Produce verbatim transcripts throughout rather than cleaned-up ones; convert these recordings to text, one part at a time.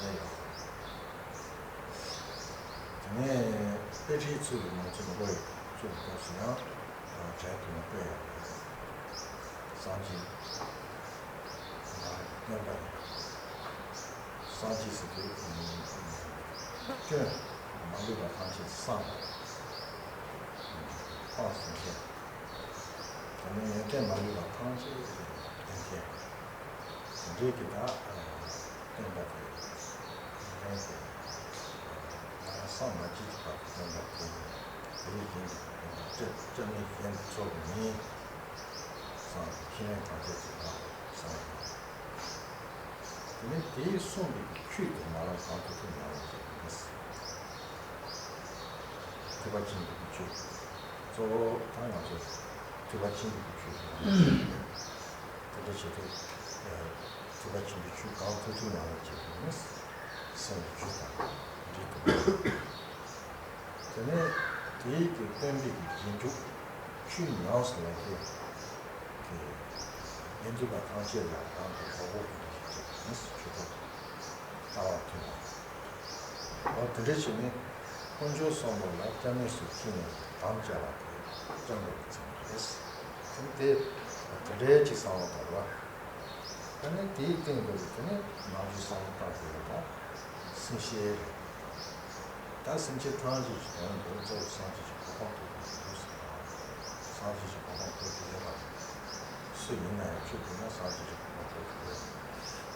དེ་ནས་དཔེ་ཁྲིད་ཚུལ་གྱི་ནང་ཚུལ་མགོ་ཡི་བཅུ་པའི་སྐབས་སུ་ཡང་གྲལ་དུ་ནི་དཔེ་ཡོད་པས་སངས་རྒྱས་སྟོན་པ་ཡིན། སངས་རྒྱས་ཟེར་དུས་སྐྱོན་མ་ལུས་པ་ཐམས་ཅད་སངས་པ། སྤངས་ཟིན་མཁན། དེ་ནས་ཡོན་ཏན་མ་ལུས་པ་ཐམས་ཅད་ལྡན་མཁན། འདྲེས་ཀྱི་བདག་སྟོན་པ་དེ་ཡིན་ཏེ། ང་སངས་མ་རྒྱས་ཀྱི་བར་དུ་སྟོན་པ་དེ་དེ་ཡི་རྒྱན་གྱི་སྟོན་པ་སྐྱབས་སྐྱབས་གནས་གཞན་དུ་འཚོལ་བ་མིན། སངས་ཁས་ལེན་གང་བྱེད་ཅིག་ལ་སངས་ཡིན། དེ་ནས་དེས་གསུངས་པའི་ཆོས་དེ་མ་ལགས་གང་ཐུབ་ཐུབ་ཉམས་ལེན་བྱེད་དགོས། ཐེག་པ་ཆེན་པོའི་ཆོས། གཙོ་བོ་ད་ང་ཚོས་ཐེག་པ་ཆེན་པོའི་ཆོས་ཉམས་ལེན་བྱེད་དགོས། དེ་འདྲ་བྱེད་དུས་ཐེག་པ་ཆེན་པོའི་ཆོས་གང་ཐུབ་ཐུབ་ཉམས་ལེན་བྱེད་དགོས་ནས་སེམས་ཀྱི་ཆོས་དང་འདྲེས་ཐུབ་པ། དེ་ནས་དེའི་གི་སྟོན་པའི་གི་རྗེས་འཇུག་ཆོས་ཉམས་སུ་ལེན་མཁན་གྱི་དགེ་འདུན་པ་ཐམས་ཅད་ལ་རང་གི་གོ་འཕང་ཐོབ་པ་ཞིག་བྱེད་དགོས་ནས་ཆོས་ཐོབ་ལྟ་བ་མཐུན་པ། འོ་དེ་འདྲ་བྱས་ནས་དཀོན་མཆོག་གསུམ་པོ་ལ་སྐྱབས་གནས་སུ་ཁས་ལེན་དམ་བཅའ་བ་དེ་སྐྱབས་འགྲོ་གི་མཚན་ཉིད་རེད། དེ་དེ་དེ་འདྲའི་ཅིག་བསམ་བློ་བཏང་བ། ད་ནི་དེའི་སྟེང་དུ་དེ་ནི་ནང་བཞིན་བསམ་བློ་བཏང་དགོས་ཡོད་པ། སེམས་ཤེས་རེད། ད་སེམས་ཅན་ཐམས་ཅད་ཀྱི་དོན་དུ་གཙོ་བོ་སངས་རྒྱས་ཀྱི་གོ་འཕང་ཐོབ་པར་འདུག་ཟེར་བ། སངས་རྒྱས་ཀྱི་གོ་འཕང་ཐོབ་ཀྱི་ཡོད་པ་རེད། སུ་ཡིན་ན་ཡང་ཆོས་བསྒྲུབས་ན་སངས་རྒྱས་ཀྱི་གོ་འཕང་ཐོབ་ཀྱི་ཡོད།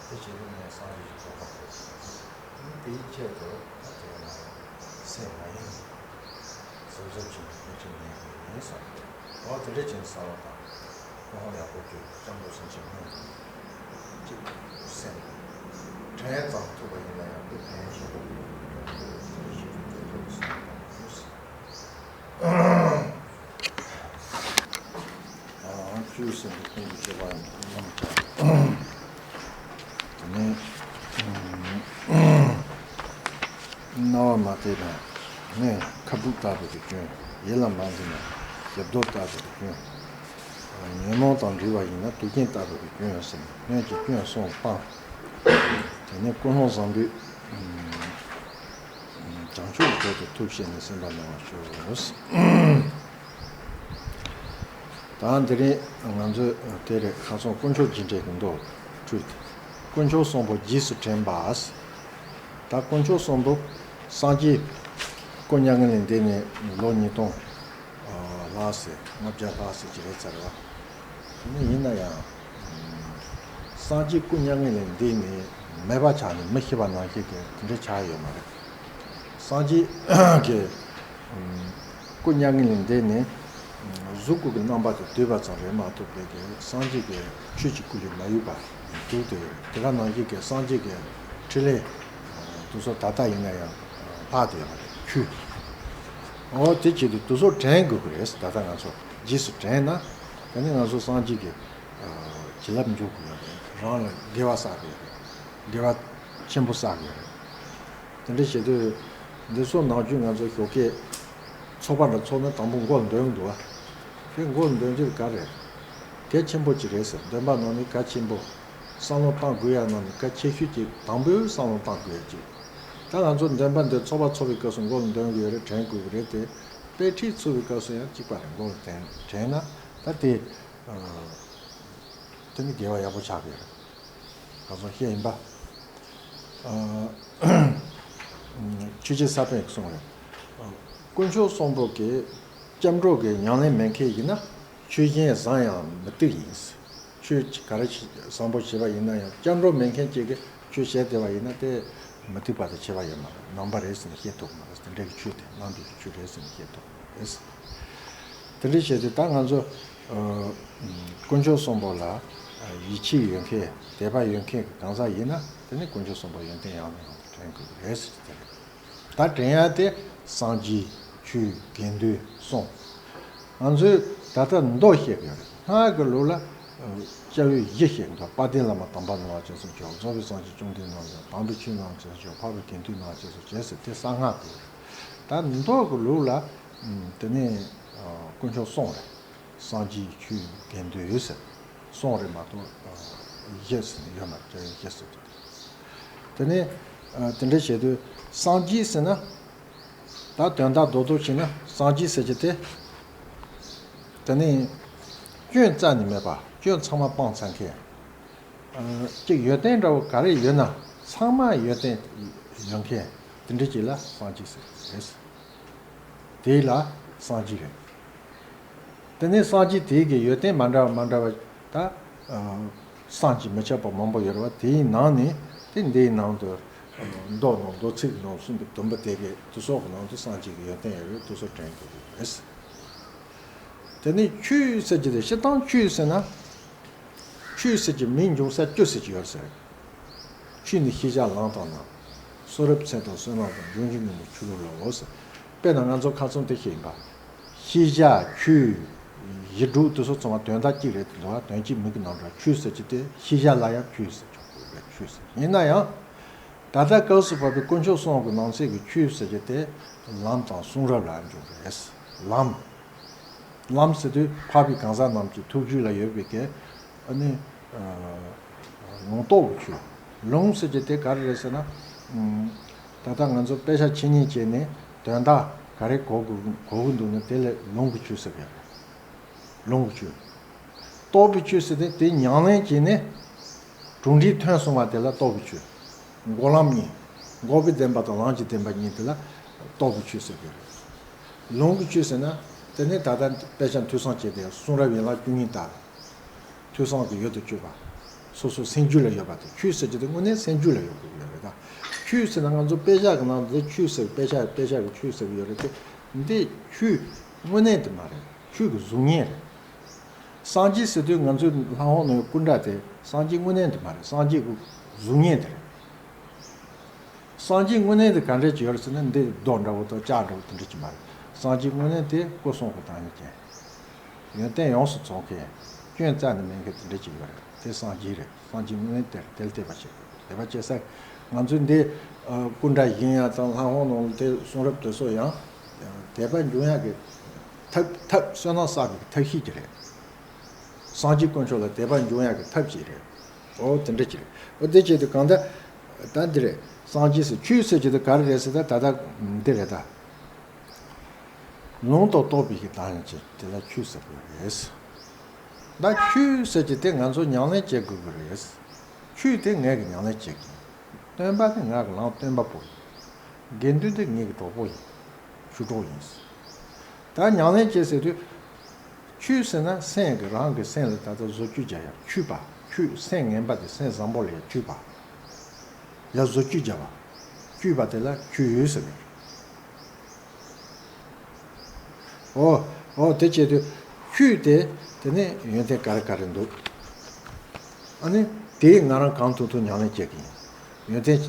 དེ་བྱས་ནས་ངས་སངས་རྒྱས་ཀྱི་གོ་འཕང་ཐོབ་ཀྱི་ཡོད། དེའི་ཆེད་དུ་ད་དེ་ཡང་སེམས་མ་ཡེངས་གཟབ་གཟབ་བྱས་ནས་ཐུགས་རྗེ་ཉན་དགོས་ཡིན་བསམ། འོ་དེ་འདྲ་བྱས་ནས་བསམ་བློ་བཏང་། ཀུན་སློང་ཡག་པོ་བཅོས། སྐྱབས་འགྲོ་སེམས་ཅན་སྔོན་དུ་གཅིག་སེམས་དྲན་ཙམ་ཐུབ་པ་ཡིན་ན་ཡང་དེ་ཕན་ཆེན་པོ་ཡོད། དེ་འདྲ་ཞིག་ཏུ་དེ་འདྲ་བསམ་བཏང་དགོས། ཨང་བཅུ་ཟིན་པའི་ཁུངས་ཀྱི་སྤྱོད་པ་རྣམས་ཀྱང་། དེ་ནས་རྣ་བ་མ་གཏད་པ་ནས་ཁ་སྦུབ་ལྟ་བུ་གི་སྐྱོན། ཡིད་ལ་མ་འཛིན་ན་ཞབས་རྡོལ་ལྟ་བུ་གི་སྐྱོན། ཉོན་མོངས་དང་འདྲིས་པ་ཡིན་ན་དུག་རྐྱེན་ལྟ་བུ་གི་སྐྱོན་ཟེར་ནས་སྔོན་གྱི་སྐྱོན་གསུམ་སྤངས། དེ་ནས་ཀུན་སློང་བཟང་པོས་བྱང་ཆུབ་ཀྱི་གྲོགས་དེ་ཐུགས་བསྐྱེད་ནས་སེམས་པ་སྣང་བར་ཞུ། ད་འདི་རིང་ང་ཚོས་དེ་རེད། ཁ་སང་དཀོན་མཆོག་སྦྱིན་འབྲས་ཀྱི་མདོ་ཁྲུས་ཏེ། དཀོན་མཆོག་གསུམ་པོ་རྗེས་སུ་དྲན་པ། ད་དཀོན་མཆོག་གསུམ་པོ་སངས་རྒྱས་སྐུ་མྱ་ངན་ལས་འདས་ནས་ལོ་ཉིས་སྟོང་ལྷག་ཙམ་ལྔ་བརྒྱ་ལྷག་ཙམ་ཅིག་རེད་ཚར་བ། དེ་ནས་ཡིན་ན་ཡང་སངས་རྒྱས་སྐུ་མྱ་ངན་ལས་འདས་ནས་མེད་པ་ཆགས་ནས་མི་ཤི་བ་ནང་བཞིན་གྱི་དེ་འདྲ་ཆགས་ཡོད་མ་རེད། སངས་རྒྱས་ཀྱི་སྐུ་མྱ་ངན་ལས་འདས་ནས་གཟུགས་སྐུ་གི་རྣམ་པ་དེ་སྡུད་པ་ཙམ་རེད་མ་གཏོགས་པའི་གི་སངས་རྒྱས་ཀྱི་ཆོས་ཀྱི་སྐུ་ལས་མ་གཡོས་པ་འདུག་སྟེ། དེ་ག་ནང་བཞིན་གྱི་སངས་རྒྱས་ཀྱི་ཕྲིན་ལས་དེ་ཚོ་ད་ལྟ་ཡིན་ན་ཡང་ལྷག་བསྡད་ཡོད་པ་རེད། ཆོས། འོ་དེ་བྱེད་དུས་དེ་ཚོ་དྲན་དགོས་ཀྱི་རེད། ད་ལྟ་ང་ཚོ་རྗེས་སུ་དྲན་ན་དེ་ནི་ང་ཚོ་སངས་རྒྱས་ཀྱི་བྱིན་རླབས་འཇུག་དགོས་ཡོད་རེད། རང་ལ་དགེ་བ་བསགས་དགོས་ཡོད་རེད། དགེ་བ་ཆེན་པོ་བསགས་དགོས་ཡོད་རེད། དེ་འདྲ་བྱེད་དུས་འདི་ཚོ་ནང་བཞིན་ང་ཚོ་ཞོགས་ཀས་ཚོགས་པ་འདྲ་ཚོགས་ན་དང་པོ་མགོ་ལ་འདོན་གྱི་འདུག་བ། དེ་མགོ་ལ་འདོན་རྒྱུ་ག་རེ་རེད། གལ་ཆེན་པོ་ཅིག་རེད་ཟེར། འདོན་པ་ནང་ནས་གལ་ཆེན་པོ། བསམ་བློ་བཏང་དགོས་ཡ་ནང་ནས་གལ་ཆེ་ཤོས་ཅིག་དང་པོའི་བསམ་བློ་བཏང་དགོས་ཡ་ཅིག་ད་ང་ཚོ་འདོན་པ་འདི་ཚོགས་པ་ཚོགས་པའི་སྐབས་སུ་མགོ་ལ་འདོན་དགོས་ཡ་རེད། དྲན་དགོས་ཀྱི་རེད་དེ། དཔེ་ཁྲིད་ཚུགས་པའི་སྐབས་སུ་ཡང་གཅིག་པ་རེད། མགོ་ལ་དྲན་དྲན་ན་ད་དེ་དེ་ནི་དགེ་བ་ཡག་པོ་ཆགས་ཀྱི་རེད། ཁ་སང་བཤད་ཡིན་པ། ཆོས་རྗེ་ས་པཎ་གྱིས་གསུངས་རེད། དཀོན་མཆོག་གསུམ་པོ་གི་སྐྱབས་འགྲོ་གི་ཉམས་ལེན་མེད་མཁན་ཡིན་ན་ཆོས་གཞན་བཟང་ཡང་མི་བཏུབ་ཡིན། ཆོས་ག་རེ་བཟང་པོ་བྱས་པ་ཡིན་ན་ཡང་སྐྱབས་འགྲོ་མེད་མཁན་གཅིག་གིས་ཆོས་བྱས་བསྡད་པ་ཡིན་ན་དེ་མི་བཏུབ་པ་དང་ཆད་པ་ཡོད་མ་རེད། ནང་པ་རེད་ཟེར་ནས་བཤད་ཐུབ་མ་རེད། དེ་འདྲའི་ཆོས་དེ་ནང་པའི་ཆོས་རེད་ཟེར་ནས་བཤད་ཐུབ་མ་རེད། དེ་འདྲ་བྱས་ཏེ་ད་ང་ཚོ་དཀོན་མཆོག་གསུམ་པོ་ལ་ཡིད་ཆེས་ཡོད་མཁན་དད་པ་ཡོད་མཁན་གྱི་གང་ཟག་ཡིན་ན་དེ་ནི་དཀོན་མཆོག་གསུམ་པོ་ཡོན་ཏན་ཡང་ནས་ཡང་དུ་དྲན་དགོས་ཀྱི་རེད་ཟེར་གྱི་རེད། ད་དྲན་ཡ་དེ་སངས་རྒྱས་ཆོས་དགེ་འདུན་གསུམ། ང་ཚོས་ད་ལྟ་མདོ་བཤད་ཀྱི་ཡོད་རེད། སྔགས་ཀྱི་ལུགས་ལ་སྐྱབས་ཡུལ་བཞི་བཤད་ཀྱི་འདུག་དཔལ་ལྡན་བླ་མ་དམ་པ་ནོར་བ་ཅན་སོགས་ཀྱིས། རྫོགས་པའི་སངས་རྒྱས་བཅོམ་ལྡན་འདས་ནོར་བ་ཅན། དམ་པའི་ཆོས་ནོར་བ་ཅན་སོགས་ཀྱིས། འཕགས་པའི་དགེ་འདུན་ནོར་བ་ཅན་སོགས་བྱས་ཟེར་དེ་གསང་སྔགས་ཀྱི་ལུགས་རེད། ད་མདོ་གི་ལུགས་ལ་དེ་ནས་དཀོན་མཆོག་གསུམ་རེད། སངས་རྒྱས་ཆོས་དགེ་འདུན་ཟེར་གསུམ་རེད་མ་གཏོགས་བཞི་ཟེར་ཡོད་མ་རེད། སྐྱབས་ཡུལ་བཞི་ཟེར་དེ། དེ་ནས་ དེ་འདྲ་བྱེད་དུས་སངས་རྒྱས་ཟེར་ན། ད་དོན་དག་རྡོག་རྡོག་བྱས་ན་སངས་རྒྱས་ཟེར་གྱི་དེ། དེ་ནི་སྐྱོན་རྩ་ནས་མེད་པ། སྐྱོན་ཚང་མ་སྤངས་ཚར་མཁན། གཅིག་ཡོན་ཏན་འདྲ་བོ་ག་རེ་ཡོད་ན་ཚང་མ་ཡོན་ཏན་ཡོད་མཁན་དེ་འདྲ་ཅིག་ལ་སངས་རྒྱས་ཟེར་གྱི་རེད། དེ་ལ་སངས་རྒྱས་རེད། དེ་ནས་སངས་རྒྱས་དེ་གི་ཡོན་ཏན་མ་འདྲ་བ་མ་འདྲ་བ་ད། བསམ་གྱིས་མི་ཁྱབ་པ་མང་པོ་ཡོད་རེད་བ། དེའི་ནང་ནས་དེ་འདིའི་ནང་དུ་མདོ་ནང་མདོ་ཚིག་ནང་གསུངས་པའི་དུམ་བུ་དེ་གའི་དེ་སོགས་ཀྱི་ནང་དུ་སངས་རྒྱས་ཀྱི་ཡོན་ཏན་ཡོད་རེད། དེ་ཚོ་དྲན་དགོས་ཀྱི་རེད། དེ་ནས་ཆོས་ཟེར་གྱི་དེ་སྤྱིར་བཏང་ཆོས་ཟེར་ན། ཆོས་ཟེར་གྱི་མིང་འབྱུང་ས་བཅུ་ཟེར་གྱི་ཡོད་ཟེར། ཆོས་ནི་ཤེས་བྱ་ལམ་དང་རྣམ། གསུང་རབ་ཚད་དང་བསོད་ནམས་དང་། སྦྱོང་ཆེན་ངོ་མ་ཆོས་ལུགས་ལའོ་ཟེར། དཔེར་ན་ང་ཚོ་ཁ་ཚོན་དེ་ཤེས་ཡིན་པ། ཤེས་བྱ་ཆོས། ཡིག་འབྲུ་དེ་ཚོ་ཚང་མ་དོན་དག་གཅིག་རེད་དེ་འདུག་བ། དོན་གཅིག་མིང་གི་ནང་འདྲ། ཆོས་ཟེར་གྱི་དེ་ཤེས་བྱ་ལ་ཡང་ཆོས་ཟེར་ཆོག་གི་རེད། ཆོས་ཟེར་ཡིན་ན་ཡང་། ད་ལྟ་སྐབས་སུ་བབས་པའི་དཀོན་མཆོག་གསུམ་གྱི་ནང་གསེས་ཀྱི་ཆོས་ཟེར་གྱི་དེ་ལམ་དང་གསུང་རབ་ལ་འཇུག་རེད། ལམ། ལམ་ཟེར་དུས་འཕགས་པའི་གང་ཟག་རྣམས་ཀྱི་ཐུགས་རྒྱུད་ལ་ཡོད་པའི་གི་ཨ་ནི་ལུང་རྟོགས་ཀྱི་ཆོས། ལུང་ཟེར་གྱི་དེ་ག་རེ་རེད་ཟེར་ན། ད་ལྟ་ང་ཚོ་དཔེ་ཆ་འཆད་ཉན་བྱས་ནས་དོན་དག་ག་རེ་གོ་དགོས་གོ་གི་འདུག་ན་དེ་ལ་ལུང་གི་ཆོས་ཟེར་གི་རེད། ལུང་གི་ཆོས། རྟོགས་པའི་ཆོས་ཟེར་ཏེ་དེ་ཉམས་ལེན་བྱས་ནས་གྲུབ་འབྲས་ཐོན་སོང་བ་དེ་ལ་རྟོགས་པའི་ཆོས། འགོག་ལམ་གཉིས། འགོག་པའི་བདེན་པ་དང་ལམ་གྱི་བདེན་པ་གཉིས་དེ་ལ་རྟོགས་པའི་ཆོས་ཟེར་གྱི་རེད། ལུང་གི་ཆོས་ཟེར་ན། དེ་ནི་ད་ལྟ་དཔེ་ཆ་ཐོས་བསམ་བྱས་ཏེ་གསུང་རབ་ཡན་ལག་བཅུ་གཉིས་ལྟར། ཐོས་བསམ་གྱི་ཡུལ་དུ་གྱུར་པ། སོ་སོའི་སེམས་རྒྱུད་ལ་ཡོད་པ་དེ། ཆོས་ཟེར་གྱི་དེ་དངོས་གནས་སེམས་རྒྱུད་ལ་ཡོད་དགོས་ཀྱི་ཡོད་རེད་ད། ཆོས་ཟེར་ན་ང་ཚོ་དཔེ་ཆ་གི་ནང་དུ་ཆོས་ཟེར། དཔེ་ཆ་དཔེ་ཆ་གི་ཆོས་ཟེར་གྱི་ཡོད་རེད་དེ། འདི་ཆོས་དངོས་གནས་དེ་མ་རེད། ཆོས་ཀྱི་གཟུགས་བརྙན་རེད། སངས་རྒྱས་ཟེར་དུས་ང་ཚོའི་ལྷ་ཁང་ནང་སྐུ་འདྲ་དེ་སངས་རྒྱས་དངོས་གནས་དེ་མ་རེད། སངས་རྒྱས་ཀྱི་གཟུགས་བརྙན་དེ་རེད། སངས་རྒྱས་དངོས་གནས་དེ་ག་འདྲས་ཅིག་ཡོད་རེད་ཟེར་ན། འདི་རྡོ་འདྲ་བོ་དང་ལྕགས་འདྲ་བོ་དེ་འདྲས་ཅིག་མ་རེད། སངས་རྒྱས་དངོས་གནས་དེ་སྐུ་གསུང་གི་བདག་ཉིད་ཅན། ཡོན་ཏན་ཡོངས་སུ་རྫོགས་མཁན། སྐྱོན་རྩ་ནས་མེད་མཁན་དེ་འདྲས་ཅིག་ཡོད་རེད། དེ་སངས་རྒྱས་རེད། སངས་རྒྱས་དངོས་གནས་དེ་རེད། དེ་ལ་དད་པ་བྱེད་དགོས། དད་པ་བྱེད་ས། ང་ཚོས་འདི་སྐུ་འདྲ་བཞེངས་ཡ་དང་ལྷ་ཁང་ནང་དེ་གསུང་རབ་དེ་ཚོ་ཡང་དད་པ་འབྱུང་ཡ་གི་ཐབས། ཐབས་བསོད་ནམས་བསགས་པའི་ཐབས་ཤེས་ཅིག་རེད། སངས་རྒྱས་དཀོན་མཆོག་ལ་དད་པ་འབྱུང་ཡག་གི་ཐབས་ཅིག་རེད། འོ་དེ་འདྲ་ཅིག་རེད། འོ་དེ་བྱེད་དུས་གང་ལྟར་ད་འདི་རེད། སངས་རྒྱས་ཟེར། ཆོས་ཟེར་གྱི་དེ་ག་རེ་རེད་ཟེར་ན། ད་ད་འདི་རེད་ད། ལུང་དང་རྟོགས་པའི་གི་བདག་ཉིད་ཅན་དེ་ལ་ཆོས་ཟེར་དགོས་རེད། ད་ཆོས་ཟེར་གྱི་དེ་ང་ཚོ་ཉམས་ལེན་བྱེད་དགོས་ཀྱི་རེད། ཆོས་དེ་ངས་གི་ཉམས་ལེན་བྱེད་ཀྱི་ཡིན། སྟོན་པ་དེ་ང་གི་ལམ་སྟོན་པ་པོ་ཡིན། དགེ་འདུན་དེ་ངེད་ཀྱི་གྲོགས་པོ་ཡིན། ཞུ་གྲོགས་ཡིན། ད་ཉམས་ལེན་བྱེད་ཟེར་དུས། ཆོས་ཟེར་ན་སེམས་ཀྱི། རང་གི་སེམས་ལ་ད་ལྟ་བཟོ་བཅོས་རྒྱག་ཡ། འཁྱུད་པ། འཁྱུད། སེམས་ངན་པ་དེ་སེམས་བཟང་པོ་ལ་ཡ་འཁྱུད་པ། ཡ་བཟོ་བཅོས་རྒྱག་པ། འཁྱུད་པ་དེ་ལ་འཁྱུད་ཡུལ་ཟེར་གི། འོ། འོ་དེ་བྱེད་དུས་འཁྱུད་དེ། དེ་ནས་ཡོན་ཏན་ག་རེ་ག་རེ་འདུག་ཨ་ནི་དེ་ང་རང་གང་ཐུབ་ཐུབ་ཉམས་ལེན་བྱེད་ཀྱི་ཡིན། ཡོན་ཏན་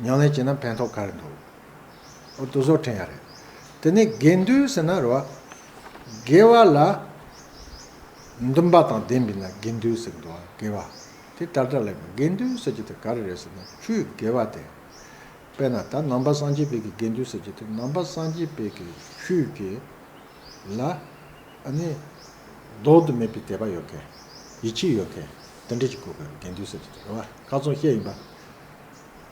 ཉམས་ལེན་བྱས་ན་ཕན་ཐོགས་ག་རེ་འདུག་འོ་དེ་ཚོ་དྲན་ཡ་རེད། དེ་ནས་དགེ་འདུན་ཟེར་ན་རེད་བ། དགེ་བ་ལ་འདུན་པ་དང་ལྡན་པས་ན་དགེ་འདུན་ཟེར་གི་འདུག་བ། དགེ་བ་དེ་ལྟར་ལྟར་ལ་ཡིན་པ། དགེ་འདུན་ཟེར་གྱི་དེ་ག་རེ་རེད་ཟེར་ན། ཆོས་དགེ་བ་དེ། དཔེར་ན་ད་ནང་པ་སངས་རྒྱས་པའི་གི་དགེ་འདུན་ཟེར་གྱི་དེ་ནང་པ་སངས་རྒྱས་པའི་གི་ཆོས་ཀྱི་ལ་ཨ་ནི་ལྡོག་ཏུ་མེད་པའི་དད་པ་ཡོད་མཁན། ཡིད་ཆེས་ཡོད་མཁན། དེ་འདྲ་ཅིག་དགོས་པའི་དགེ་འདུན་ཟེར་གྱི་དེ་རེད་བ། ཁ་ཚོན་བཤད་ཡིན་པ།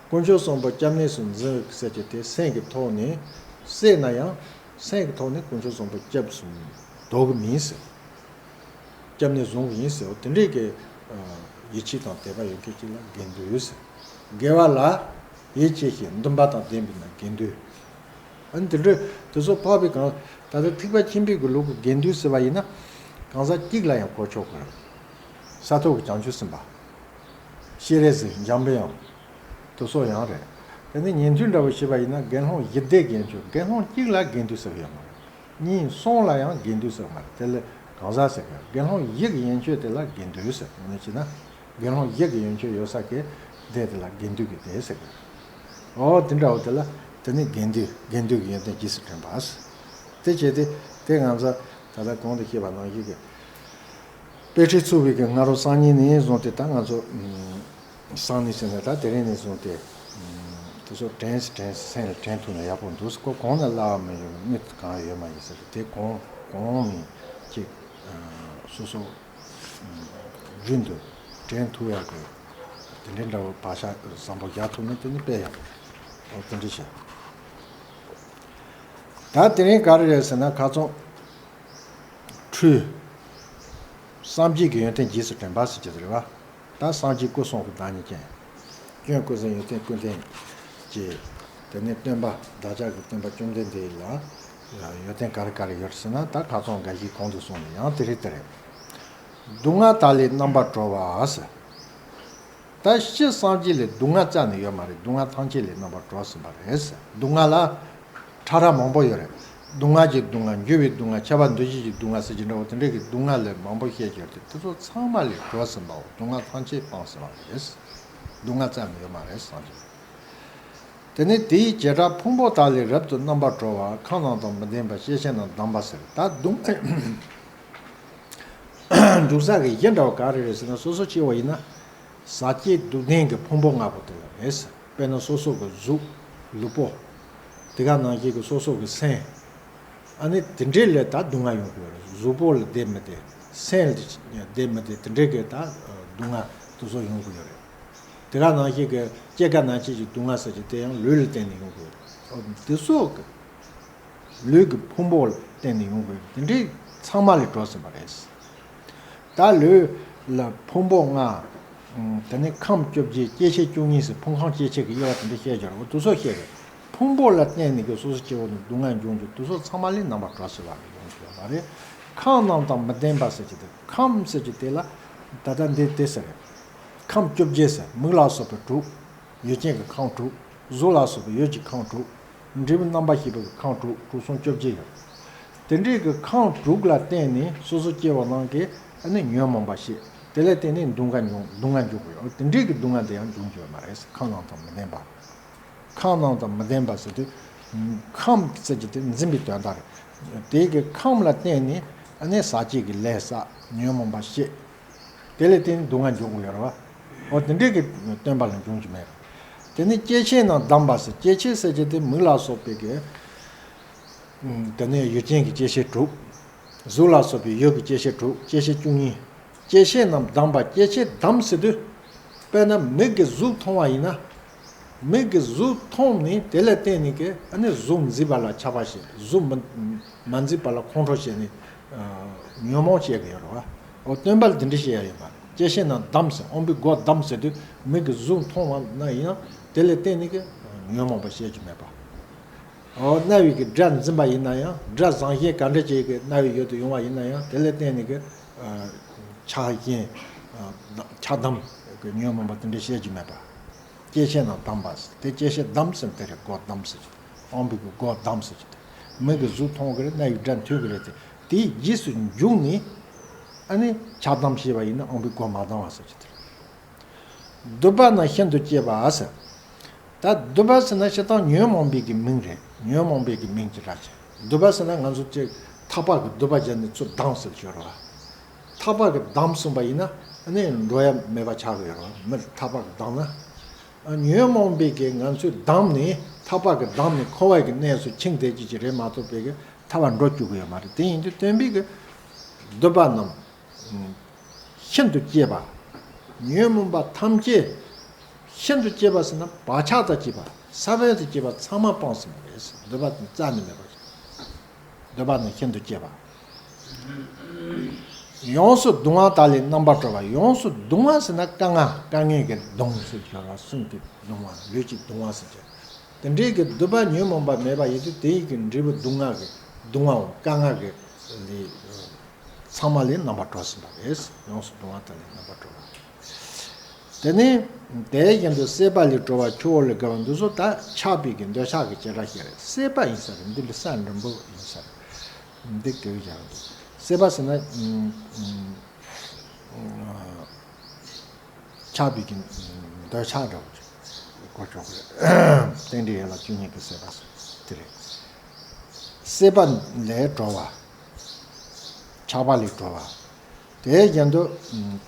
དཀོན་མཆོག་གསུམ་པོ་སྐྱབས་གནས་སུ་འཛིན་ཟེར་གྱི་དེ་སེམས་ཀྱི་ཐོག་ནས་བསྲེས་ན་ཡང་། སེམས་ཀྱི་ཐོག་ནས་དཀོན་མཆོག་གསུམ་པོ་སྐྱབས་སུ་འགྲོ་གི་མིན་ཟེར། སྐྱབས་གནས་བཟུང་གི་ཡིན་ཟེར། དེ་འདྲའི་གི་ཡིད་ཆེས་དང་དད་པ་ཡོད་མཁན་ཅིག་ལ་དགེ་འདུན་ཟེར། དགེ་བ་ལ་ཡིད་ཆེས་ཤིང་འདུན་པ་དང་ལྡན་པས་ན་དགེ་འདུན། ཨ་ནི་དེ་འདྲ་དེ་ཚོ་འཕགས་པའི་གང་། ད་ལྟ་ཐེག་པ་ཆེན་པོའི་གི་ལུགས་ཀྱི་དགེ་འདུན་ཟེར་བ་ཡིན་ན། གང་ཟག་གཅིག་ལ་ཡང་གོ་ཆོག་གི་རེད། ས་ཐོབ་ཀྱི་བྱང་ཆུབ་སེམས་དཔའ། སྤྱན་རས་གཟིགས། འཇམ་དཔལ་དབྱངས། དེ་ཚོ་ཡང་རེད། དེ་ནས་ཉན་ཐོས་འདྲ་བོ་བྱས་པ་ཡིན་ན་དགེ་སློང་བཞི་སྡེ་དགེ་ཆོས། དགེ་སློང་གཅིག་ལ་དགེ་འདུན་ཟེར་བ་ཡོད་མ་རེད། གཉིས་གསུམ་ལ་ཡང་དགེ་འདུན་ཟེར་བ་མ་རེད། དེ་ལ་གང་ཟག་ཟེར་གི། དགེ་སློང་བཞི་གི་ཡན་ཆོད་དེ་ལ་དགེ་འདུན་ཟེར། དངོས་གནས་བྱས་ན། དགེ་སློང་བཞི་གི་ཡན་ཆོད་ཡོད་ས་གི་སྡེ་དེ་ལ་དགེ་འདུན་གྱི་སྡེ་ཟེར་གི། འོ་དེ་འདྲ་བོ་དེ་ལ་དེ་ནི་དགེ་འདུན། དགེ་འདུན་གྱི་ཡོན་ཏན་རྗེས་སུ་དྲན་པ། དེ་བྱས་ཏེ་དེ་ང་ཚོ་ད་ལྟ་གོང་དུ་བཤད་པ་ནང་བཞིན་གྱི། དཔེ་ཁྲིད་ཚུགས་པའི་གི་སྔ་རོལ་སང་ཉིན་ནས་བཟུང་སྟེ་ད་ང་ཚོ་སང་ཉིན་ཟེར་ན་ད་དེ་རིང་ནས་བཟུང་སྟེ་དེ་ཚོ་དྲན་དྲན་སེམས་ལ་དྲན་ཐུབ་ན་ཡག་པོ་འདུག། ཁོ་གོང་ནས་བསླབ་པ་མི་ཡོང་དངུལ་གང་ཡོད་མ་ཡིན་ཟེར། དེ་གོང་གོང་ནས་ཅིག་སོ་སོ་རྒྱུན་དུ་དྲན་ཐུབ་ཡག་གི་ དེ་འདྲའི་འདྲ་བོ་བག་ཆགས་བཟང་པོ་བཞག་ཐུབ་ན་དེ་ནི་དཔེ་ཡག་པོ་དེ་འདྲ་བྱས། ད་དེ་རིང་ག་རེ་རེད་ཟེར་ན། ཁ་སང་འཕྲོས་སངས་རྒྱས་ཀྱི་ཡོན་ཏན་རྗེས་སུ་དྲན་པ་ཟེར་གྱི་རེད་བ། ད་སངས་རྒྱས་སྐུ་གསུང་གི་བདག་ཉིད་ཅན། སྐྱོན་ཀུན་ཟད་ཡོན་ཏན་ཀུན་ལྡན་གྱི། དེ་ནས་སྟོན་པ་བདག་ཅག་གི་སྟོན་པ་བཅོམ་ལྡན་འདས་ལ་ཡོན་ཏན་ག་རེ་ག་རེ་ཡོད་ཟེར་ན། ད་ཁ་སང་འགའ་ཞིག་གོང་དུ་སོང་ནས་ཡང་དེ་རེད་དེ་རེད། སྡུག་བསྔལ་དག་ལས་རྣམ་པར་གྲོལ་བ་ཟེར། ད་སྤྱིར་སངས་རྒྱས་ལ་སྡུག་བསྔལ་རྩ་ནས་ཡོད་མ་རེད། སྡུག་བསྔལ་ཐམས་ཅད་ལས་རྣམ་པར་གྲོལ་ཟིན་པ་རེད། སྡུག་བསྔལ་ལ་ཕྲ་རགས་མང་པོ་ཡོད་རེད། སྡུག་བསྔལ་གྱི་སྡུག་བསྔལ། འགྱུར་བའི་སྡུག་བསྔལ། ཁྱབ་པ་འདུ་བྱེད་ཀྱི་སྡུག་བསྔལ་ཟེར་གྱི་འདྲ་བོ་དེ་འདྲའི་གི་སྡུག་བསྔལ་ལས་མང་པོ་བཤད་ཀྱི་ཡོད་དེ། དེ་ཚོ་ཚང་མ་ལས་གྲོལ་ཟིན་པའོ། སྡུག་བསྔལ་ཐམས་ཅད་སྤངས་ཟིན་པ་རེད། སྡུག་བསྔལ་རྩ་ནས་ཡོད་མ་རེད་སངས་རྒྱས། དེ་ནས་དེའི་བྱེ་བྲག་ཕུང་པོ་དག་ལས་རབ་ཏུ་རྣམ་པར་གྲོལ་བ། ཁམས་རྣམས་དང་མི་ལྡན་པ། སྐྱེ་མཆེད་རྣམས་བསྡམས་པ་ཟེར། ད་སྡུག་བསྔལ་འཇུག་ས་གི་གཞི་འདྲ་བོ་ག་རེ་རེད་ཟེར་ན། སོ་སོ་སྐྱེ་བོ་ཡིན་ན་ཟག་བཅས་སྡུག་བདེན་གྱི་ཕུང་པོ་ལྔ་པོ་དེ་ལ་རེད། དཔེར་ན་སོ་སོ་གི་གཟུགས། ལུས་པོ། དེ་ག་ནང་བཞིན་གྱི་སོ་སོ་གི་སེམས། ཨ་ནི་དེ་འདྲའི་ལས་ད་སྡུག་བསྔལ་ཡོང་གི་ཡོད་རེད། གཟུགས་པོ་ལ་བདེ་མི་བདེ། སེམས་ལ་བདེ་མི་བདེ། དེ་འདྲའི་གི་ད་སྡུག་བསྔལ་དེ་ཚོ་ཡོང་གི་ཡོད་རེད། དེ་ག་ནང་བཞིན་གྱི་སྐྱེ་རྒ་ན་འཆི་གི་སྡུག་བསྔལ་ཟེར་གྱི་དེ་ཡང་ལུས་ལ་བརྟེན་ནས་ཡོང་གི་ཡོད་རེད། དེ་སོགས་ཀྱི་ལུས་ཀྱི་ཕུང་པོ་ལ་བརྟེན་ནས་ཡོང་གི་ཡོད་རེད། དེ་འདྲའི་ཚང་མ་ལས་གྲོལ་ཟིན་པ་རེད། ད་ལུས་ལ་ཕུང་པོ་ལྔ། ཨ་དེ་ནས་ཁམས་བཅོ་བརྒྱད། སྐྱེ་མཆེད་བཅུ་གཉིས་སུ་ཕུང་ཁམས་སྐྱེ་མཆེད་ཀྱི་དབྱེ་བ་དེ་འདྲ་བཤད་ཀྱི་ཡོད་རེད། འོ་དེ་ཚོ་བཤད་རེད། ཕུང་པོ་ལ་བརྟེན་ནས་ཀྱི་སོ་སོ་སྐྱེ་བོ་ནི་སྡུག་བསྔལ་འབྱུང་རྒྱུ་དེ་ཚོ་ཚང་མ་ལས་རྣམ་པར་གྲོལ་ཟིན་པ་ཡོང་གི་ཡོད་མ་རེད། ཁམས་རྣམས་དང་མི་ལྡན་པ་ཟེར་གྱི་དེ། ཁམས་ཟེར་གྱི་དེ་ལ་ད་ལྟ་འདི་དེ་ཟེར་རེད། ཁམས་བཅོ་བརྒྱད་ཟེར། མིག་ལ་སོགས་པའི་དྲུག། ཡུལ་ཅན་གྱི་ཁམས་དྲུག། གཟུགས་ལ་སོགས་པའི་ཡུལ་གྱི་ཁམས་དྲུག། འབྲས་བུ་རྣམ་པར་ཤེས་པའི་ཁམས་དྲུག། དྲུག་གསུམ་བཅོ་བརྒྱད་ཡོད། དེ་འདྲའི་གི་ཁམས་དྲུག་ལ་བརྟེན་ནས་སོ་སོ་སྐྱེ་བོ་རྣམས་ཀྱིས་ཨ་ནི་ཉོན་མོངས་པ་སྐྱེས། དེ་ལ་བརྟེན་ནས་སྡུག་བསྔལ་མྱོང་། སྡུག་བསྔལ་འབྱུང་གི་ཡོད། དེ་འདྲའི་གི་སྡུག་བསྔལ་དེ་ཡང་འབྱུང་གི་ཡོད་མ་རེད། ཁམས་རྣམས་དང་མི་ལྡན་པ། ཁམས་རྣམས་དང་མི་ལྡན་པ་ཟེར་དུས། ཁམས་ཟེར་གྱི་དེ་འཛིན་པའི་དོན་དག་རེད། དེ་གི་ཁམས་ལ་བརྟེན་ནས་ཨ་ནི་ཟག་བཅས་ཀྱི་ལས་བསགས། ཉོན་མོངས་པ་སྐྱེས། དེ་ལས་བརྟེན་ནས་སྡུག་བསྔལ་འབྱུང་གི་ཡོད་རེད་བ། འོ་དེ་འདྲའི་གི་སྟོན་པ་ལ་འབྱུང་གི་མེད་རེད། དེ་ནས་སྐྱེ་མཆེད་རྣམས་བསྡམས་པ་ཟེར། སྐྱེ་མཆེད་ཟེར་གྱི་དེ་མིག་ལ་སོགས་པའི་གི། དེ་ནས་ཡུལ་ཅན་གྱི་སྐྱེ་མཆེད་དྲུག། གཟུགས་ལ་སོགས་པའི་ཡུལ་གྱི་སྐྱེ་མཆེད་དྲུག། སྐྱེ་མཆེད་བཅུ་གཉིས། སྐྱེ་མཆེད་རྣམས་བསྡམས་པ། སྐྱེ་མཆེད་བསྡམས་ཟེར་དུས། དཔེར་ན་མིག་གིས་གཟུགས་མཐོང་བ་ཡིན་ན། མིག་གིས་གཟུགས་མཐོང་ནས་དེ་ལ་བརྟེན་ནས་ཀྱི་ཨ་ནི་གཟུགས་མཛེས་པ་ལ་ཆགས་པ་བྱས། གཟུགས་མི་མ་མཛེས་པ་ལ་ཁོང་ཁྲོ་བྱས་ནས་ཉོན་མོངས་སྐྱེ་གི་ཡོད་རེད་བ། འོ་སྟོན་པ་ལ་དེ་འདྲ་བཤད་ཡ་ཡོད་མ་རེད། སྐྱེ་མཆེད་རྣམས་བསྡམས་ཟེར། དབང་པོའི་སྒོ་བསྡམས་ཟེར་དུས་མིག་གིས་གཟུགས་མཐོང་བ་ན་ཡིན་ན་དེ་ལ་བརྟེན་ནས་ཀྱི་ཉོན་མོངས་པ་སྐྱེ་རྒྱུ་མེད་པ། འོ་རྣ་བའི་གི་སྒྲ་འཛིན་པ་ཡིན་ན་ཡང་། སྒྲ་བཟང་ཞན་ག་འདྲ་ཅིག་གི་རྣ་བའི་ཡུལ་དུ་ཡོང་བ་ཡིན་ན་ཡང་། དེ་ལ་བརྟེན་ནས་གི་ཆགས་ཞེན་ཆགས་སྡང་གི་ཉོན་མོངས་པ་དེ་འདྲ་སྐྱེ་རྒྱུ་མེད་པ། སྐྱེ་མཆེད་རྣམས་བསྡམས་པ་ཟེར། དེ་སྐྱེ་མཆེད་བསྡམས་ཟེར་དེ་རེད། སྒོ་བསྡམས་ཟེར་གྱི། དབང་པོའི་གི་སྒོ་བསྡམས་ཟེར་གྱི། མིག་གིས་གཟུགས་མཐོང་གི་རེད། རྣ་བའི་སྒྲ་ཐོས་གི་རེད་དེ། དེའི་རྗེས་སུ་འཇུག་ནས་ཨ་ནི་ཆགས་སྡང་བྱས་པ་ཡིན་ན་དབང་པོའི་སྒོ་མ་བསྡམས་པ་ཟེར་གྱི་དེ་རེད། སྡུག་པ་རྣམས་ཤིན་ཏུ་སྐྱེས་པ་ཟེར། ད་སྡུག་པ་ཟེར་ན་སྤྱིར་བཏང་ཉོན་མོངས་པའི་གི་མིང་རེད། ཉོན་མོངས་པའི་གི་མིང་ཅིག་ར་ཆེ། སྡུག་པ་ཟེར་ན་ང་ཚོ་ཅིག་ཐག་པ་གི་སྡུག་པ་བརྒྱབ་ནས་ཚུར་བསྡམས་ཟེར་གྱི་ཡོད་རེད་བ། ཐག་པ་གི་བསྡམས་སོང་པ་ཡིན་ན་ཨ་ནི་འགྲོ་ཡ་མེད་པ་ཆགས་གི་ཡོད་རེད་བ། མི་ཐག་པ་གི་བསྡམས་ན། ཨ་ཉོན་མོངས་པའི་གི་ང་ཚོས་བསྡམས་ནས། ཐག་པ་གི་བསྡམས་ནས་འཁོར་བ་གི་གནས་སུ་ཁྱིམ་བསྡད་ཀྱི་ཅིག་རེད་མ་གཏོགས་པའི་གི་ཐར་བར་འགྲོ་བཅུག་གི་ཡོད་མ་རེད། དེ་ཡིན་དུས་སྟོན་པའི་གི་སྡུག་པ་རྣམས་ཤིན་ཏུ་སྐྱེས་པ། ཉོན་མོངས་པ་ཐམས་ཅད་ཤིན་ཏུ་སྐྱེས་པ་ཟེར་ན་བག་ཆགས་དང་བཅས་པ། ས་བོན་དང་བཅས་པ་ཚང་མ་སྤངས་ཟིན་པ་རེད། སྡུག་པ་དང་རྩ་ནས་མེད་པ། སྡུག་པ་ནི་ཤིན་ཏུ་སྐྱེས་པ། ཡོངས་སུ་གདུང་བ་དག་ལས་རྣམ་པར་གྲོལ་བ། ཡོངས་སུ་གདུང་བ་ཟེར་ན་དཀའ་ངལ། དཀའ་ངལ་གྱིས་གདུང་ཟེར་གྱི་ཡོད་རེད་བ། གསུམ་གྱིས་གདུང་བ། ལུས་ཀྱིས་གདུང་བ་ཟེར་གྱི། དེ་འདྲའི་གི་སྡུག་པ་ཉོན་མོངས་པ་མེད་པ་ཡིན་དུས་དེ་ཡི་གི་འབྲས་བུ་སྡུག་བསྔལ་གྱི་གདུང་བའམ་དཀའ་ངལ་གྱི་ལས་ཚང་མ་ལས་རྣམ་པར་གྲོལ་ཟིན་པ་རེད། ཡོངས་སུ་གདུང་བ་དག་ལས་རྣམ་པར་གྲོལ་བ། དེ་ནས་དེ་བཞིན་དུ་སྲེད་པ་ལས་གྲོལ་བ། ཆུ་བོ་ལས་བརྒལ་བ། འདི་ཚོ་ད་ཆགས་པའི་གི་འདོད་ཆགས་ཀྱི་བྱེ་བྲག་བཤད་རེད། སྲེད་པ་ཡིན་ས་རེད། འདི་ལ་ས་འགྲེང་བུ་ཡིན་ས་རེད། འདི་སྐད་བཞག་འདུག་སྲེད་པ་ཟེར་ན་ཆགས་པའི་གི་འདོད་ཆགས་འདྲ་བོ་ཅིག་གོ་ཆོག་གི་རེད། རྟེན་འབྲེལ་ཡན་ལག་བཅུ་གཉིས་ཀྱི་སྲེད་པ་ཟེར་དེ་རེད། སྲེད་པ་ལས་གྲོལ་བ། ཆགས་པ་ལས་གྲོལ་བ། དེའི་རྒྱན་དུ་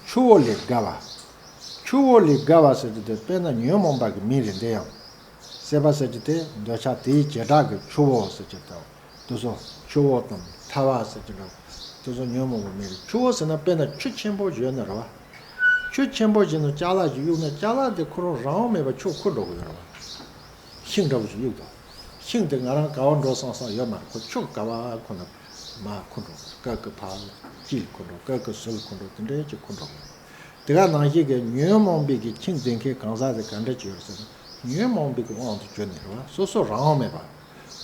ཆུ་བོ་ལས་བརྒལ་བ། ཆུ་བོ་ལས་བརྒལ་བ་ཟེར་དུས་དེ་དཔེར་ན་ཉོན་མོངས་པ་གི་མིང་རེད། འདི་ཡང་སྲེད་པ་ཟེར་གྱི་དེ་འདོད་ཆགས་དེའི་བྱེ་བྲག་གི་ཆུ་བོ་ཟེར་གྱི་དང་། དེ་ཚོ་ཆུ་བོ་དང་ཐལ་བ་ཟེར་གྱི་འདྲ། དེ་ཚོ་ཉོན་མོངས་པའི་མིང་རེད། ཆུ་བོ་ཟེར་ན་དཔེར་ན་ཆུ་ཆེན་པོ་ཡོད་ན་རེད་བ། ཆུ་ཆེན་པོ་ཞིག་ནང་ཅ་ལག་ཅིག་གཡུགས་ན་ཅ་ལག་དེ་ཁོ་རང་རང་དབང་མེད་པར་ཆུ་འཁོར་འགྲོ་གི་ཡོད་རེད་བ། ཤིང་འདྲ་བོ་ཞིག་གཡུགས་དང་། ཤིང་དེ་ང་རང་ག་བ་འགྲོ་བསམ་བསམ་ཡོད་མ་རེད། ཁོ་ཆུ་ག་བ་ཁོ་ན་མར་འཁོར་འགྲོ། སྐབས་ཀྱི་ཕར་དཀྱིལ་འཁོར་འགྲོ། སྐབས་ཀྱི་ཟུར་འཁོར་འགྲོ། དེ་འདྲའི་ཅིག་འཁོར་འགྲོ་གི་ཡོད་རེད། དེ་ག་ནང་བཞིན་གྱི་ཉོན་མོངས་པའི་གི་ཁྱིམ་འཛིན་མཁན་གང་ཟག་དེ་ག་འདྲ་ཅིག་ཡོད་རེད་ཟེར་ན། ཉོན་མོངས་པའི་གི་དབང་དུ་གྱུར་ནས་རེད་བ། སོ་སོ་རང་དབང་མེད་པ།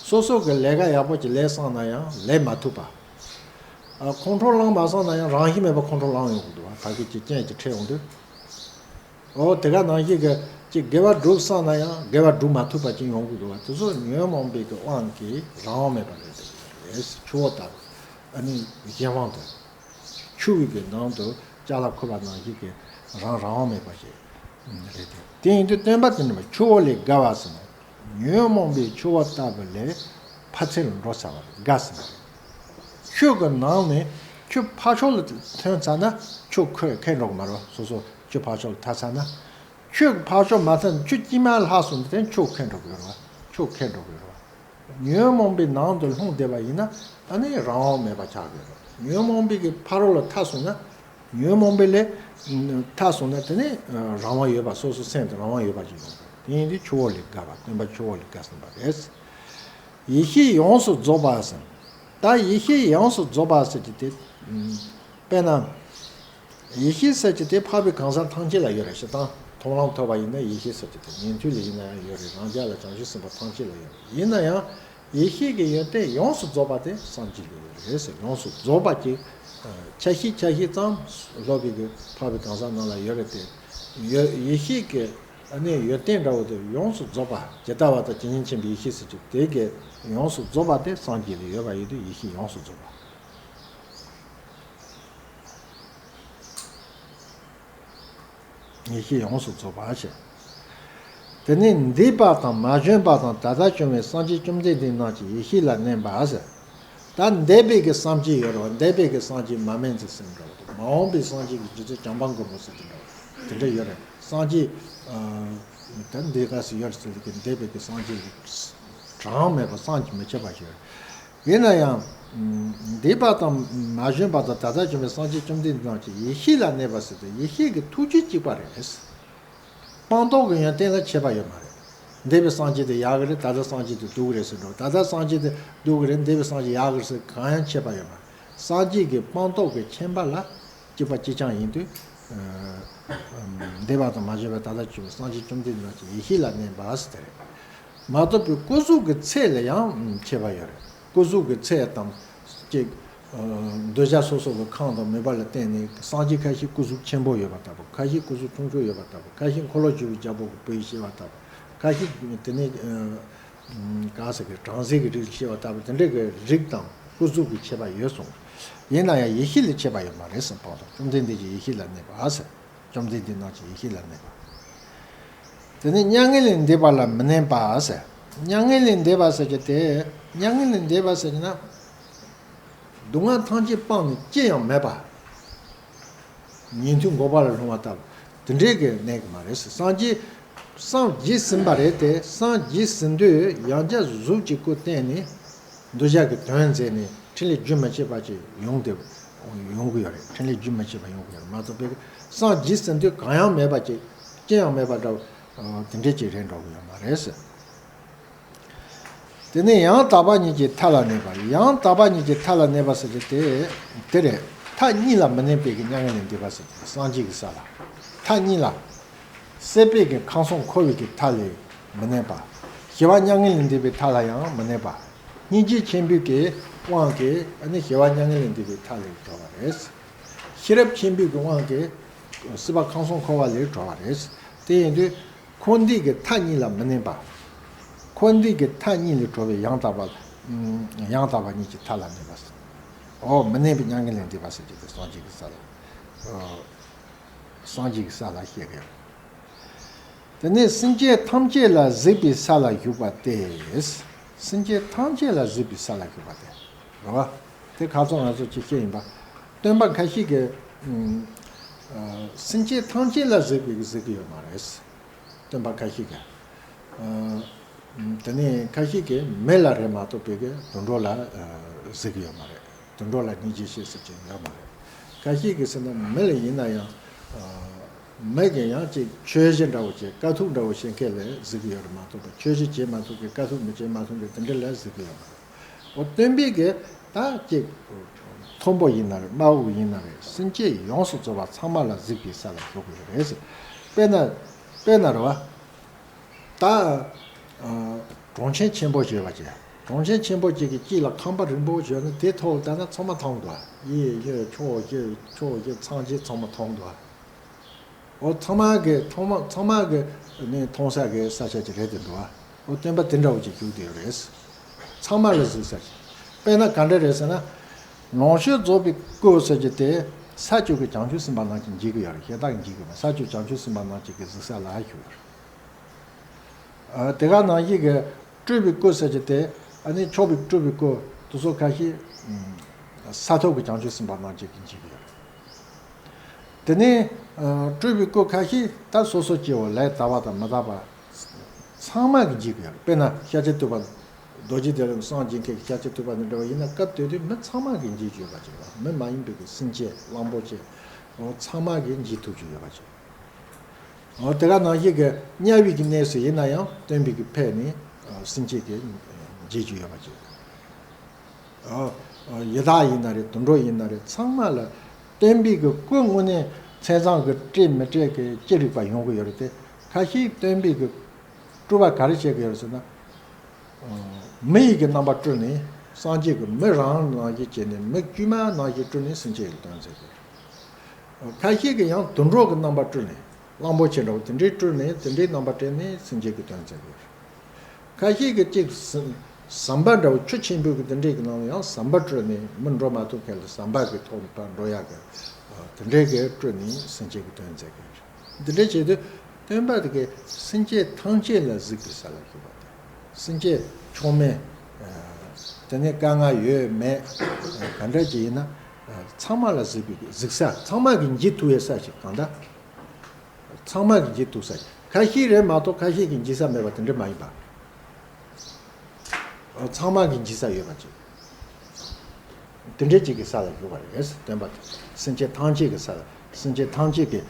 སོ་སོ་གི་ལས་ཀ་ཡག་པོ་ཅིག་ལས་བསམ་ན་ཡང་ལས་མ་ཐུབ་པ། ཨ། ཁོང་ཁྲོ་ལངས་མ་སོང་ན་ཡང་རང་བཞིན་མེད་པར་ཁོང་ཁྲོ་ལངས་ཡོང་གི་འདུག་བ། ད་གི་ཅིག་རྐྱེན་ཅིག་འཕྲད་ཡོང་དུས། འོ་དེ་ག་ནང་བཞིན་གྱི་ཅིག་དགེ་བ་སྒྲུབ་བསམ་ན་ཡང་དགེ་བ་སྒྲུབ་མ་ཐུབ་པ་ཅིག་ཡོང་གི་འདུག་བ། དེ་ཚོ་ཉོན་མོངས་པའི་གི་དབང་གིས་རང་དབང་མེད་པ་རེད་ཟེར་གྱི་རེད། ཆུ་བོ་ལྟ་བུ། ཨ་ནི་གཞན་དབང་དུ། ཆུ་བོའི་གི་ནང་དུ་ཅ་ལག་འཁོར་བ་ནང་བཞིན་གྱི་རང་རང་དབང་མེད་པ་ཞིག་རེད་དེ། དེ་ཡིན་དུས་སྟོན་པ་དེ་ནི་ཆུ་བོ་ལས་བརྒལ་བ་ཟེར་ན། ཉོན་མོངས་པའི་ཆུ་བོ་ལྟ་བུ་ལས་ཕར་ཚུར་ལ་འགྲོ་ཚར་བ་རེད། བརྒལ་ཟེར་ན། ཆུ་གི་ནང་ནས་ཆུ་ཕར་ཕྱོགས་ལ་ཐོན་ཚར་ན་ཆུ་ཁོལ་ཁེལ་འགྲོ་གི་མ་རེད་བ། སོ་སོ་ཆུ་ཕར་ཕྱོགས་ལ་ཐར་ཚར་ན། ཆུ་ཕར་ཕྱོགས་མ་ཐོན། ཆུ་དཀྱིལ་མ་ལྷག་སོང་དུས་ཆུ་ཁེལ་འགྲོ་གི་རེད་བ། ཆུ་ཁེལ་འགྲོ་གི་རེད་བ། ཉོན་མོངས་པའི་ནང་དུ་ལྷུང་བསྡད་པ་ཡིན་ན་ཨ་ནི་རང་དབང་མེད་པ་ཆགས་ཀྱི་རེད། ཉོན་མོངས་པའི་གི་ཕ་རོལ་ལ་ཐར་སོང་ན། ཉོན་མོངས་པའི་ལས་ཐར་སོང་ན་དེ་ནི་རང་དབང་ཡོད་པ། སོ་སོ་སེམས་དེ་རང་དབང་ཡོད་པ་ཅིག་ཡོང་གི་རེད། དེ་ཡིན་དུས་ཆུ་བོ་ལས་བརྒལ་བ། སྟོན་པ་ཆུ་བོ་ལས་བརྒལ་ཟིན་པ་རེད། ཡེ་ཤེས་ཡོངས་སུ་རྫོགས་པ་ཟེར། ད་ཡེ་ཤེས་ཡོངས་སུ་རྫོགས་པ་ཟེར་གྱི་དེ། དཔེར་ན། ཡེ་ཤེས་ཟེར་གྱི་དེ་འཕགས་པའི་གང་ཟག་ཐམས་ཅད་ལ་ཡོད་རེད། སྤྱིར་བཏང་མཐོང་ལམ་ཐོབ་པ་ཡིན་ན་ཡེ་ཤེས་ཟེར་གྱི་དེ་ཉན་ཐོས་ལ་ཡིན་ན་ཡང་ཡོད་རེད། རང་རྒྱལ་ལ་བྱང་ཆུབ་སེམས་དཔའ་ཐམས་ཅད་ལ་ཡོད་རེད། ཡིན་ན་ཡང་ཡེ་ཤེས་ཀྱི་ཡོན་ཏན་ཡོངས་སུ་རྫོགས་པ་དེ་སངས་རྒྱས་ལ་ཡོད་རེད་ཟེར། ཡོངས་སུ་རྫོགས་པ་གྱི་ཆ་ཤས་ཆ་ཤས་ཙམ་སློབ་དཔོན་གྱི་འཕགས་པའི་གང་ཟག་རྣམས་ལ་ཡོད་རེད་དེ། ཡོད། ཡེ་ཤེས་ཀྱི་ཨ་ནི་ཡོན་ཏན་འདྲ་བོ་དེ་ཡོངས་སུ་རྫོགས་པ། ཇི་ལྟ་བ་དང་ཇི་སྙེད་མཁྱེན་པའི་ཡེ་ཤེས་ཟེར་གྱི་དེ་གི་ཡོངས་སུ་རྫོགས་པ་དེ་སངས་རྒྱས་ལ་ཡོད་པ་ཡིན་དུས་ཡེ་ཤེས་ཡོངས་སུ་རྫོགས་པ། ཡེ་ཤེས་ཡོངས་སུ་རྫོགས་པ་ཞེས། དེ་ནས་འདས་པ་དང་མ་བྱོན་པ་དང་ད་ལྟ་བྱུང་བའི་སངས་རྒྱས་བཅོམ་ལྡན་འདས་རྣམས་ཀྱི་ཡེ་ཤེས་ལ་གནས་པ་ཟེར། ད་འདས་པའི་གི་སངས་རྒྱས་ཡོད་རེད་བ། འདས་པའི་གི་སངས་རྒྱས་མ་སྨིན་ཅིང་སྲིད་འགྲོ་བ་དང་། མ་འོངས་པའི་སངས་རྒྱས་ཀྱི་རྗེ་བཙུན་བྱམས་པ་མགོན་པོ་ཟེར་གྱི་འདྲ་བ་དེ་འདྲ་ཡོད་རེད། སངས་རྒྱས། ཨ། ད་འདས་ག་སེ་ཡོད་ཟེར་གྱི་འདས་པའི་གི་སངས་རྒྱས་གྲངས་མེད་པ་བསམ་གྱིས་མི་ཁྱབ་པ་ཞིག་ཡོད་རེད། ཡིན་ན་ཡང་། འདས་པ་དང་མ་བྱོན་པ་དང་ད་ལྟ་བྱུང་བའི་སངས་རྒྱས་བཅོམ་ལྡན་འདས་རྣམས་ཀྱི་ཡེ་ཤེས་ལ་གནས་པ་ཟེར་ཏེ། ཡེ་ཤེས་ཀྱི་ཐུགས་རྒྱུད་གཅིག་པ་རེད། སྤངས་རྟོགས་ཀྱི་ཡོན་ཏན་ལ་ཁྱད་པར་ཡོད་མ་རེད། འདས་པའི་སངས་རྒྱས་དེ་ཡག་གི་རེད། ད་ལྟ་སངས་རྒྱས་དེ་སྡུག་གི་རེད་ཟེར་འགྲོ། ད་ལྟ་སངས་རྒྱས་དེ་སྡུག་གི་རེད། འདས་པའི་སངས་རྒྱས་ཡག་གི་རེད་ཟེར་གང་ཡང་ཁྱད་པར་ཡོད་མ་རེད། སངས་རྒྱས་ཀྱི་སྤངས་རྟོགས་ཀྱི་ཁྱད་པར་ལ། གཅིག་པ་གཅིག་རྐྱང་ཡིན་དུས། ཨ། འདས་པ་དང་མ་བྱོན་པའི་ད་ལྟ་བྱུང་བའི་སངས་རྒྱས་བཅོམ་ལྡན་འདས་རྣམས་ཀྱི་ཡེ་ཤེས་ལ་གནས་པ་ཟེར་དེ་རེད། མ་གཏོགས་པའི་སྐུ་གཟུགས་ཀྱི་ཚད་ལ་ཡང་ཁྱད་པར་ཡོད་རེད། སྐུ་གཟུགས་ཀྱི་ཚད་དང་གཅིག། ཨ། འདོད་ཆགས་སོ་སོ་གི་ཁམས་དང་མོས་པ་ལ་བརྟེན་ནས་སངས་རྒྱས་ཁ་ཤས་སྐུ་གཟུགས་ཆེན་པོ་ཡོད་པ་ལྟ་བུ། ཁ་ཤས་སྐུ་གཟུགས་ཆུང་ཆུང་ཡོད་པ་ལྟ་བུ། ཁ་ཤས་འཁོར་ལོ་བཞི་པོའི་རྒྱལ་པོ་གི་བུ་ཡི་བྱེད་པ་ལྟ་བུ། ཁ་ཤས་དེ་ནས། ཨ། ག་ཟེར་གི་བྲམ་ཟེ་གི་རིགས་བྱེད་པ་ལྟ་བུ། དེ་འདྲ་གི་རིགས་དང་སྐུ་གཟུགས་ཀྱི་ཁྱད་པར་ཡོད་གསུངས། ཡིན་ན་ཡང་ཡེ་ཤེས་ལ་ཁྱད་པར་ཡོད་མ་རེད་ཟེར། སྤངས་རྟོགས། བཅོམ་ལྡན་འདས་ཀྱི་ཡེ་ཤེས་ལ་གནས་པ་ཟེར། བཅོམ་ལྡན་འདས་རྣམས་ཀྱི་ཡེ་ཤེས་ལ་གནས་པ། དེ་ནས་མྱ་ངན་ལས་འདས་པ་ལ་མི་གནས་པ་ཟེར། མྱ་ངན་ལས་འདས་པ་ཟེར་གྱི་དེ། མྱ་ངན་ལས་འདས་པ་ཟེར་གྱི་ན། སྡུག་བསྔལ་ཐམས་ཅད་སྤངས་ནས་ཅི་ཡང་མེད་པ། ཉན་ཐོས་འགོག་པ་ལ་ལྷུང་བ་ལྟ་བུ། དེ་འདྲའི་གི་གནས་ཀྱི་མ་རེད་ཟེར། སངས་རྒྱས། སངས་རྒྱས་ཟིན་པ་རེད་དེ། སངས་རྒྱས་ཟིན་དུས་ཡང་བསྐྱར་གཟུགས་ཀྱི་སྐུ་བསྟན་ནས། འདོད་ཆགས་ཀྱི་དོན་མཛད་ནས་འཕྲིན་ལས་རྒྱུན་མི་ཆད་པ་ཅིག་ཡོང་དེ། ཡོང་གི་ཡོད་རེད། འཕྲིན་ལས་རྒྱུན་མི་ཆད་པ་ཡོང་གི་ཡོད་རེད། མ་གཏོགས་པའི་སངས་རྒྱས་ཟིན་དུས་གང་ཡང་མེད་པ་ཅིག། ཅི་ཡང་མེད་པ་འདྲ་བོ། དེ་འདྲའི་ཅིག་རེད་འགྲོ་གི་ཡོད་མ་རེད་ཟེར། དེ་ནས་ཡང་དག་པ་ཉིད་ཀྱི་མཐའ་ལ་གནས་པ། ཡང་དག་པ་ཉིད་ཀྱི་མཐའ་ལ་གནས་པ་ཟེར་གྱི་དེ། དེ་རེད། མཐའ་གཉིས་ལ་མི་གནས་པའི་གི་མྱ་ངན་ལས་འདས་པ་ཟེར་གྱི་སངས་རྒྱས་ཀྱི་ས་ལ། མཐའ་གཉིས་ལ། སྲིད་པའི་གི་ཁམས་གསུམ་འཁོར་བའི་གི་མཐའ་ལས་མི་གནས་པ། ཞི་བ་མྱ་ངན་ལས་འདས་པའི་མཐའ་ལ་ཡང་མི་གནས་པ། སྙིང་རྗེ་ཆེན་པོའི་གི་དབང་གིས་ཨ་ནི་ཞི་བ་མྱ་ངན་ལས་འདས་པའི་མཐའ་ལས་གྲོལ་བ་རེད། ཤེས་རབ་ཆེན་པོའི་གི་དབང་གིས་སྲིད་པ་ཁམས་གསུམ་འཁོར་བ་ལས་གྲོལ་བ་རེད། དེ་ཡིན་དུས། འཁོར་འདས་ཀྱི་མཐའ་གཉིས་ལ་མི་གནས་པ། འཁོར་འདས་ཀྱི་མཐའ་གཉིས་ལས་གྲོལ་བའི་ཡང་དག་པ། ཡང་དག་པ་ཉིད་ཀྱི་མཐའ་ལ་གནས་པ་ཟེར། འོ། མི་གནས་པའི་མྱ་ངན་ལས་འདས་པ་ཟེར་གྱི་དེ་སངས་རྒྱས་ཀྱི་ས་ལ། སངས་རྒྱས་ཀྱི་ས་ལ་བཤད་ཀྱི་ཡོད། དེ་ནས་སེམས་ཅན་ཐམས་ཅད་ལ་གཟིགས་པའི་ས་ལ་བཞུགས་པ་སྟེ། སེམས་ཅན་ཐམས་ཅད་ལ་གཟིགས་པའི་ས་ལ་བཞུགས་པ་སྟེ། རེད་བ། དེ་ཁ་སང་ང་ཚོ་ཅིག་བཤད་ཡིན་པ། སྟོན་པ་ཁ་ཤས་ཀྱིས། ཨ། སེམས་ཅན་ཐམས་ཅད་ལ་གཟིགས་པའི་གཟིགས་ཀྱི་ཡོད་མ་རེད། སྟོན་པ་ཁ་ཤས་ཀྱིས། ཨ། དེ་ནས་ཁ་ཤས་ཀྱིས་མི་ལ་རེད་མ་གཏོགས་པའི་གི་དུད་འགྲོ་ལ། ཨ། གཟིགས་ཀྱི་ཡོད་མ་རེད། དུད་འགྲོ་ལ་སྙིང་རྗེ་ཆེ་ཟེར་གྱི་ཡོད་མ་རེད། ཁ་ཤས་ཀྱིས་ཟེར་ན་མི་ལ་ཡིན་ན་ཡང་། ཨ། མི་གི་ཡང་ཅིག་ཆོས་གཞི་འདྲ་བོ་བྱེད། དཀའ་ཐུབ་འདྲ་བོ་བྱེད་མཁན་ལ་གཟིགས་ཀྱི་ཡོད་རེད་མ་གཏོགས་པ། ཆོས་གཞི་བྱེད་མ་ཐུབ་པའི་དཀའ་ཐུབ་མི་བྱེད་མ་ཐུབ་པའི་དེ་འདྲ་ལ་གཟིགས་ཀྱི་ཡོད་མ་རེད། འོ་སྟོན་པའི་གི་ད་ཅིག་མཐོན་པོ་ཡིན་ན་རེད། དམའ་བོ་ཡིན་ན་རེད། སེམས་བསྐྱེད་ཡོངས་སུ་རྫོགས་པ་ཚང་མ་ལ་གཟིགས་པའི་ས་ལ་བཞུགས་ཀྱི་ཡོད་རེད་ཟེར། དཔེར་ན་དཔེར་ན་རེད་བ། ད་ཨ་གྲོང་ཁྱེར་ཆེན་པོ་ཞེས་པ་ཅིག་གྲོང་ཁྱེར་ཆེན་པོ་ཅིག་གི་དཀྱིལ་ལ་ཁང་པ་རིང་པོ་བྱས་ན་དེའི་ཐོག་ལ་བལྟས་ན་ཚང་མ་མཐོང་འདུག་གཡས་གཡོན་ཕྱོགས་བཞི་ཕྱོགས་བཞི་ཚང་གི་ཚང་མ་མཐོང་འདུག་འོ་ཚང་མ་གི་ཚང་མ་ཚང་མ་གི་ནི་མཐོང་ས་གི་ས་ཆ་ཅིག་རེད་དེ་འདུག་འོ་སྟོན་པ་དེ་འདྲ་བོ་ཅིག་བཞུགས་བསྡད་ཡོད་རེད། ཚང་མ་ལ་གཟིགས་ས་ཅིག་དཔེར་ན་ག་འདྲ་རེད་ཟེར་ན། ལོངས་སྤྱོད་རྫོགས་པའི་སྐུ་ཟེར་རྒྱུ་དེ་ས་བཅུ་གི་བྱང་ཆུབ་སེམས་དཔའ་རྣམས་ཀྱིས་མཇལ་གྱི་ཡོད་རེད། ཞེ་དྲག་མཇལ་གྱི་མེད། ས་བཅུ་བྱང་ཆུབ་སེམས་དཔའ་རྣམས་ཀྱི་གི་གཟིགས་ས་ལ་བཞུགས་ཡོད་རེད། ཨ་དེ་ག་ནང་བཞིན་གྱི་སྤྲུལ་པའི་སྐུ་ཟེར་རྒྱུ་དེ་ཨ་ནི་མཆོག་པའི་སྤྲུལ་པའི་སྐུ་དེ་ཚོ་ཁ་ཤས་ཨ་ས་ཐོབ་ཀྱི་བྱང་ཆུབ་སེམས་དཔའ་རྣམས་ཀྱིས་མཇལ་གྱི་ཡོད་རེད། དེ་ནས་ཨ་སྤྲུལ་པའི་སྐུ་ཁ་ཤས་ད་སོ་སོ་སྐྱེ་བོ་ལས་དག་པ་དང་མི་དག་པ་ཚང་མ་གིས་མཇལ་གྱི་ཡོད་རེད། དཔེར་ན་ཤཱཀྱ་ཐུབ་པ། རྡོ་རྗེ་གདན་ལ་སངས་རྒྱས་མཁན་གྱི་ཤཱཀྱ་ཐུབ་པ་དང་འདྲ་བ་ཡིན་ན་སྐབས་དེ་དུས་མི་ཚང་མ་གིས་མཇལ་རྒྱུ་ཡོད་པ་ཅིག་རེད། མི་མ་ཡིན་པའི་གི་སེམས་ཅན་གླང་པོ་ཆེ་འོ་ཚང་མ་གིས་མཇལ་ཐུབ་རྒྱུ་ཡོད་པ་ཅིག་འོ་དེ་ག་ནང་བཞིན་གྱི་དམྱལ་བའི་གི་གནས་སུ་ཡིན་ན་ཡང་སྟོན་པའི་གི་ཕས་ནི་ཨ་སེམས་ཅན་གྱིས་མཇལ་རྒྱུ་ཡོད་པ་ཅིག་ཨ་ཨ་ཡི་དྭགས་ཡིན་ན་རེད། དུད་འགྲོ་ཡིན་ན་རེད། ཚང་མ་ལ་སྟོན་པའི་གི་སྐུ་དངོས་གནས་མཚན་བཟང་གི་སྤྲས་མི་སྤྲས་གི་ཅི་རིགས་པ་ཡོང་གི་ཡོད་རེད་དེ། ཁ་ཤས་སྟོན་པའི་གི་སྤྲུལ་པ་ག་རེ་བྱེད་ཀྱི་ཡོད་རེད་ཟེར་ན། མི་ཡི་གི་རྣམ་པ་སྤྲུལ་ནས་སངས་རྒྱས་ཀྱི་མི་རང་ནང་བཞིན་བྱས་ནས་མི་དཀྱུས་མ་ནང་བཞིན་སྤྲུལ་ནས་སེམས་ཅན་གྱི་དོན་མཛད་དགོས། ཁ་ཤས་ཀྱིས་ཡང་དུད་འགྲོ་གི་རྣམ་པ་སྤྲུལ་ནས་གླང་པོ་ཆེ་འདྲ་བོ་དེ་འདྲའི་སྤྲུལ་ནས་དེ་འདྲའི་རྣམ་པ་སྤྲས་ནས་སེམས་ཅན་གྱི་དོན་མཛད་དགོས། ཁ་ཤས་ཀྱིས་གཅིག་ཟ་ཟམ་པ་འདྲ་བོ་ཆུ་ཆེན་པོའི་གི་དེ་འདྲའི་གི་ནང་ལ་ཡང་ཟམ་པ་སྤྲུལ་ནས་མི་འགྲོ་མ་ཐུབ་མཁན་ལ་ཟམ་པ་གི་ཐོག་ནས་ཕར་འགྲོ་ཡག་གི་དེ་འདྲའི་གི་སྤྲུལ་ནས་སེམས་ཅན་གྱི་དོན་མཛད་དགོས། འདི་འདྲ་བྱེད་དུས་སྟོན་པ་དེ་གའི་སེམས་ཅན་ཐམས་ཅད་ལ་གཟིགས་པའི་ས་ལ་བཞུགས་པ་དང་། སེམས་ཅན་མཆོག་དམན། དེ་ནས་དཀའ་ངལ་ཡོད་མེད། ག་འདྲ་ཅིག་ཡིན་ན། ཚང་མ་ལ་གཟིགས་པའི་གཟིགས་ས་ཚང་མ་གིས་མཇལ་ཐུབ་པའི་ས་ཞིག་གང་ལྟར། ཚང་མ་གིས་མཇལ་ཐུབ་ས་ཞིག་ཁ་ཤས་རེད་མ་གཏོགས་ཁ་ཤས་ཀྱིས་མཇལ་ས་མེད་པ་དེ་འདྲ་མ་ཡིན་པ། ཚང་མ་གིས་མཇལ་ས་ཡོད་པ་ཅིག་དེ་འདྲའི་ཅིག་གི་ས་ལ་བཞུགས་པ་རེད། སྟོན་པ་དེ་སེམས་ཅན་ཐམས་ཅད་ཀྱི་ས་ལ་སེམས་ཅན་ཐམས་ཅད་ཀྱི་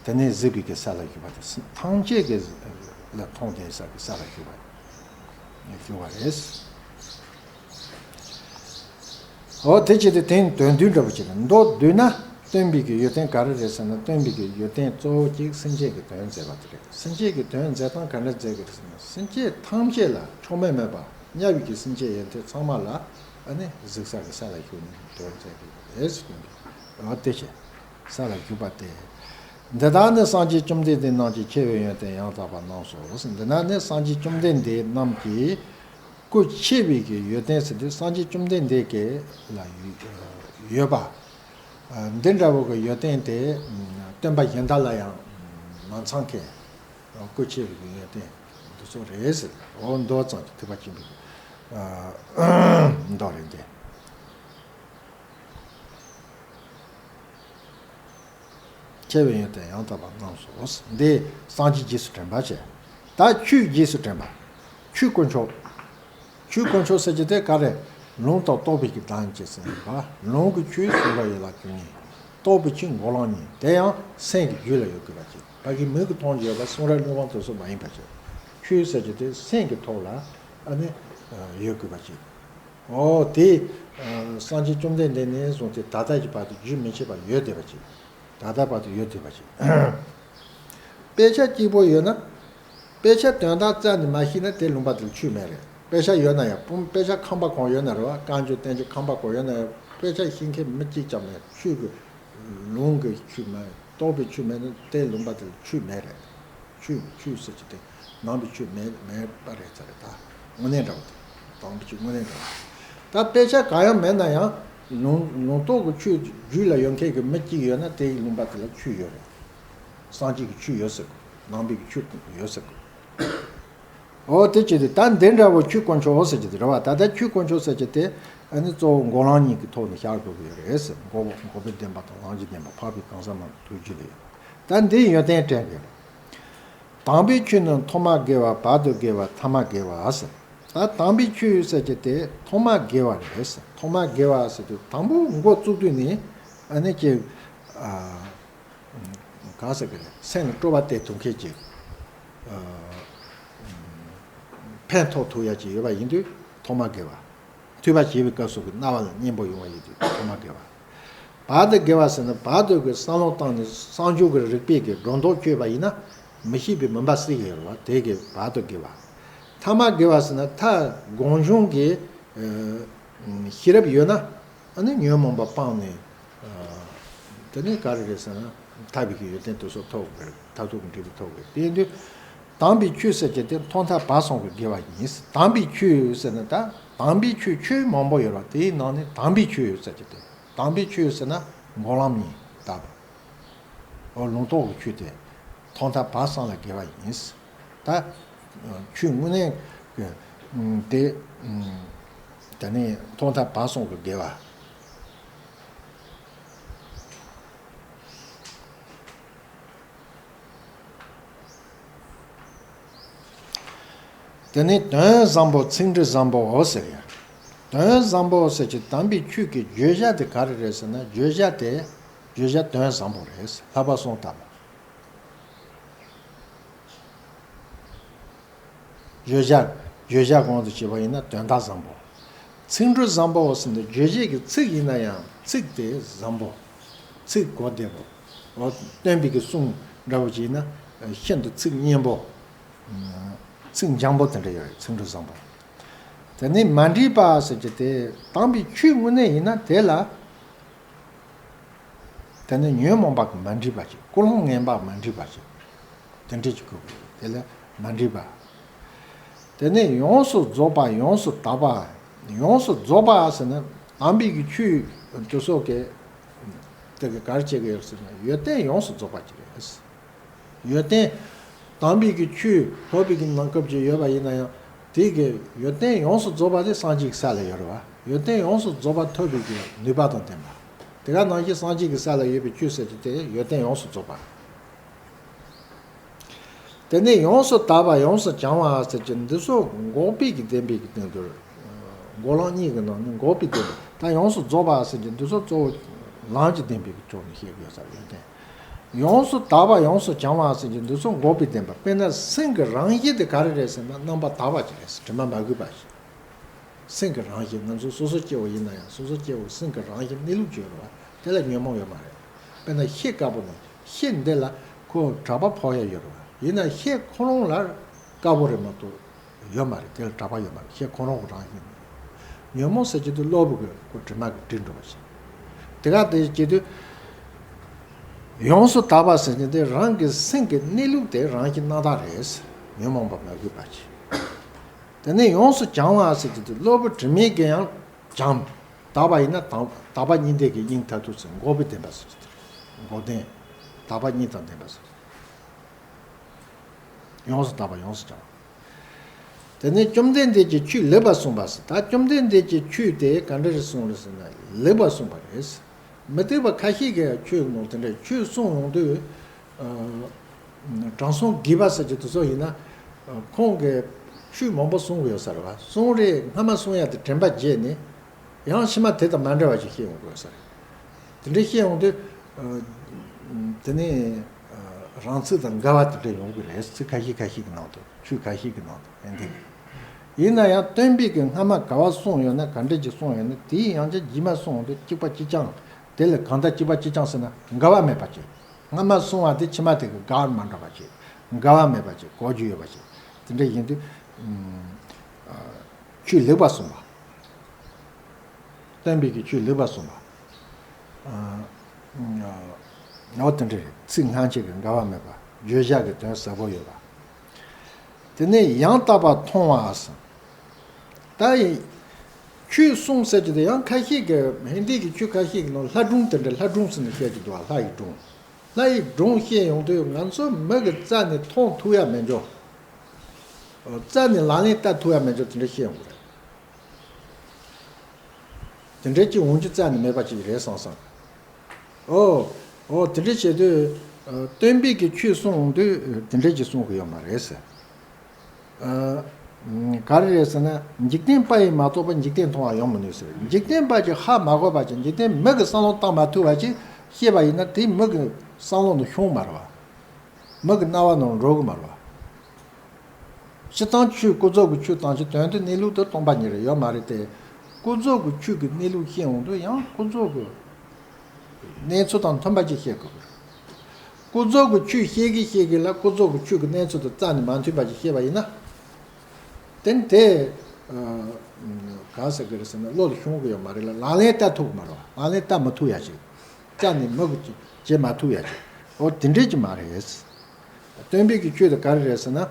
དེ་ནས་གཟིགས་པའི་གི་ས་ལ་བཞུགས་པ་དེ་སེམས་ཐམས་ཅད་ཀྱི་ལ་མཐོང་ལྡན་ས་གི་ས་ལ་བཞུགས་པ་བཞུགས་པ་རེད། འོ་དེ་བྱས་ཏེ་དེ་ནི་དོན་བསྡུས་འདྲ་པོ་ཅིག་རེད། མདོར་བསྡུས་ན་སྟོན་པའི་གི་ཡོན་ཏན་ག་རེ་རེད་ཟེར་ན། སྟོན་པའི་གི་ཡོན་ཏན་གཙོ་བོ་གཅིག་སེམས་ཅན་གྱི་དོན་མཛད་པ་དེ་རེད། སེམས་ཅན་གྱི་དོན་མཛད་སྟངས་ག་འདྲ་མཛད་ཀྱི་རེད་ཟེར་ན། སེམས་ཅན་ཐམས་ཅད་ལ་མཆོག་དམན་མེད་པ་དམྱལ་བའི་གི་སེམས་ཅན་ཡོན་ཏན་ཚང་མ་ལ་ཨ་ནི་གཟིགས་ས་གི་ས་ལ་བཞུགས་ནས་དོན་མཛད་ཀྱི་རེད་ཟེར་གྱི་འདུག་འོ་དེ་བྱས་ས་ལ་བཞུགས་པ་སྟེ། འདི་དག་ནི་སངས་རྒྱས་བཅོམ་ལྡན་འདས་རྣམས་ཀྱི་ཆེ་བའི་ཡོན་ཏན་ཡང་དག་པར་སྣང་སོ། འདི་ན་ནི་སངས་རྒྱས་བཅོམ་ལྡན་འདས་རྣམས་ཀྱི་སྐུ་ཆེ་བའི་གི་ཡོན་ཏན་ཟེར་དུས་སངས་རྒྱས་བཅོམ་ལྡན་འདས་ཀྱི་ལ་ཡོད་པ། འདི་འདྲ་བོ་གི་ཡོན་ཏན་དེ་སྟོན་པ་གཞན་དག་ལ་ཡང་མ་ཚང་མཁན་སྐུ་ཆེ་བའི་གི་ཡོན་ཏན་འདི་ཚོ་རེད་ཟེར། འོ་མདོ་ཙམ་གྱི་ཐེག་པ་ཆེན་པོའི་མདོ་རེད་འདི། ཆེ་བའི་ཡོན་ཏན་ཡང་དག་པར་སྣང་སོ། འདི་སངས་རྒྱས་རྗེས་སུ་དྲན་པ་བྱས། ད་ཆོས་རྗེས་སུ་དྲན་པ། ཆོས་དཀོན་མཆོག་ཆོས་དཀོན་མཆོག་ཟེར་གྱི་དེ་ག་རེ། ལུང་དང་རྟོགས་པའི་གི་དོན་བྱེད་ཟེར་བ། ལུང་གི་ཆོས་གསུང་རབ་ཡན་ལག་བཅུ་གཉིས། རྟོགས་པའི་ཆོས་འགོག་ལམ་གཉིས། དེ་ཡང་སེམས་ཀྱི་རྒྱུད་ལ་ཡོད་དགོས་པ་བྱེད། ཕ་གི་མིག་གིས་མཐོང་རྒྱུ་ཡོད་པ་གསུང་རབ་གླེགས་བམ་དེ་ཚོ་མ་ཡིན་པ་བྱེད། ཆོས་ཟེར་གྱི་དེ་སེམས་ཀྱི་ཐོག་ལ་ཨ་ནི་ཡོད་དགོས་པ་བྱེད། འོ་དེ། སངས་རྒྱས་བཅོམ་ལྡན་འདས་ནས་བཟུང་སྟེ་ད་ལྟ་གི་བར་དུ་རྒྱུན་མི་ཆད་པར་ཡོད་བསྡད་པ་ཅིག་ད་ལྟ་བར་དུ་ཡོད་བསྡད་པ་ཅིག་དཔེ་ཆ་གཅིག་པོ་ཡོད་ན། དཔེ་ཆ་དོན་དག་རྩ་ནས་མ་ཤེས་ན་དེ་ལུང་པ་དེར་ཆོས་མེད་རེད། དཔེ་ཆ་ཡོད་ན་ཡང་དཔེ་ཆ་ཁང་པ་གང་ཡོད་ན་རེད་བ། བཀའ་འགྱུར་བསྟན་འགྱུར་ཁང་པ་གང་ཡོད་ན་ཡང་དཔེ་ཆ་ཤེས་མཁན་མི་གཅིག་ཀྱང་མེད། ཆོས་ཀྱི་ལུང་གི་ཆོས་མེད། རྟོགས་པའི་ཆོས་མེད་ན་དེ་ལུང་པ་དེར་ཆོས་མེད་རེད། ཆོས་ཆོས་ཟེར་གྱི་དེ་ནང་པའི་ཆོས་མེད་མེད་པ་རེད་ཚར་རེད་ད། དངོས་གནས་འདྲ་བོ་དེ། དང་པོ་ཆོས་དངོས་གནས་འདྲ་བོ་དེ། ད་དཔེ་ཆ་གང་ཡང་མེད་ན་ཡང་ལུང་ལུང་རྟོགས་ཀྱི་ཆོས་རྒྱུད་ལ་ཡོད་མཁན་གྱི་མི་གཅིག་ཡོད་ན་དེའི་ལུང་པ་དེ་ལ་ཆོས་ཡོད་རེད། སངས་རྒྱས་ཀྱི་ཆོས་ཡོད་ཟེར་གོ། ནང་པའི་གི་ཆོས་ཡོད་ཟེར་གོ། འོ་དེ་ཅི་སྟེ་ད་འདི་འདྲ་བོ་ཆོས་དཀོན་མཆོག་ཟེར་གྱི་དེ་རེད་བ། ད་ལྟ་ཆོས་དཀོན་མཆོག་ཟེར་གྱི་དེ་ཨ་ནི་གཙོ་བོ་འགོག་ལམ་གཉིས་ཀྱི་ཐོག་ནས་བཤད་དགོས་ཀྱི་ཡོད་རེད་ཟེར། འགོག་འགོག་པའི་བདེན་པ་དང་ལམ་གྱི་བདེན་པ་འཕགས་པའི་གང་ཟག་རྣམས་ཐུགས་རྒྱུད་ལ་ཡོད། ད་འདིའི་ཡོན་ཏན་དྲན་དགོས། དང་པོའི་ཆོས་ནི་ཐོག་མ་དགེ་བ་བར་དུ་དགེ་བ་ཐ་མ་དགེ་བ་ཟེར། ད་དང་པོའི་ཆོས་ཟེར་གྱི་དེ་ཐོག་མ་དགེ་བ་རེད་ཟེར། ཐོག་མ་དགེ་བ་ཟེར་དུས་དང་པོ་འགོ་བཙུགས་དུས་ནས་ཨ་ནི་ཀྱི་ཨ་ གང་ཟེར་གི་རེད། སེམས་ལ་སྤྲོ་བ་སྟེར་ཐུབ་མཁན་གྱི་ཨ་ཕན་ཐོགས་ཐུབ་ཡ་ཅིག་ཡོད་པ་ཡིན་དུས་ཐོག་མ་དགེ་བ། ཐོས་པ་བྱེད་པའི་སྐབས་སུ་གི་རྣ་བ་ལ་སྙན་པོ་ཡོང་བ་ཡིན་དུས་ཐོག་མ་དགེ་བ། བར་དུ་དགེ་བ་ཟེར་ན་བར་དུ་གི་བསམ་བློ་བཏང་ནས་བསམ་སྦྱོར་གྱི་རིག་པའི་གི་སྒྲོ་འདོགས་གཅོད་པ་ཡིན་ན་མི་ཤེས་པའི་མུན་པ་སེལ་གི་ཡོད་རེད་བ། དེ་གི་བར་དུ་དགེ་བ། ཐ་མ་དགེ་བ་ཟེར་ན་མཐའ་སྒོམ་བྱུང་གི་ཤེས་རབ་ཡོད་ན། ཨ་ནི་ཉོན་མོངས་པ་སྤངས་ནས། དེ་ནས་ག་རེ་རེད་ཟེར་ན། ཐར་པའི་གི་ཡོན་ཏན་དེ་ཚོ་ཐོབ་དགོས། མཐར་ཐུག་གི་འབྲས་བུ་ཐོབ་དགོས། དེ་ཡིན་དུས། དམ་པའི་ཆོས་ཟེར་གྱི་དེ་ཐོག་མཐའ་བར་གསུམ་གྱི་དགེ་བ་ཡིན། དམ་པའི་ཆོས་ཟེར་ན་ད་དམ་པའི་ཆོས་ཆོས་མང་པོ་ཡོད་རེད་བ། དེའི་ནང་ནས་དམ་པའི་ཆོས་ཟེར་གྱི་དེ། དམ་པའི་ཆོས་ཟེར་ན་འགོག་ལམ་གཉིས་ལྟ་བུ། འོ་ལུང་རྟོགས་ཀྱི་ཆོས་དེ་ཐོག་མཐའ་བར་གསུམ་ལ་དགེ་བ་ཡིན། ད་ཆོས་དངོས་གནས་ཀྱི་དེ་དེ་ནས་ཐོག་མཐའ་བར་གསུམ་གྱི་དགེ་བ། དེ་ནས་དོན་བཟང་པོ་ཚིག་འབྲུ་བཟང་པོའོ་ཟེར་ཡ། དོན་བཟང་པོ་ཟེར་གྱི་དམ་པའི་ཆོས་ཀྱི་བརྗོད་བྱ་དེ་ག་རེ་རེད་ཟེར་ན། བརྗོད་བྱ་དེ་བརྗོད་བྱ་དོན་བཟང་པོ་རེད། ལྷག་པ་གསུམ་ལྟ་བུ། བརྗོད་བྱ། བརྗོད་བྱ་གོང་དུ་བྱས་པ་ཡིན་ན་དོན་དག་བཟང་པོ། ཚིག་འབྲུ་བཟང་པོ་ཟེར་ནས་བརྗོད་བྱེད་ཀྱི་ཚིག་ཡིན་ན་ཡང་ཚིག་དེ་བཟང་པོ། ཚིག་གོ་བདེ་པོ། འོ་སྟོན་པའི་གི་གསུང་འདྲ་བོ་ཅིག་ཡིན་ན་ཤིན་ཏུ་ཚིག་སྙན་པོ། ཚིག་འཇམ་པོ་དེ་འདྲ་ཡོད་རེད། ཚིག་འབྲུ་བཟང་པོ། དེ་ནས་མ་འདྲིས་པ་ཟེར་གྱི་དེ་དམ་པའི་ཆོས་དངོས་གནས་ཡིན་ན་དེ་ལ། དེ་ནི་ཉོན་མོངས་པ་གི་མ་འདྲིས་པ་ཅིག་ཀུན་སློང་ངན་པ་མ་འདྲིས་པ་ཅིག་དེ་འདྲས་ཅིག་དགོས་དགོས། དེ་ལ་མ་འདྲིས་པ། དེ་ནས་ཡོངས་སུ་རྫོགས་པ་ཡོངས་སུ་དག་པ། ཡོངས་སུ་རྫོགས་པ་ཟེར་ན་དམ་པའི་གི་ཆོས་དེ་ཚོ་གི་དེ་གི་ག་རེ་བྱེད་ཀྱི་ཡོད་ཟེར་ན་ཡོན་ཏན་ཡོངས་སུ་རྫོགས་པ་ཅིག་རེད། ཡོན་ཏན། དམ་པའི་གི་ཆོས་ཐོབ་པའི་གི་ནང་སྐབས་ཅིག་ཡོད་པ་ཡིན་ན་ཡང་དེ་གི་ཡོན་ཏན་ཡོངས་སུ་རྫོགས་པ་དེ་སངས་རྒྱས་ཀྱི་ས་ལ་ཡོད་རེད་བ། ཡོན་ཏན་ཡོངས་སུ་རྫོགས་པ་ཐོབ་པའི་གི་ནུས་པ་དང་ལྡན་པ། དེ་ག་ནང་བཞིན་སངས་རྒྱས་ཀྱི་ས་ལ་ཡོད་པའི་ཆོས་ཟེར་གྱི་དེ་ཡོན་ཏན་ཡོངས་སུ་རྫོགས་པ། དེ་ནས་ཡོངས་སུ་དག་པ་ཡོངས་སུ་བྱང་བ་ཟེར་གྱི་འདི་ཚོ་འགོག་པའི་གི་བདེན་པའི་གི་སྟེང་དུ། འགོག་ལམ་གཉིས་ཀྱི་ནང་ནས་འགོག་པའི་བདེན་པ་དང་ཡོངས་སུ་རྫོགས་པ་ཟེར་གྱི་འདི་ཚོ་གཙོ་བོ་ལམ་གྱི་བདེན་པའི་གི་ཕྱོགས་ནས་བཤད་དགོས་ས་རེད་དེ། ཡོངས་སུ་དག་པ་ཡོངས་སུ་བྱང་བ་ཟེར་གྱི་འདི་ཚོ་འགོག་པའི་བདེན་པ། དཔེར་ན་སེམས་ཀྱི་རང་བཞིན་དེ་ག་རེ་རེད་ཟེར་ན་རྣམ་པར་དག་པ་ཅིག་རེད། དྲི་མ་མ་གོས་པ་ཞིག་སེམས་ཀྱི་རང་བཞིན་ང་ཚོ་སོ་སོ་སྐྱེ་བོ་ཡིན་ན་ཡང་སོ་སོ་སྐྱེ་བོ་སེམས་ཀྱི་རང་བཞིན་གནས་ལུགས་ཅིག་ཡོད་རེད་བ། དེ་ལ་ཉོན་མོངས་ཡོད་མ་རེད། དཔེར་ན་ཤེལ་དཀར་པོ་ནང་ཤེལ་འདི་ལ་ཁོ་གྲགས་པ་ཕོག་ཡ་ཡོད་རེད་བ། ཡིན་ན་ཤེལ་ཁོ་རང་ལ་དཀར་པོ་རེད་མ་གཏོགས་ཡོད་མ་རེད། དེ་ལ་གྲགས་པ་ཡོད་མ་རེད། ཤེལ་ཁོ་རང་གི་རང་བཞིན། ཉོན་མོངས་ཟེར་གྱི་དེ་གློ་བུར་གྱི་ཁོ་དྲི་མ་གིས་བསྒྲིབས་འགྲོ་བ་ཞིག་དེ་ག་དེ་བྱེད་དུས་ཡོངས་སུ་དག་པ་ཟེར་གྱི་དེ་རང་གི་སེམས་ཀྱི་གནས་ལུགས་དེ་རང་བཞིན་རྣམ་དག་རེད། ཉོན་མོངས་པ་མ་གོས་པ་ཞིག་དེ་ནས་ཡོངས་སུ་བྱང་བ་ཟེར་གྱི་དེ་གློ་བུར་དྲི་མས་ཀྱང་ཡང་བྱང་། དག་པ་ཡིན་ན་དག་དག་པ་གཉིས་ལྡན་གྱི་དབྱིངས་མཐར་ཐུག་ཟེར། འགོག་པའི་བདེན་པ་ཟེར་གྱི་དེ་འགོག་བདེན། དག་པ་གཉིས་དང་ལྡན་པ་ཟེར། ཡོངས་སུ་དག་པ་ཡོངས་སུ་བྱང་བ། དེ་ནས་བཅོམ་ལྡན་འདས་ཀྱིས་ཆོས་ལེགས་པར་གསུངས་པ་ཟེར། ད་བཅོམ་ལྡན་འདས་ཀྱིས་ཆོས་དེ་ག་འདྲ་རེ་གསུངས་རེད་ཟེར་ན་ལེགས་པར་གསུངས་པ་རེད། མུ་སྟེགས་པ་ཁ་ཤས་ཀྱིས་ཆོས་ནང་དེ་འདྲ་ཆོས་གསུངས་ཡོང་དུས། ཨ། དྲང་སྲོང་རྒས་པ་ཟེར་གྱི་དེ་ཚོ་ཡིན་ན། ཨ། ཁོང་གིས་ཆོས་མང་པོ་གསུངས་ཡོད་ས་རེད་བ། གསུང་རེས་སྔ་མ་གསུང་ཡ་དེ་དྲན་པ་བརྗེད་ནས། ཡང་ཕྱི་མ་དེ་དང་མ་འདྲ་བ་ཞིག་བཤད་ཡོང་དགོས་ས་རེད། དེ་འདྲ་བཤད་ཡོང་དུས། ཨ། དེ་ནས། ཨ། རང་ཚིག་དང་འགལ་བ་དེ་འདྲ་ཡོང་གི་རེད། ཚིག་ཁ་ཤས་ཁ་ཤས་ཀྱི་ནང་དུ་ཆོས་ཁ་ཤས་ཀྱི་ནང་དུ་ཨེ་འདི། ཡིན་ན་ཡང་སྟོན་པས་ཀྱི་སྔ་མ་ག་བ་གསུངས་ཡོད་ན་ག་འདྲ་ཅིག་གསུངས་ཡོད་ན་དེའི་ཡང་བསྐྱར་རྗེས་མ་གསུངས་ཡོང་དུས་གཅིག་པ་གཅིག་རྐྱང་། དེ་ལ་གང་ལྟར་གཅིག་པ་གཅིག་རྐྱང་ཟེར་ན་འགལ་བ་མེད་པ་ཅིག་སྔ་མ་གསུང་བ་དེ་ཕྱི་མ་དེ་གི་འགལ་མ་འགྲོ་བ་ཅིག་འགལ་བ་མེད་པ་ཅིག་གོ་རྒྱུ་ཡོད་པ་ཅིག་དེ་འདྲ་ཡིན་དུས། ཨ། ཆོས་ལེགས་པར་གསུངས་པ། སྟོན་པས་ཀྱི་ཆོས་ལེགས་པར་གསུངས་པ། ཨ། ཨ། འོ་དེ་འདྲ་རེད། ཚིག་སྔ་ཕྱི་གི་འགལ་བ་མེད་པ། བརྗོད་བྱ་གི་དོན་ཟབ་པོ་ཡོད་པ། དེ་ནས་ཡང་དག་པར་མཐོང་བ་ཟེར། ད་ཡིན། ཆོས་གསུངས་ཟེར་གྱི་དེ་ཡང་ཁ་ཤས་ཀྱི་ཧིན་དི་གི་ཆོས་ཁ་ཤས་ཀྱི་ནང་ལྷ་སྒྲུང་དེ་འདྲ་ལྷ་སྒྲུང་ཟེར་ནས་བཤད་ཀྱི་འདུག་བ། ལྷ་ཡི་སྒྲུང་། ལྷ་ཡི་སྒྲུང་བཤད་ཡོང་དུས་ང་ཚོ་མི་གི་རྩ་ནས་མཐོང་ཐུབ་ཡ་མེད་འགྲོ། རྩ་ནས་ལག་ལེན་བསྟར་ཐུབ་ཡ་མེད་འགྲོ་དེ་འདྲ་བཤད་ཡོང་གི་རེད། དེ་འདྲའི་ཅིག་འོང་རྒྱུ་རྩ་ནས་མེད་པ་ཅིག་རེད་བསམ་བསམ། ཨོ། ཨོ་དེ་འདྲ་བྱེད་དུས། ཨ། སྟོན་པས་ཀྱི་ཆོས་གསུང་འོང་དུས་དེ་འདྲ་ཅིག་གསུང་གི་ཡོད་མ་རེད་ཟེར། ཨ། ག་རེ་རེད་ཟེར་ན་འཇིག་རྟེན་པ་ཡིས་མ་རྟོགས་པར་འཇིག་རྟེན་མཐོང་བ་ཡོང་མི་ནུས་ཟེར། འཇིག་རྟེན་པ་ཅིག་ཧ་མ་གོ་བ་ཅིག་འཇིག་རྟེན་མི་གི་བསམ་བློ་བཏང་མ་ཐུབ་པ་ཅིག་ཤེས་པ་ཡིན་ན་དེ་མི་གི་བསམ་བློ་ནང་ཤོང་མ་རེད་བ། མི་གི་རྣ་བ་ནང་འགྲོ་གི་མ་རེད་བ། སྤྱིར་བཏང་ཆོས་ཀུན་རྫོབ་ཀྱི་ཆོས་དང་ཆོས་དོན་དམ་གནས་ལུགས་དེ་སྟོང་པ་ཉིད་རེད་ཡོད་མ་རེད་དེ། ཀུན་རྫོབ་ཀྱི་ཆོས་ཀྱི་གནས་ལུགས་ཤེས་འོང་དུས་ཡང་ཀུན་རྫོབ་ཀྱི་གནས་ཚུལ་དང་མཐུན་པ་ཅིག་ཤེས་དགོས་ཀྱི་རེད། ཀུན་རྫོབ་ཀྱི་ཆོས་ཤེས་ཀྱི་ཤེས་ཀྱི་ལ་ཀུན་རྫོབ་ཀྱི་ཆོས་ཀྱི་གནས་ཚུལ་དང་རྩ་ནས་མ་མཐུན་པ་ཅིག་ཤེས་པ་ཡིན་ན། དེ་ནི་དེ། ཨ། ག་ཟེར་གི་རེད་ཟེར་ན་བློ་ལ་ཤོང་གི་ཡོད་མ་རེད་ལ་ལག་ལེན་བསྟར་ཐུབ་ཀྱི་མ་རེད་བ། ལག་ལེན་བསྟར་མ་ཐུབ་ཡ་ཅིག་རྩ་ནས་མི་གི་བྱེད་མ་ཐུབ་ཡ་ཅིག་འོ་དེ་འདྲས་ཅིག་མ་རེད། སྟོན་པའི་གི་ཆོས་དེ་ག་རེ་རེད་ཟེར་ན།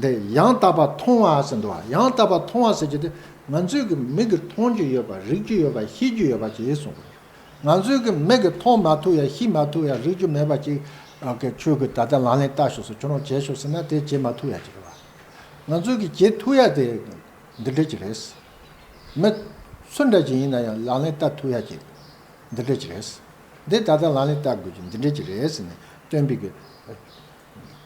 འདི་ཡང་དག་པར་མཐོང་བ་ཟེར་འདུག་བ། ཡང་དག་པར་མཐོང་བ་ཟེར་གྱི་དེ་ང་ཚོའི་གི་མིག་གིས་མཐོང་རྒྱུ་ཡོད་པ་རིག་རྒྱུ་ཡོད་པ་ཤེས་རྒྱུ་ཡོད་པ་ཅིག་གསུངས་པ་རེད། ང་ཚོའི་གི་མིག་གིས་མཐོང་མ་ཐུབ་ཡ་ཤེས་མ་ཐུབ་ཡ་རིག་རྒྱུ་མེད་པ་ཅིག་གི་ཆོས་གི་ད་ལྟ་ལག་ལེན་བསྟར་ཤོག་ཟེར་ཁྱོད་རང་བྱེད་ཤོག་ཟེར་ན་དེ་བྱེད་མ་ཐུབ་ཡ་ཅིག་རེད་བ། ང་ཚོའི་གི་བྱེད་ཐུབ་ཡ་དེ་འདི་འདྲ་ཅིག་རེད། མི་སུ་འདྲ་ཅིག་ཡིན་ན་ཡང་ལག་ལེན་བསྟར་ཐུབ་ཡ་ཅིག་འདི་འདྲ་ཅིག་རེད། འདི་ད་ལྟ་ལག་ལེན་བསྟར་དགོས་ཀྱི་འདི་འདྲ་ཅིག་རེད་ཟེར་ནས་སྟོན་པའི་གི་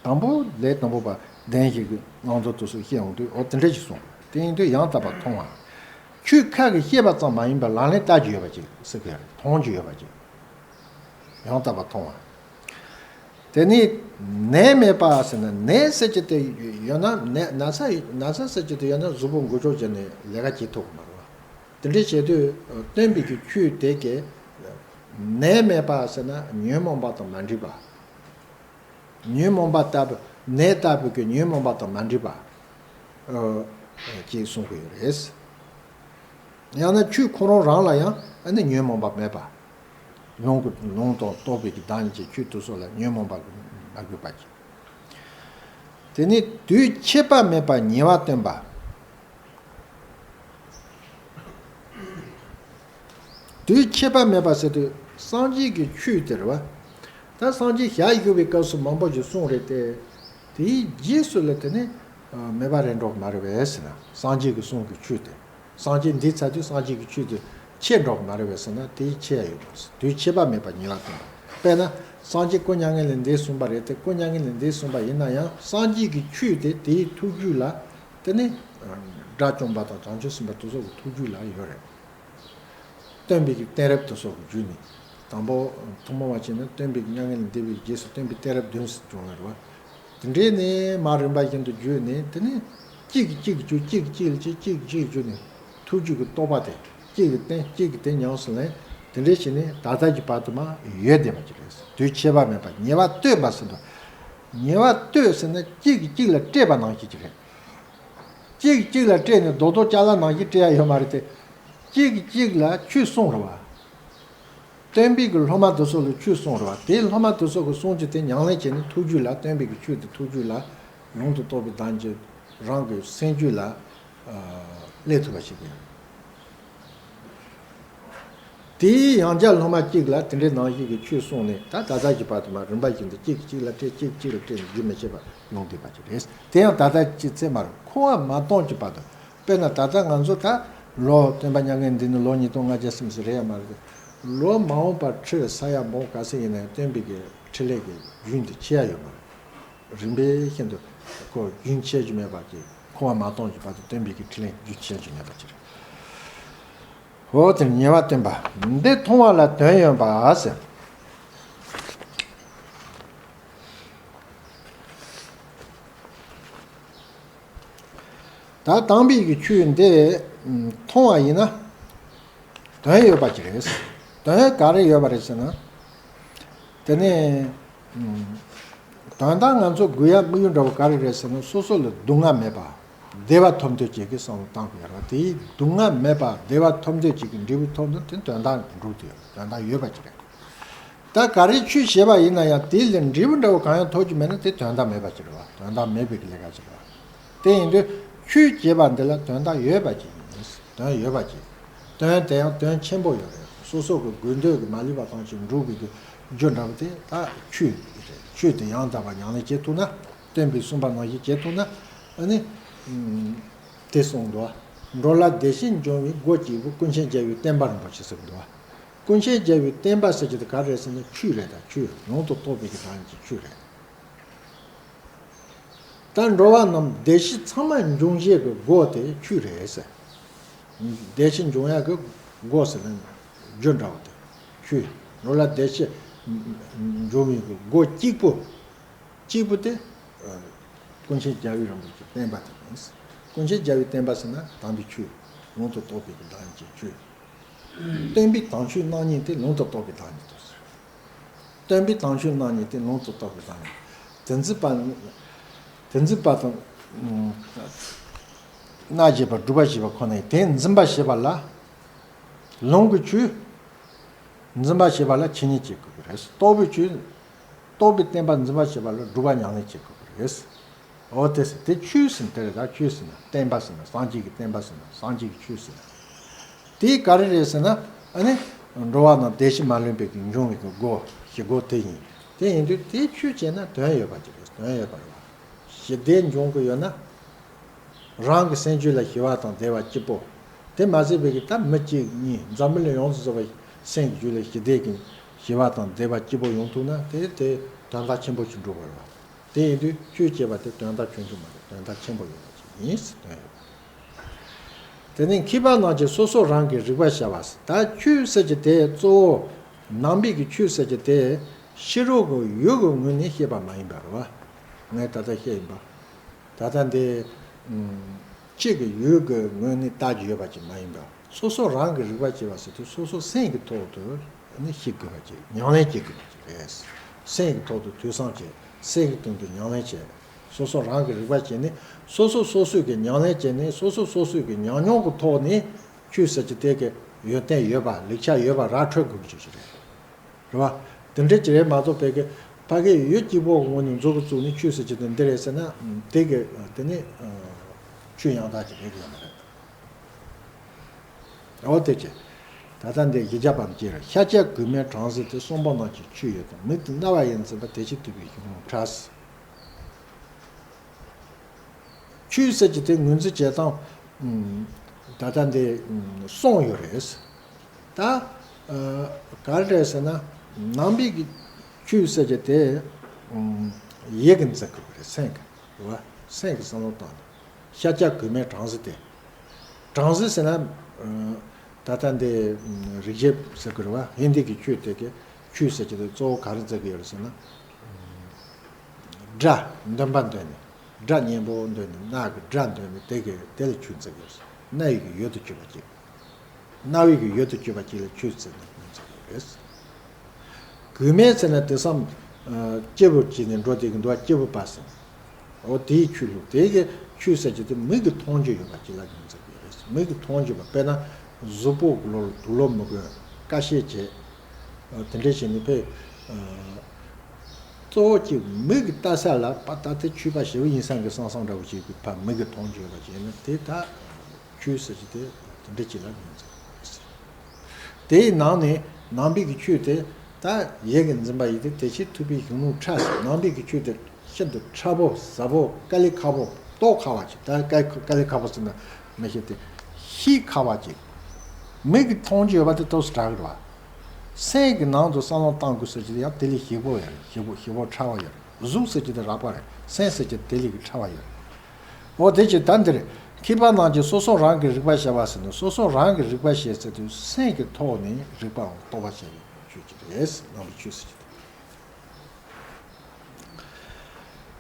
དང་པོ་ལས་དང་པོ་པ་བདེན་བཞི་གི་ངང་ཚུལ་དུ་སུ་ཤེས་འོང་དུས་འོ་དེ་འདྲ་ཞིག་གསུངས། དེ་ཡིན་དུས་ཡང་དག་པར་མཐོང་བ། ཆོས་ཁ་གིས་བཤད་པ་ཙམ་མ་ཡིན་པར་ལག་ལེན་བསྟར་རྒྱུ་ཡོད་པ་ཅིག་ཟེར་གི་ཡོད་རེད། མཐོང་རྒྱུ་ཡོད་པ་ཅིག་ཡང་དག་པར་མཐོང་བ། དེ་ནི་ནད་མེད་པ་ཟེར་ན་ནད་ཟེར་གྱི་དེ་ཡོད་ན་ནད་ན་ཚ་ན་ཚ་ཟེར་གྱི་དེ་ཡོད་ན་གཟུགས་པོ་འགུལ་སྐྱོད་བྱས་ནས་ལས་ཀ་བྱེད་ཐུབ་ཀྱི་མ་རེད་བ། དེ་འདྲ་བྱེད་དུས་སྟོན་པའི་གི་ཆོས་དེ་གས་ནད་མེད་པ་ཟེར་ན་ཉོན་མོངས་པ་དང་མ་འདྲེས་པ། ཉོན་མོངས་པ་ལྟ་བུ་ནད་ལྟ་བུ་གི་ཉོན་མོངས་པ་དང་མ་འདྲེས་པ། ཨ། ཅེས་གསུང་གི་ཡོད་རེད། ཡང་ན་ཆོས་ཁོ་རང་རང་ལ་ཡང་ཨ་ནི་ཉོན་མོངས་པ་མེད་པ། ལུང་གི་ལུང་དང་རྟོགས་པའི་གི་བདག་ཉིད་ཀྱི་ཆོས་དེ་ཚོ་ལ་ཉོན་མོངས་པ་མ་དགོས་པ་ཅིག་དེ་ནི་དུས་ཁྱད་པར་མེད་པར་ཉེ་བར་སྟོན་པ། དུས་ཁྱད་པར་མེད་པ་ཟེར་དུས་སངས་རྒྱས་ཀྱི་ཆོས་དེ་རེད་བ། ད་སངས་རྒྱས་ཞལ་བཞུགས་པའི་སྐབས་སུ་མང་པོ་ཞིག་གསུངས་རེད་དེ། དེའི་རྗེས་སུ་ལ་དེ་ནི་མེད་པ་རེད་འགྲོ་གི་མ་རེད་པས་ཟེར་ན་སངས་རྒྱས་ཀྱི་གསུང་གི་ཆོས་དེ། སངས་རྒྱས་འདས་ཚར་དུས་སངས་རྒྱས་ཀྱི་ཆོས་དེ་ཆད་འགྲོ་གི་མ་རེད་པས་ཟེར་ན་དེའི་ཆད་ཡ་ཡོད་མ་རེད། དུས་ཁྱད་པར་མེད་པར་ཉེ་བར་སྟོན་པ། དཔེར་ན་སངས་རྒྱས་སྐུ་མྱ་ངན་ལས་འདས་གསུངས་པ་རེད་དེ་སྐུ་མྱ་ངན་ལས་འདས་གསུངས་པ་ཡིན་ན་ཡང་སངས་རྒྱས་ཀྱི་ཆོས་དེ་དེའི་ཐུགས་རྒྱུད་ལ། དེ་ནི་དགྲ་བཅོམ་པ་དང་བྱང་ཆུབ་སེམས་དཔའ་དེ་ཚོ་གི་ཐུགས་རྒྱུད་ལ་ཡོད་རེད། སྟོན་པའི་གི་གཏད་རབས་དེ་ཚོ་གི་བརྒྱུད་ནས་དང་པོ་ཐུན་མོང་བ་བྱས་ན་སྟོན་པའི་གི་མྱ་ངན་ལས་འདས་པའི་རྗེས་སུ་སྟོན་པའི་གཏད་རབས་བདུན་ཙམ་བྱུང་ཡོད་རེད་བ། དེ་འདྲའི་ནས་མར་རིམ་པ་བཞིན་དུ་བརྒྱུད་ནས་དེ་ནི་གཅིག་གིས་གཅིག་བརྒྱུད་གཅིག་གིས་གཅིག་ལ་བྱས་གཅིག་གིས་གཅིག་བརྒྱུད་ནས་ཐུགས་རྒྱུད་ཀྱི་རྟོགས་པ་དེ་གཅིག་གིས་བསྟན་གཅིག་གིས་བསྟན་ཉམས་སུ་ལེན། དེ་འདྲའི་བྱས་ནས་ད་ལྟ་གི་བར་དུ་མར་ཡོད་བསྡད་པ་ཅིག་རེད། དུས་ཁྱད་པར་མེད་པ་ཉེ་བར་ལྟོས་པ་ཟེར་དུས། ཉེ་བར་ལྟོས་ཟེར་ན་གཅིག་གིས་གཅིག་ལ་སྤྲད་པ་ནང་བཞིན་ཅིག་རེད། གཅིག་གིས་གཅིག་ལ་སྤྲད་ནས་རྡོག་རྡོག་ཅ་ལག་ནང་བཞིན་སྤྲད་ཡ་ཡོད་མ་རེད་དེ། གཅིག་གིས་གཅིག་ལ་ཆོས་གསུངས་རེད་བ། སྟོན་པའི་གི་སློབ་མ་དེ་ཚོ་ལ་ཆོས་གསུངས་རེད་བ། དེའི་སློབ་མ་དེ་ཚོ་གི་གསུང་རྒྱུ་དེ་ཉམས་ལེན་བྱས་ནས་ཐུགས་རྒྱུད་ལ་སྟོན་པའི་གི་ཆོས་དེ་ཐུགས་རྒྱུད་ལ་ལུང་དུ་རྟོགས་པའི་གདངས་ཀྱིས་རང་གི་སེམས་རྒྱུད་ལ་སླེབས་ཐུབ་པ་ཞིག་ཡིན། དེའི་ཡང་བསྐྱར་སློབ་མ་གཅིག་ལ་དེ་འདྲའི་ནང་བཞིན་གྱི་ཆོས་གསུངས་ནས་ད་ད་ལྟ་གི་བར་དུ་མར་རིམ་པ་བཞིན་དུ་གཅིག་གིས་གཅིག་ལ་སྤྲད་གཅིག་གིས་གཅིག་ལ་སྤྲད་ནས་རྒྱུན་མི་ཆད་པར་ཡོང་བསྡད་པ་ཅིག་རེད། དེ་ཡང་ད་ལྟ་གཅིག་ཚད་མ་རེད། འཁོར་བ་མ་སྟོངས་ཀྱི་བར་དུ། དཔེར་ན་ད་ལྟ་ང་ཚོ་ད་ལོ་སྟོན་པ་མྱ་ངན་འདས་ནས་ལོ་ཉིས་སྟོང་ལྔ་བརྒྱ་ཟིན་ཟིན་རེད་ཡ་མ་རེད། ལོ་མ་འོངས་པར་ཁྲི་ས་ཡ་མོ་ག་ཚོད་ཡིན་ན་ཡང་སྟོན་པའི་གི་འཕྲིན་ལས་ཀྱི་རྒྱུན་དེ་ཆད་ཡ་ཡོད་མ་རེད། རིམ་པས་ཤིན་ཏུ་ཁོ་རྒྱུན་ཆད་རྒྱུ་མེད་པ་ཅིག་འཁོར་བ་མ་སྟོངས་ཀྱི་བར་དུ་སྟོན་པའི་གི་འཕྲིན་ལས་རྒྱུན་ཆད་རྒྱུ་མེད་པ་ཅིག་རེད། འོ་དེར་ཉེ་བར་སྟོན་པ། འདི་མཐོང་བ་ལ་དོན་ཡོད་པ་ཟེར། ད་དམ་པའི་གི་ཆོས་འདི་མཐོང་བ་ཡིན་ན། དོན་ཡོད་པ་ཅིག་རེད། དོན་ག་རེ་ཡོད་པ་རེད་ཟེར་ན། དེ་ནས་དོན་དག་ང་ཚོ་དགོས་ཡ་དམིགས་ཡུལ་འདྲ་བོ་ག་རེ་རེད་ཟེར་ན་སོ་སོ་ལ་སྡུག་བསྔལ་མེད་པ། བདེ་བ་ཐོབ་འདོད་ཅིག་གི་བསམ་བློ་བཏང་དགོས་ཡ་རེད་བ། དེའི་སྡུག་བསྔལ་མེད་པ་བདེ་བ་ཐོབ་འདོད་ཅིག་གི་འབྲས་བུ་ཐོབ་འདོད་དེ་དོན་དག་འགྲུབ་དུས་དོན་དག་ཡོད་པ་ཅིག་རེད། ད་ག་རེ་ཆོས་བྱས་པ་ཡིན་ན་ཡང་དེ་ལས་འབྲས་བུ་འདྲ་བོ་གང་ཡང་ཐོབ་ཀྱི་མེད་ན་དེ་དོན་དག་མེད་པ་ཅིག་རེད་བ། དོན་དག་མེད་པའི་ལས་ཀ་ཅིག་རེད་བ། དེ་ཡིན་དུས་ཆོས་བྱས་པ་འདི་ལ་དོན་དག་ཡོད་པ་ཅིག་ཡིན། དོན་ཡོད་པ་ཅིག་དོན་དེ་ཡང་དོན་ཆེན་པོ་ཡོད་རེད། སོ་སོ་གི་དགོས་འདོད་ཀྱི་མ་ལུས་པ་གང་ཞིག་འགྲུབ་དགོས་ཀྱི་རྒྱུ་འདྲ་བོ་དེ་ད་ཆོས་རེད། ཆོས་དེ་ཡང་དག་པར་ཉམས་ལེན་བྱེད་ཐུབ་ན་སྟོན་པས་གསུངས་པ་ནང་བཞིན་བྱེད་ཐུབ་ན་ཨ་ནི། དེ་གསུངས་འདུག་འགྲོ་ལ་བདེ་གཤེགས་འབྱུང་བའི་སྒོ་གཅིག་པུ་ཀུན་མཁྱེན་རྒྱལ་བའི་བསྟན་པ་རིན་པོ་ཆེ་ཟེར་གི་འདུག་ཀུན་མཁྱེན་རྒྱལ་བའི་བསྟན་པ་ཟེར་གྱི་དེ་ག་རེ་རེད་ཟེར་ན་ཆོས་རེད། ད་ཆོས་ལུང་དུ་རྟོགས་པའི་གི་དོན་གྱི་ཆོས་རེད། ད་འགྲོ་བ་རྣམས་བདེ་གཤེགས་ཚང་མ་འབྱུང་བྱེད་ཀྱི་སྒོ་དེ་ཆོས་རེད་ཟེར། བདེ་གཤེགས་འབྱུང་ཡག་གི་སྒོ་ཟེར་ན་རྒྱུ་འདྲ་བོ་དེ་ཆོས་ འགྲོ་ལ་བདེ་གཤེགས་འབྱུང་བའི་སྒོ་གཅིག་པུ། གཅིག་པུ་དེ། ཀུན་མཁྱེན་རྒྱལ་བའི་རིན་པོ་ཆེའི་བསྟན་པ་དེ་ཡིན། ཀུན་མཁྱེན་རྒྱལ་བའི་བསྟན་པ་ཟེར་ན་དམ་པའི་ཆོས། ལུང་དུ་བསྟན་པའི་བདག་ཉིད་ཀྱི་ཆོས། སྟོན་པའི་དམ་ཆོས་རྣམ་གཉིས་དེ་ལུང་དུ་བསྟན་པའི་བདག་ཉིད་དོ། སྟོན་པའི་དམ་ཆོས་རྣམ་གཉིས་དེ་ལུང་དུ་བསྟན་པའི་བདག་ཉིད། དེ་འཛིན་པ། དེ་འཛིན་པ་དང་། རྣམ་འབྱེད་པ་སྒྲུབ་པ་ཞེས་པ་ཁོ་ནས་དེ་འཛིན་པ་ཞེས་པ་ལ། ལུང་གི་ཆོས། འཛིན་པ་ཞེས་པ་ལ་ཆོས་ཉིད་ཅེས་བཀོད་པ་རེད། རྟོགས་པའི་ཆོས། རྟོགས་པའི་བསྟན་པ་འཛིན་པ་ཞེས་པ་ལ་སྒྲུབ་པ་ཉམས་ལེན་ཅེས་བཀོད་པ་རེད། འོ་དེ་ཟེར་དེ་ཆོས་ཟེར་དེ་རེད། ད་ཆོས་ཟེར་ན་བསྟན་པ་ཟེར་ན་སངས་རྒྱས་ཀྱི་བསྟན་པ་ཟེར་ན་སངས་རྒྱས་ཀྱི་ཆོས་ཟེར་ན། དེ་ག་རེ་རེད་ཟེར་ན། ཨ་ནི། འགྲོ་བ་རྣམས་བདེ་གཤེགས་མ་ལུས་པའི་གི་འབྱུང་བའི་གི་སྒོ་ཞིག་སྒོ་དེ་ཡིན། དེ་ཡིན་དུས་དེ་ཆོས་བྱས་ན་དོན་ཡོད་པ་ཅིག་རེད། དོན་ཡོད་པ་རེད་བ། ཞི་བདེ་འབྱུང་གི་ཡོད་ན། རང་གི་སེམས་རྒྱུད་ལ་ཞི་བ་དང་བདེ་བ་སྐྱིད་པོ། དེ་མ་ཟད་པའི་གི་ད་མི་གཅིག་གཉིས་འཛམ་བུ་གླིང་ཡོངས་སུ་རྫོགས་པའི་སེམས་ཀྱི་རྒྱུད་ལ་ཞི་བདེ་གི་ཞི་བ་དང་བདེ་བ་སྐྱིད་པོ་ཡོང་ཐུབ་ན་དེ་དེ་དོན་དག་ཆེན་པོ་ཞིག་འགྲུབ་པ་རེད་བ། དེ་ཡིན་དུས་ཆོས་བྱས་པ་དེ་དོན་དག་ཆུང་ཆུང་མ་རེད། དོན་དག་ཆེན་པོ་ཡོད་པ་ཅིག་ཡིན་ཟེར་དོན་ཡོད་པ། དེ་ནས་མཁས་པ་རྣམས་ཀྱིས་སོ་སོ་རང་གི་རིག་པར་བྱ་བ་ཟེར། ད་ཆོས་ཟེར་གྱི་དེ་གཙོ་བོ། ནང་པའི་གི་ཆོས་ཟེར་གྱི་དེ་ཕྱི་རོལ་གྱི་ཡུལ་གྱི་ངོས་ནས་བཤད་པ་མ་ཡིན་པ་རེད་བ། ངས་ད་ལྟ་བཤད་ཡིན་པ། ད་ལྟ་འདི། ཨུམ། གཅིག་གི་ཡུལ་གྱི་ངོས་ནས་བལྟ་རྒྱུ་ཡོད་པ་ཅིག་མ་ཡིན་པ། སོ་སོ་རང་གི་རིག་པ་བྱེད་པ་ཟེར་དུས་སོ་སོ་སེམས་ཀྱི་ཐོག་ཏུ་ནི་ཤེས་དགོས་པ་ཅིག་ཉམས་ལེན་བྱེད་དགོས་པ་ཅིག་རེད། སེམས་ཀྱི་ཐོག་ཏུ་ཐོས་བསམ་བྱེད། སེམས་ཀྱི་སྟེང་དུ་ཉམས་ལེན་བྱེད། སོ་སོ་རང་གི་རིག་པ་བྱས་ནས་སོ་སོ་སོ་སོའི་གི་ཉམས་ལེན་བྱས་ནས་སོ་སོ་སོ་སོའི་གི་ཉམས་མྱོང་གི་ཐོག་ནས་ཆོས་ཟེར་གྱི་དེ་གི་ཡོན་ཏན་ཡོད་པ་ལེགས་ཆ་ཡོད་པ་ར་འཕྲོད་དགོས་ཀྱི་ཅིག་རེད། རེད་བ། དེ་འདྲ་ཅིག་རེད་མ་གཏོགས་ཕ་གི་ཕ་གི་ཡུལ་གཅིག་པོ་གི་ངོས་ནས་མཛུབ་གུ་བཙུགས་ནས་ཆོས་ཟེར་གྱི་དེ་འདི་རེད་ཟེར་ན། དེ་གི་དེ་ནི་ཆོས་ཡང་དག་ཅིག་རེད་ཡོད་མ་རེད། འོ་དེ་ཅི། ད་ལྟ་འདི་བཞི་བརྒྱ་པ་ཅི་རེད། ཤཱཀྱ་གོས་མའི་གྲང་ཟིལ་དེ། གསུམ་པོ་རྣམས་ཀྱི་ཆོས་ཡོད་དོ། མིག་ཏུ་རྣ་བ་ཡིས་འཛིན་པ། དེ་ཕྱིར་ཐུབ་པའི་གཞུང་ལུགས་ཕྲ། ཆོས་ཟེར་གྱི་དེ་ངོས་འཛིན་བྱེད་སྟངས། ཨུམ། ད་ལྟ་འདི། ཨུམ། གསུམ་ཡོད་རེད། ད། ཨ། ག་རེ་རེད་ཟེར་ན། ནང་པའི་གི་ཆོས་ཟེར་གྱི་དེ། ཨུམ། ཡིད་ཀྱིས་འཛིན་དགོས་པ་རེད། སེམས་ཀྱིས། རེད་བ། སེམས་ཀྱིས་བསམ་བློ་བཏང་ནས། ཤཱཀྱ་གོས་མའི་གྲང་ཟིལ་དེ། གྲང་ཟིལ་ཟེར་ན། ཨ། ད་ལྟ་འདི། ཨུམ། རིག་བྱེད་ཟེར་གི་རེད་བ། ཧིན་དི་གི་ཆོས་དེ་གི་ཆོས་ཟེར་གྱི་དེ་གཙོ་བོ་ག་རེ་འཛིན་གི་ཡོད་རེད་ཟེར་ན། སྒྲ་འདོན་པ་འདོན་ནས། སྒྲ་སྙན་པོ་འདོན་ནས་རྣ་གི་སྒྲ་འདོན་ནས་དེ་གི་དེ་ལ་ཆོས་འཛིན་གི་ཡོད་རེད། རྣ་བའི་གི་ཡུལ་དུ་གྱུར་པ་ཅིག་རྣ་བའི་གི་ཡུལ་དུ་གྱུར་པ་ཅིག་ལ་ཆོས་འཛིན་ནས་ངོས་འཛིན་གི་ཡོད་རེད། གོས་མའི་ཟེར་ན་དེང་སང་། ཨ། སྐྱེས་བུ་བྱས་ནས་འགྲོ་བསྡད་ཀྱི་འདུག་སྐྱེས་བུ་པ་ཟེར། འོ་དེའི་ཆོས་ལུགས་དེ་གི་ཆོས་ཟེར་གྱི་དེ་མིག་གིས་མཐོང་རྒྱུ་ཡོད་པ་ཅིག་ལ་ངོས་འཛིན་གི་ཡོད་རེད། མིག་གིས་མཐོང་རྒྱུ་པ་དཔེར་ན་གཟུགས་པོ་གི་ལོ་ལ་དུག་ལོག་མི་དགོས། ཀ་ཤེད་བྱེད། ཨ། དེ་འདྲ་བྱས་ནས་ཕེ། ཨ། གཙོ་བོ་གཅིག་མིག་གིས་ལྟ་ས་ལ་ཕ་ད་དེ་ཆོས་པ་ཞེ་པོ་ཡིན་ས་གི་བསམ་བསམ་འདྲ་བོ་ཅིག་གི་ཕ་མིག་གིས་མཐོང་རྒྱུ་ཡོད་པ་ཅིག་ཡིན་ན་དེ་ད་ཆོས་ཟེར་གྱི་དེ་དེ་འདྲ་ཅིག་ལ་ངོས་འཛིན་དགོས་རེད། དེའི་ནང་ནས་ནང་པའི་གི་ཆོས་དེ་ད་ཡིད་ཀྱིས་འཛིན་པ་ཡིན་ཏེ། དེ་ཕྱིར་ཐུབ་པའི་གཞུང་ལུགས་ཕྲ་ཟེར། ནང་པའི་གི་ཆོས་དེ་ཤིན་ཏུ་ཕྲ་པོ་ཟབ་པོ་དཀའ་ལས་ཁག་པོ་རྟོགས་ཁག་པ་ཅིག་ད་དཀའ་དཀའ་ལས་ཁག་པོ་ཟེར་ན་མི་ཤེས་ཏེ། ཤེས་ཁག་པ་ཅིག་མིག་གིས་མཐོང་རྒྱུ་ཡོད་པ་དེ་ཏོག་ཙམ་དྲག་གི་རེད་བ། སེམས་ཀྱི་ནང་དུ་བསམ་བློ་གཏང་དགོས་ཟེར་གྱི་དེ་ཡང་དེ་ལས་ཞིབ་པོ་ཡོད་རེད། ཞིབ་པོ་ཞིབ་པོ་ཕྲ་བ་ཡོད་རེད། གཟུགས་ཟེར་གྱི་དེ་རགས་པ་རེད། སེམས་ཟེར་གྱི་དེ་ལས་ཀྱི་ཕྲ་བ་ཡོད་རེད། འོ་དེ་ཅི་ད་འདིར་མཁས་པ་རྣམས་ཀྱིས་སོ་སོ་རང་གི་རིག་པ་བྱ་བ་ཟེར་ནས། སོ་སོ་རང་གི་རིག་པ་བྱེད་ཟེར་དུས་སེམས་ཀྱི་ཐོག་ནས་རིག་པའང་རྟོགས་པར་བྱ་བའི་ཆོས་ཅིག་རེད། ནང་པའི་ཆོས་ཟེར་གྱི་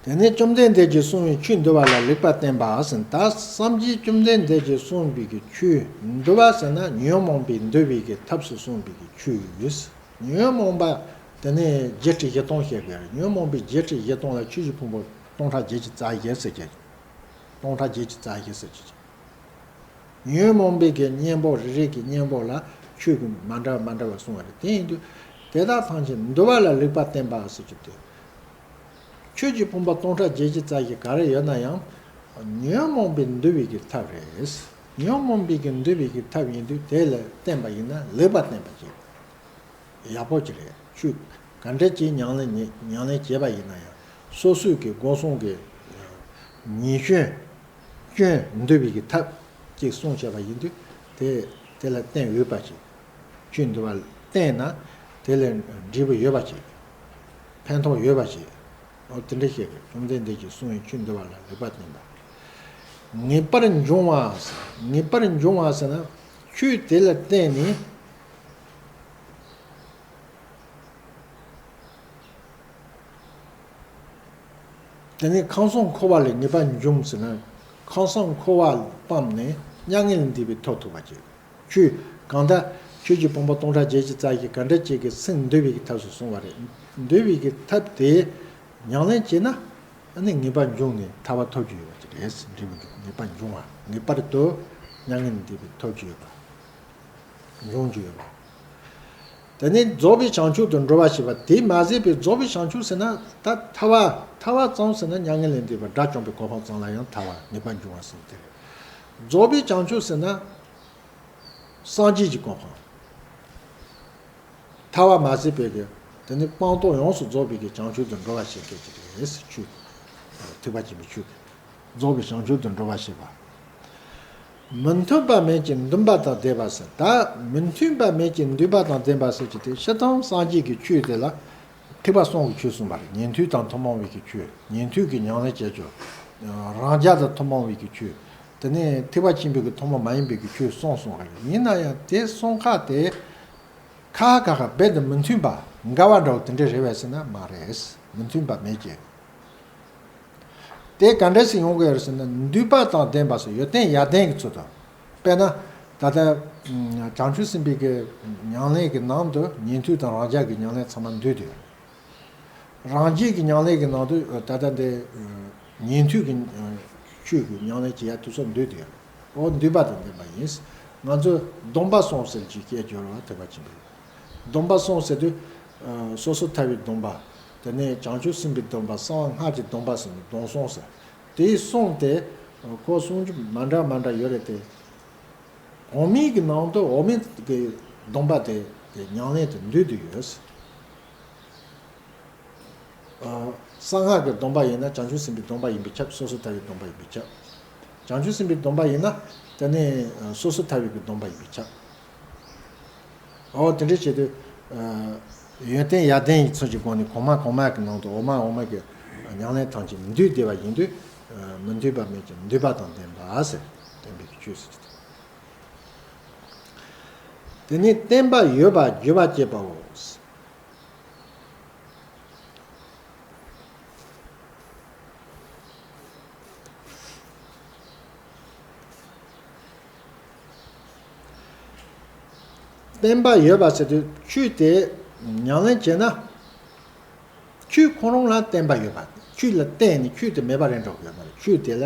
དེ། དེ་ནས་བཅོམ་ལྡན་འདས་ཀྱིས་གསུངས་པའི་ཆོས་འདུལ་བ་ལ་ལེགས་པར་བརྟེན་པ་ཟེར། ད་སངས་རྒྱས་བཅོམ་ལྡན་འདས་ཀྱིས་གསུངས་པའི་གི་ཆོས་འདུལ་བ་ཟེར་ན་ཉོན་མོངས་པའི་འདུལ་བའི་གི་ཐབས་སུ་གསུངས་པའི་གི་ཆོས་ཡོད། ཉོན་མོངས་པ་དེ་ནས་བརྒྱད་ཁྲི་བཞི་སྟོང་བཤད་དགོས་རེད། ཉོན་མོངས་པའི་བརྒྱད་ཁྲི་བཞི་སྟོང་ལ་ཆོས་ཀྱི་ཕུང་པོ་སྟོང་ཕྲག་བརྒྱད་ཅུ་རྩ་བཞི་ཟེར་གྱི། སྟོང་ཕྲག་བརྒྱད་ཅུ་རྩ་བཞི་ཟེར་གྱི། ཉོན་མོངས་པའི་གི་གཉེན་པོ་རེ་རེ་གི་གཉེན་པོ་ལ་ཆོས་ཀྱི་མ་འདྲ་མ་འདྲ་བ་གསུངས་པ་རེད། དེ་ཡིན་དུས་དེ་དག་ཐམས་ཅད་འདུལ་བ་ལ་ལེགས་པར་བརྟེན་པ་ཟེར་གྱི་དེ། ཆོས་ཀྱི་ཕུང་པོ་སྟོང་ཕྲག་བརྒྱད་ཅུ་རྩ་བཞི་ག་རེ་ཡོད་ན་ཡང་། ཉོན་མོངས་པའི་འདུལ་བའི་གི་ཐབས་རེད། ཉོན་མོངས་པའི་གི་འདུལ་བའི་གི་ཐབས་ཡིན་དུས་དེ་ལ་བརྟེན་པ་ཡིན་ན་ལེགས་པར་བརྟེན་པ་ཅིག་ཡག་པོ་ཅིག་རེད། ཆོས་ག་འདྲ་ཅིག་ཉམས་ལེན་ཉམས་ལེན་བྱས་པ་ཡིན་ན་ཡང་། སོ་སོའི་གི་སྒོ་གསུམ་གི་ཉེས་སྐྱོན་སྐྱོན་འདུལ་བའི་གི་ཐབས་ཅིག་གསུངས་བྱས་པ་ཡིན་དུས་དེ་དེ་ལ་བརྟེན་འོས་པ་ཅིག་ཆོས་འདུལ་བ་ལ་བརྟེན་ན་དེ་ལ་འབྲས་བུ་ཡོད་པ་ཅིག་ཕན་ཐོགས་ཡོད་པ་ཅིག་འོ་དེ་འདྲ་བཤད་དགོས། བཅོམ་ལྡན་འདས་ཀྱིས་གསུངས་པའི་ཆོས་འདུལ་བ་ལ་ལེགས་པར་བརྟེན་པ། ངེས་པར་འབྱུང་བ་ཟེར། ངེས་པར་འབྱུང་བ་ཟེར་ན་ཆོས་དེ་ལ་བརྟེན་ནས་ དེ་ནས་ཁམས་གསུམ་འཁོར་བ་ལས་ངེས་པར་འབྱུང་ཟེར་ན། ཁམས་གསུམ་འཁོར་བ་སྤངས་ནས་མྱ་ངན་ལས་འདས་པའི་ཐབས་ཐོབ་པ་བྱེད། ཆོས་གང་ལྟར་ཆོས་ཀྱི་ཕུང་པོ་སྟོང་ཕྲག་བརྒྱད་ཅུ་རྩ་བཞི་ག་འདྲ་ཅིག་གི་སེམས་འདུལ་བའི་གི་ཐབས་སུ་གསུངས་པ་རེད། འདུལ་བའི་གི་ཐབས་དེ་ཉམས་ལེན་བྱས་ན། ཨ་ནི་ངེས་པར་འབྱུང་ནས་ཐར་པ་ཐོབ་རྒྱུ་ཡོད་པ་ཅིག་རེད། འབྲས་བུ་འབྱུང་ངེས་པར་འབྱུང་བ། ངེས་པར་དུ་མྱ་ངན་ལས་འདས་པའི་ཐོབ་རྒྱུ་ཡོད་པ། འབྱུང་རྒྱུ་ཡོད་པ། དེ་ནས་རྫོགས་པའི་བྱང་ཆུབ་ཏུ་འགྲོ་བ་ཞེས་པ་དེ་མ་ཟད་པའི་རྫོགས་པའི་བྱང་ཆུབ་ཟེར་ན། ད་ཐར་པ་ཐར་པ་ཙམ་ཟེར་ན་མྱ་ངན་ལས་འདས་པ་དགྲ་བཅོམ་པའི་གོ་འཕང་ཙམ་ལ་ཡང་ཐར་པ་ངེས་པར་འབྱུང་བ་ཟེར་ཏེ། རྫོགས་པའི་བྱང་ཆུབ་ཟེར་ན་སངས་རྒྱས་ཀྱི་གོ་འཕང་། ཐར་པ་མ་ཟད་པའི་གི་དེ་ནི་སྤངས་རྟོགས་ཡོངས་སུ་རྫོགས་པའི་གི་བྱང་ཆུབ་ཏུ་འགྲོ་བ་ཞེས་བྱ་གི་རེད། ཆོས། ཐེག་པ་ཆེན་པོའི་ཆོས། རྫོགས་པའི་བྱང་ཆུབ་ཏུ་འགྲོ་བ་ཞེས་པ། མི་མཐུན་པ་མེད་ཅིང་འདུན་པ་དང་ལྡན་པ་ཟེར། ད་མི་མཐུན་པ་མེད་ཅིང་འདུན་པ་དང་ལྡན་པ་ཟེར་གྱི་དེ་སྤྱིར་བཏང་སངས་རྒྱས་ཀྱི་ཆོས་དེ་ལ་ཐེག་པ་གསུམ་གྱི་ཆོས་གསུངས་པ་རེད། ཉན་ཐོས་དང་ཐུན་མོང་བའི་གི་ཆོས། ཉན་ཐོས་ཀྱི་ཉམས་ལེན་བྱེད་ཆོས། རང་རྒྱལ་དང་ཐུན་མོང་བའི་གི་ཆོས། དེ་ནས་ཐེག་པ་ཆེན་པོའི་གི་ཐུན་མོང་མ་ཡིན་པའི་གི་ཆོས་གསུམ་གསུངས་པ་རེད། ཡིན་ན་ཡང་དེ་གསུམ་ཁག་དེ་ཁ་ཁ་ཁ་རྦད་དེ་མི་མཐུན་པ་འགལ་བ་འདྲ་བོ་དེ་འདྲ་རེད་པས་ཟེར་ན་མ་རེད། མི་མཐུན་པ་མེད་ཀྱི། དེ་ག་འདྲ་ཞིག་ཡོང་གི་ཡོད་རེད་ཟེར་ན། འདུས་པ་དང་ལྡན་པ་སོགས་ཡོན་ཏན་ཡར་ལྡན་གྱི་ཚུལ་དུ། དཔེར་ན། ད་ལྟ་བྱང་ཆུབ་སེམས་དཔའི་གི་ཉམས་ལེན་གྱི་ནང་དུ་ཉན་ཐོས་དང་རང་རྒྱལ་གྱི་ཉམས་ལེན་ཚང་མ་འདུས་ཏེ་ཡོད། རང་རྒྱལ་གྱི་ཉམས་ལེན་གྱི་ནང་དུ་ད་ལྟ་འདི་ཉན་ཐོས་ཀྱི་ཆོས་ཀྱི་ཉམས་ལེན་བྱེད་ཡ་དེ་ཚོ་འདུས་ཏེ་ཡོད། འོ་འདུས་པ་དང་ལྡན་པ་ཡིན། ང་ཚོས་སྡོམ་པ་གསུམ་ཟེར་གྱི་སྐད་སྦྱོར་བ་ཐེག་པ་ཆེན་པོའི། སྡོམ་པ་གསུམ་ཟེར་དུས། སོ་སོར་ཐར་པའི་སྡོམ་པ། དེ་ནས་བྱང་ཆུབ་སེམས་དཔའི་སྡོམ་པ། གསང་བ་སྔགས་ཀྱི་སྡོམ་པ་ཟེར་ནས་སྡོམ་གསུམ་ཟེར། དེའི་གསུམ་དེ་ཁོ་གསུང་རྒྱུ་མ་འདྲ་མ་འདྲ་ཡོད་རེད་དེ། འོག་མིན་གྱི་ནང་དུ་འོག་མིན་གྱི་སྡོམ་པ་དེ་ཉམས་ལེན་དུ་འདུས་ཏེ་ཡོད། གསང་སྔགས་ཀྱི་སྡོམ་པ་ཡིན་ན་བྱང་ཆུབ་སེམས་དཔའི་སྡོམ་པ་ཡིན་པས་ཁྱབ། སོ་སོར་ཐར་པའི་སྡོམ་པ་ཡིན་པས་ཁྱབ། བྱང་ཆུབ་སེམས་དཔའི་སྡོམ་པ་ཡིན་ན་དེ་ནི་སོ་སོར་ཐར་པའི་གི་སྡོམ་པ་ཡིན་པས་ཁྱབ། འོ་དེ་འདྲ་བྱེད་དུས། ཡོན་ཏན་ཡར་ལྡན་གྱི་ཚུལ་གྱི་སྒོ་ནས་གོང་མ་གོང་མ་གི་ནང་དུ་འོག་མ་འོག་མ་གི་ཉམས་ལེན་ཐམས་ཅད་འདུས་བསྡད་པ་ཡིན་དུས། མི་མཐུན་པ་མེད་ཅིང་འདུས་པ་དང་ལྡན་པ་ཟེར། བསྟན་པའི་ཆོས་ཟེར་གྱི་འདུག་དེ་ནི་བརྟན་པ་ཡོད་པར་རྒྱུ་བ་བསྐྱེད་པའོ། བརྟན་པ་ཡོད་པ་ཟེར་དུས་ཆོས་དེ་ཉམས་ལེན་བྱས་ན། ཆོས་ཁོ་རང་ལ་བརྟན་པ་ཡོད་པ། ཆོས་ལ་བརྟེན་ནས་ཆོས་དེ་མེད་པ་རེད་འགྲོ་གི་ཡོད་མ་རེད། ཆོས་དེ་ལ་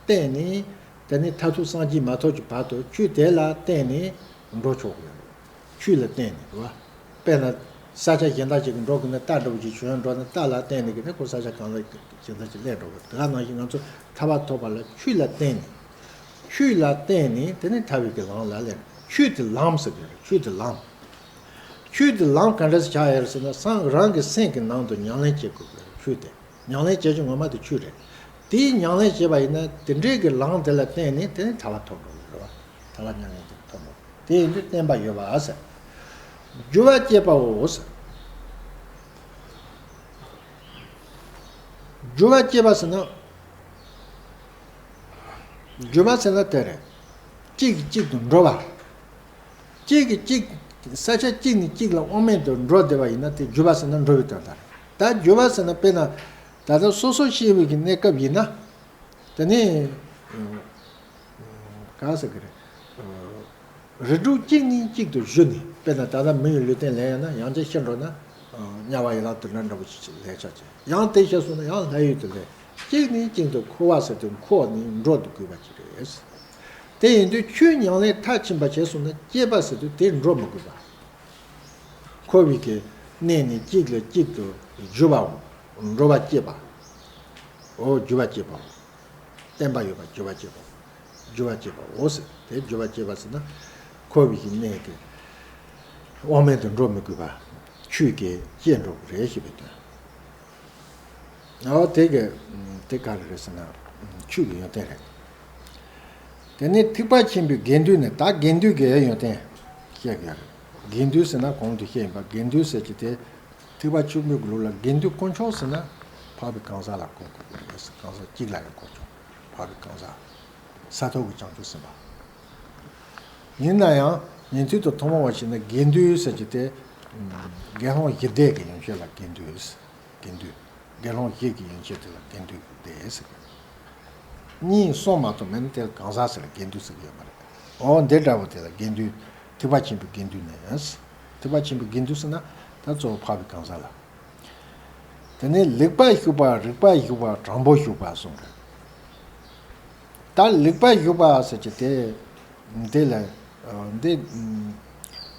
བརྟེན་ནས་དེ་ནི་མཐར་ཐུག་སངས་རྒྱས་མ་ཐོབ་ཀྱི་བར་དུ་ཆོས་དེ་ལ་བརྟེན་ནས་འགྲོ་ཆོག་གི་ཡོད་རེད། ཆོས་ལ་བརྟེན་ནས་རེད་བ། དཔེར་ན། ས་ཆ་གཞན་དག་ཅིག་གི་འགྲོ་དགོས་ན་རྟ་འདྲ་བོ་ཅིག་བྱོན་འགྲོ་ན་རྟ་ལ་བརྟེན་ནས་གི་ནི་ཁོ་ས་ཆ་གང་ལ་གཞན་དག་ཅིག་སླེབས་འགྲོ་གི། དེ་ག་ནང་བཞིན་ང་ཚོ་ཐར་པ་ཐོབ་པ་ལ་ཆོས་ལ་བརྟེན་ནས། ཆོས་ལ་བརྟེན་ནས་དེ་ནི་ཐར་པའི་གི་ལམ་ལ་སླེབས། ཆོས་དེ་ལམ་ཟེར་གི་རེད། ཆོས་དེ་ལམ། ཆོས་དེ་ལམ་ག་འདྲ་ཞིག་ཆགས་ཡོད་རེད་ཟེར་ན། སང་རང་གི་སེམས་ཀྱི་ནང་དུ་ཉམས་ལེན་བྱེད་དགོས་གི་རེད། ཆོས་དེ་ཉམས་ལེན་བྱེད་རྒྱུ་ངོ་མ་དེ་ཆོས་རེད། དེའི་ཉམས་ལེན་བྱས་པ་ཡིན་ན་དེ་འདྲའི་གི་ལམ་དེ་ལ་བརྟེན་ནས་དེ་ནི་ཐར་པ་ཐོབ་འགྲོ་གི་རེད་བ། ཐར་པ་མྱ་ངན་ལས་ཐོབ་འགྲོ། དེ་ཡིན་དུས་བརྟན་པ་ཡོད་པ་ཟེར། རྒྱུ་བ་བསྐྱེད་པའོ་ཟེར། རྒྱུ་བ་བསྐྱེད་པ་ཟེར་ན། རྒྱུ་བ་ཟེར་ན་དེ་རེད། གཅིག་གིས་གཅིག་ཏུ་འགྲོ་བ། གཅིག་གིས་གཅིག་ས་ཆ་གཅིག་ནས་གཅིག་ལ་དབང་མེད་དུ་འགྲོ་བསྡད་པ་ཡིན་ན་དེ་རྒྱུ་བ་ཟེར་ན་འགྲོ་བའི་དོན་དག་རེད། ད་རྒྱུ་བ་ཟེར་ན་དཔེར་ན། ད་ལྟ་སོ་སོ་སྐྱེ་བོའི་གི་གནས་སྐབས་ཡིན་ན། དེ་ནས། ག་ཟེར་གི་རེད། རི་ཁྲོད་གཅིག་ནས་གཅིག་ཏུ་བཞུད་ནས། དཔེར་ན་ད་ལྟ་མི་ཡི་ལུས་རྟེན་ལེན་ཡ་ན་ཡང་ཅིག་ཤི་འགྲོ་ན། དམྱལ་བ་ཡི་ལ་དུ་འདྲ་འདྲ་བོ་ཅིག་ལས་ཆགས་ཀྱི། ཡང་དེ་ཤི་སོང་ན་ཡང་ལྷ་ཡུལ་དུ་ལེན། གཅིག་ནས་གཅིག་ཏུ་འཁོར་བ་ཟེར་དུས་འཁོར་ནས་འགྲོ་དགོས་པ་ཅིག་རེད། དེ་ཡིན་དུས་ཆོས་ཉམས་ལེན་མཐར་ཕྱིན་པ་བྱས་སོང་ན་བསྐྱེད་པ་ཟེར་དུས་དེ་འགྲོ་མི་དགོས་པ། འཁོར་བའི་གི་གནས་ནས་གཅིག་ལ་གཅིག་ཏུ་རྒྱུ་བའོ། འགྲོ་བ་བསྐྱེད་པ། འོ་རྒྱུ་བ་བསྐྱེད་པའོ། བརྟན་པ་ཡོད་པ་རྒྱུ་བ་བསྐྱེད་པའོ། རྒྱུ་བ་བསྐྱེད་པའོ་ཟེར། དེ་རྒྱུ་བ་བསྐྱེད་པ་ཟེར་ན། འཁོར་བའི་གི་གནས་དེ་དབང་མེད་དུ་འགྲོ་མི་དགོས་པ་ཆོས་ཀྱིས་བསྐྱེད་འགྲོ་གི་རེད་ཞེས་པའི་དོན། འོ་དེ་གི་དེ་ག་རེ་རེད་ཟེར་ན། ཆོས་ཀྱི་ཡོན་ཏན་རེད། དེ་ནས་ཐེག་པ་ཆེན་པོའི་དགེ་འདུན་ནི། ད་དགེ་འདུན་གྱི་ཡོན་ཏན་བཤད་ཀྱི་ཡོད་རེད། དགེ་འདུན་ཟེར་ན་གོང་དུ་བཤད་ཡིན་པ། དགེ་འདུན་ཟེར་གྱི་དེ། ཐེག་པ་ཆེན་པོའི་ལུགས་ལ་དགེ་འདུན་དཀོན་མཆོག་ཟེར་ན་འཕགས་པའི་གང་ཟག་ལ་གོ་དགོས་པས། གང་ཟག་གཅིག་ལ་ཡང་གོ་ཆོག་འཕགས་པའི་གང་ཟག་ས་ཐོབ་ཀྱི་བྱང་ཆུབ་སེམས་དཔའ། ཡིན་ན་ཡང་ཉན་ཐོས་དང་ཐུན་མོང་བ་བྱས་ན་དགེ་འདུན་ཟེར་གྱི་དེ། དགེ་སློང་བཞི་སྡེ་གི་ཡོན་ཆོས་ལ་དགེ་འདུན། དགེ་འདུན། དགེ་སློང་བཞི་གི་ཡན་ཆད་དེ་ལ་དགེ་འདུན་གྱི་སྡེ་ཟེར་གི། གཉིས་གསུམ་མ་གཏོགས་མེད་ན་དེ་ལ་གང་ཟག་ཟེར་ལ་དགེ་འདུན་ཟེར་གི་ཡོད་མ་རེད། འོ་འདི་འདྲ་བོ་དེ་ལ་དགེ་འདུན། ཐེག་པ་ཆེན་པོའི་དགེ་འདུན་ནས། ཐེག་པ་ཆེན་པོའི་དགེ་འདུན་ཟེར་ན་ད་གཙོ་བོ་འཕགས་པའི་གང་ཟག་ལ། དེ་ནས་ལེགས་པར་ཞུགས་པ། རིགས་པར་ཞུགས་པ། དྲང་པོར་ཞུགས་པ་གསུམ་རེད། ད་ལེགས་པར་ཞུགས་པ་ཟེར་གྱི་དེ། འདི་ལ། འདི།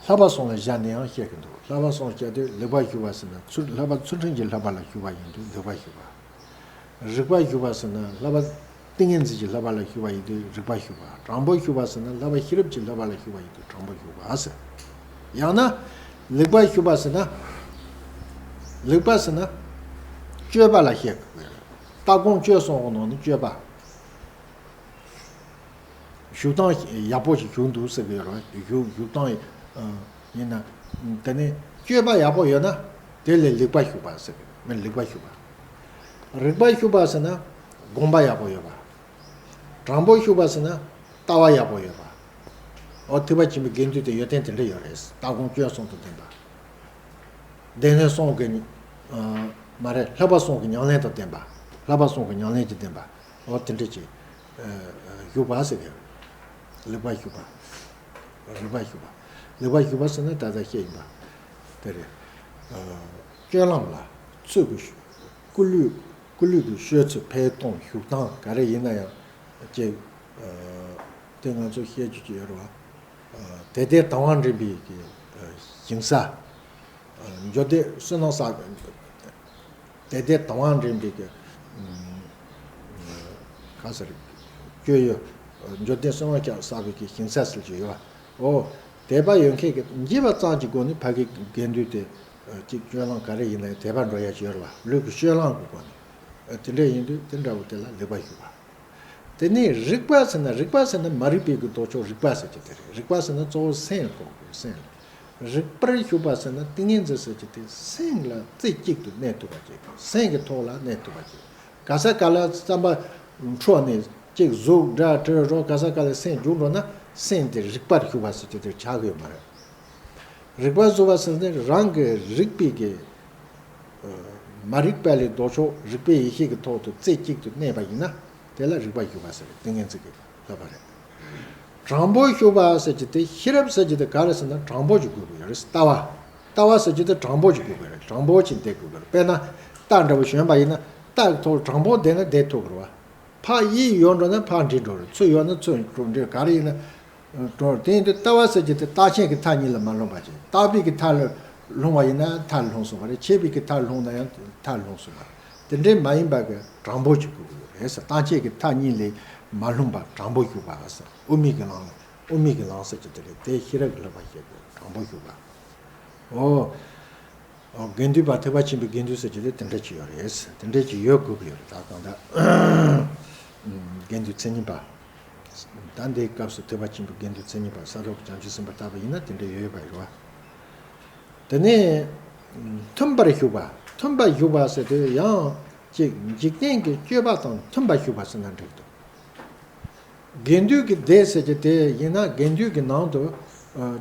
བསླབ་པ་གསུམ་ལ་བཞག་ནས་ཡང་བཤད་ཀྱི་འདུག་བསླབ་པ་གསུམ་བཤད་དུས་ལེགས་པར་ཞུགས་པ་ཟེར་ན་ཚུལ་བསླབ་པ་ཚུལ་ཁྲིམས་ཀྱི་བསླབ་པ་ལ་ཞུགས་པ་ཡིན་དུས་ལེགས་པར་ཞུགས་པ། རིགས་པར་ཞུགས་པ་ཟེར་ན་བསླབ་པ་ཏིང་ངེ་འཛིན་གྱི་བསླབ་པ་ལ་ཞུགས་པ་ཡིན་དུས་རིགས་པར་ཞུགས་པ། དྲང་པོར་ཞུགས་པ་ཟེར་ན་བསླབ་པ་ཤེས་རབ་ཀྱི་བསླབ་པ་ལ་ཞུགས་པ་ཡིན་དུས་དྲང་པོར་ཞུགས་པ་ཟེར། ཡང་ན། ལེགས་པར་ཞུགས་པ་ཟེར་ན། ལེགས་པ་ཟེར་ན། སྤྱོད་པ་ལ་བཤད་དགོས། ལྟ་སྒོམ་སྤྱོད་གསུམ་གྱི་ནང་ནས་སྤྱོད་པ། བཞུགས་སྟངས་ཡག་པོ་ཞིག་བཞུགས་འདུག་ཟེར་གི་ཡོད་རེད། བཞུགས་བཞུགས་སྟངས་ཡིན་ན། དེ་ནས་སྤྱོད་པ་ཡག་པོ་ཡོད་ན། དེ་ལས་ལེགས་པར་ཞུགས་པ་ཟེར་གི་མིན། ལེགས་པར་ཞུགས་པ། རིགས་པར་ཞུགས་པ་ཟེར་ན། དགོངས་པ་ཡག་པོ་ཡོད་པ། དྲང་པོར་ཞུགས་པ་ཟེར་ན། ལྟ་བ་ཡག་པོ་ཡོད་པ། འོ་ཐེག་པ་ཆེན་པོའི་དགེ་འདུན་དེ་ཡོན་ཏན་དེ་འདྲ་ཡོད་རེད། ལྟ་སྒོམ་སྤྱོད་གསུམ་དང་ལྡན་པ། སྡེ་སྣོད་གསུམ་གྱི། མ་རེད། བསླབ་པ་གསུམ་གྱི་ཉམས་ལེན་དང་ལྡན་པ། བསླབ་པ་གསུམ་གྱི་ཉམས་ལེན་གྱིས་ལྡན་པ། འོ་དེ་འདྲ་ཅིག་ཞུགས་པ་ཟེར་གི། ལེགས་པར་ཞུགས་པ། རིགས་པར་ཞུགས་པ། ལེགས་པར་ཞུགས་པ་ཟེར་ན་ད་ལྟ་བཤད་ཡིན་པ། དེ་རེད། སྤྱོད་ལམ་ལ། ཚུལ་གྱི། སྐུ་ལུས། སྐུ་ལུས་ཀྱི་སྤྱོད་ཚུལ་འཕེལ་གཏོང་བཞུགས་སྟངས་ག་རེ་ཡིན་ན་ཡང་། ཅིག་དེ་ང་ཚོ་བཤད་རྒྱུ་ཅིག་ཡོད་རེད་བ། དད་ལྡན་དང་བ་འདྲེན་པའི་གི། ཞིང་ས། འབྱོར་ལྡན་བསོད་ནམས་བསགས། དད་ལྡན་དང་བ་འདྲེན་པའི་གི། ག་ཟེར། སྤྱོད་ཡུལ། འབྱོར་ལྡན་བསོད་ནམས་བསགས་པའི་གི་ཞིང་ས་ཟེར་གྱི་ཡོད་བ། འོ། དད་པ་ཡོད་མཁན་གྱི་འཇིགས་པ་ཙམ་གྱི་སྒོ་ནས་ཕ་གི་དགེ་འདུན་དེ། ཅིག་སྤྱོད་ལམ་ག་རེ་ཡིན་ན་ཡང་དད་པ་འགྲོ་ཡ་ཅིག་ཡོད་རེད་བ། ལུས་ཀྱི་སྤྱོད་ལམ་གྱི་སྒོ་ནས། དེ་འདྲ་ཡིན་དུས་དེ་འདྲ་བོ་དེ་ལ་ལེགས་པར་ཞུགས་པ། དེ་ནས་རིགས་པ་ཟེར་ན། རིགས་པ་ཟེར་ན་མ་རིག་པའི་གི་ལྡོག་ཕྱོགས་རིགས་པ་ཟེར་གྱི་དེ་རེད། རིགས་པ་ཟེར་ན་གཙོ་བོ་སེམས་ལ་གོ་དགོས། སེམས་ལ། རིགས་པར་ཞུགས་པ་ཟེར་ན་ཏིང་ངེ་འཛིན་ཟེར་གྱི་དེ་སེམས་ལ་རྩེ་གཅིག་ཏུ་གནས་ཐུབ་པ་ཅིག་སེམས་ཀྱི་ཐོག་ལ་གནས་ཐུབ་པ་ཅིག་ག་ས་ག་ལ་བསམ་པ་འཕྲོ་ནས་ཅིག་གཟུགས་སྒྲ་དྲི་རོ་ག་ས་ག་ལ་སེམས་འཇུག་འགྲོ་ན་སེམས་དེ་རིགས་པར་ཞུགས་པ་ཟེར་གྱི་དེ་ཆགས་ཀྱི་ཡོད་མ་རེད། རིགས་པ་ཟེར་བ་ཟེར་ནས་རང་གི་རིག་པའི་གི། མ་རིག་པ་ལས་ལྡོག་ཕྱོགས་རིག་པའི་ཡེ་ཤེས་ཀྱི་ཐོག་ཏུ་རྩེ་གཅིག་ཏུ་གནས་པ་ཡིན་ན། དེ་ལ་རིགས་པར་ཞུགས་པ་ཟེར་ཏིང་ངེ་འཛིན་གྱི་བསླབ་པ་རེད། དྲང་པོར་ཞུགས་པ་ཟེར་གྱི་དེ་ཤེས་རབ་ཟེར་གྱི་དེ་ག་རེ་ཟེར་ན་དྲང་པོ་ཞིག་དགོས་ཀྱི་ཡོད་རེད། ལྟ་བ། ལྟ་བ་ཟེར་གྱི་དེ་དྲང་པོ་ཞིག་དགོས་ཀྱི་རེད། དྲང་པོ་ཞིག་བསྡད་དགོས་ཀྱི་རེད། དཔེར་ན། རྟ་འདྲ་བོ་ཞོན་པ་ཡིན་ན་རྟ་གི་ཐོག་ལ་དྲང་པོ་བསྡད་ན་བསྡད་ཐུབ་ཀྱི་རེད་བ། ཕར་གཡས་ཡོད་འགྲོ་ན་ཕར་འགྲིལ་འགྲོ་རེད། ཚུར་ཡོད་ན་ཚུར་འགྲོ་འགྲིལ་ག་རེ་ཡིན་ན། འགྲོ་དེ་ཡིན་དུས་ལྟ་བ་ཟེར་གྱི་དེ་རྟག་ཆད་ཀྱི་མཐའ་གཉིས་ལ་མ་ལྷུང་བ་ཅིག་རྟག་པའི་གི་མཐའ་ལ་ལྷུང་བ་ཡིན་ན་མཐའ་ལ་ལྷུང་སོང་བ་རེད། ཆད་པའི་གི་མཐའ་ལ་ལྷུང་ན་ཡང་མཐའ་ལ་ལྷུང་སོང་བ་རེད། དེ་འདྲའི་མ་ཡིན་པ་གི་དྲང་པོ་ཅིག་དགོས་ཀྱི་ཡོད་རེད་ཟེར། རྟག་ཆད་ཀྱི་མཐའ་གཉིས་ལས་མ་ལྷུང་བ་དྲང་པོ་ཞུགས་པ་ཟེར། དབུ་མའི་གི་ལམ་ལ་དབུ་མའི་གི་ལམ་ཟེར་གྱི་དེ་རེད། དེ་ཤེས་རབ་ཀྱི་བསླབ་པ་བཤད་དགོས། དྲང་པོ་ཞུགས་པ། འོ། དགེ་འདུན་པ་ཐེག་པ་ཆེན་པོའི་དགེ་འདུན་ཟེར་གྱི་དེ་དེ་འདྲ་ཅིག་ཡོད་རེད། དེ་འདྲ་ཅིག་ཡོད་དགོས་ཀྱི་ཡོད་རེད། ད་གང་ལྟར་དགེ་འདུན་མཚན་ཉིད་པ། ད་འདིའི་སྐབས་སུ་ཐེག་པ་ཆེན་པོའི་དགེ་འདུན་མཚན་ཉིད་པ་ས་ཐོབ་བྱང་ཆུབ་སེམས་དཔའ་ལྟ་བུ་ཡིན་ན་དེ་འདྲ་ཡོད་ཡོད་པ་རེད་བ། དེ་ནས་མཐུན་པར་ཞུགས་པ། མཐུན་པར་ཞུགས་པ་ཟེར་དུས་ཡང་ཅིག་འཇིག་རྟེན་གྱི་སྤྱོད་པ་དང་མཐུན་པར་ཞུགས་པ་ཟེར་ན་འགྲིག་འདུག་དགེ་འདུན་གྱི་སྡེ་ཟེར་གྱི་དེ་ཡིན་ན་དགེ་འདུན་གྱི་ནང་དུ།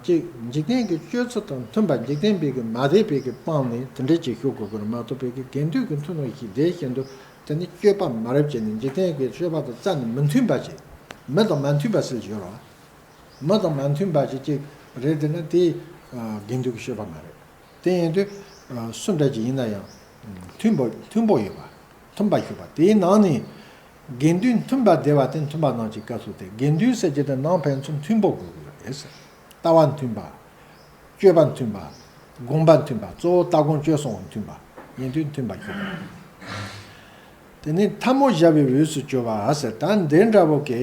ཅིག་འཇིག་རྟེན་གྱི་སྤྱོད་ཚུལ་དང་མཐུན་པ། འཇིག་རྟེན་པའི་གི་མ་བསྡད་པའི་གི་སྤངས་ནས་དེ་འདྲ་ཅིག་ཞུགས་དགོས་ཀྱི་རེད་མ་གཏོགས་པའི་གི་དགེ་འདུན་གྱི་མཐུན་ནོ་ཞིག་དེ་བཞིན་དུ་དེ་ནི་སྤྱོད་པ་མ་རབས་བྱས་ནས་འཇིག་རྟེན་གྱི་སྤྱོད་པ་དང་རྩ་ནས་མི་མཐུན་པ་ཅིག་མི་དང་མ་མཐུན་པ་ཟེར་གྱི་ཡོད་རེད་བ། མི་དང་མ་མཐུན་པ་ཅིག་ཅིག་རེད་དེ་ན་དེ་དགེ་འདུན་གྱི་སྤྱོད་པ་མ་རེད། དེ་ཡིན་དུས། སུ་འདྲ་ཅིག་ཡིན་ན་ཡང་། མཐུན་པོ་མཐུན་པོ་ཡོད་པ། མཐུན་པ་ཞུགས་པ་དེའི་ནང་ནས། དགེ་འདུན་མཐུན་པ་བསྡེབས་པ་དེ་མཐུན་པ་ནང་གི་སྐབས་སུ་སྟེ། དགེ་འདུན་ཟེར་གྱི་དེ་ནང་ཕན་ཚུན་མཐུན་པོ་དགོས་ཀྱི་ཡོད་རེད་ཟེར། ལྟ་བ་མཐུན་པ། སྤྱོད་པ་མཐུན་པ། དགོངས་པ་མཐུན་པ། གཙོ་བོ་ལྟ་སྒོམ་སྤྱོད་གསུམ་མཐུན་པ་ཡིན་དུས་མཐུན་པ་ཞུགས་པ། དེ་ནས་ཐལ་མོ་སྦྱར་བའི་འོས་སུ་གྱུར་པ་ཟེར། ད་འདི་འདྲ་བོ་གི་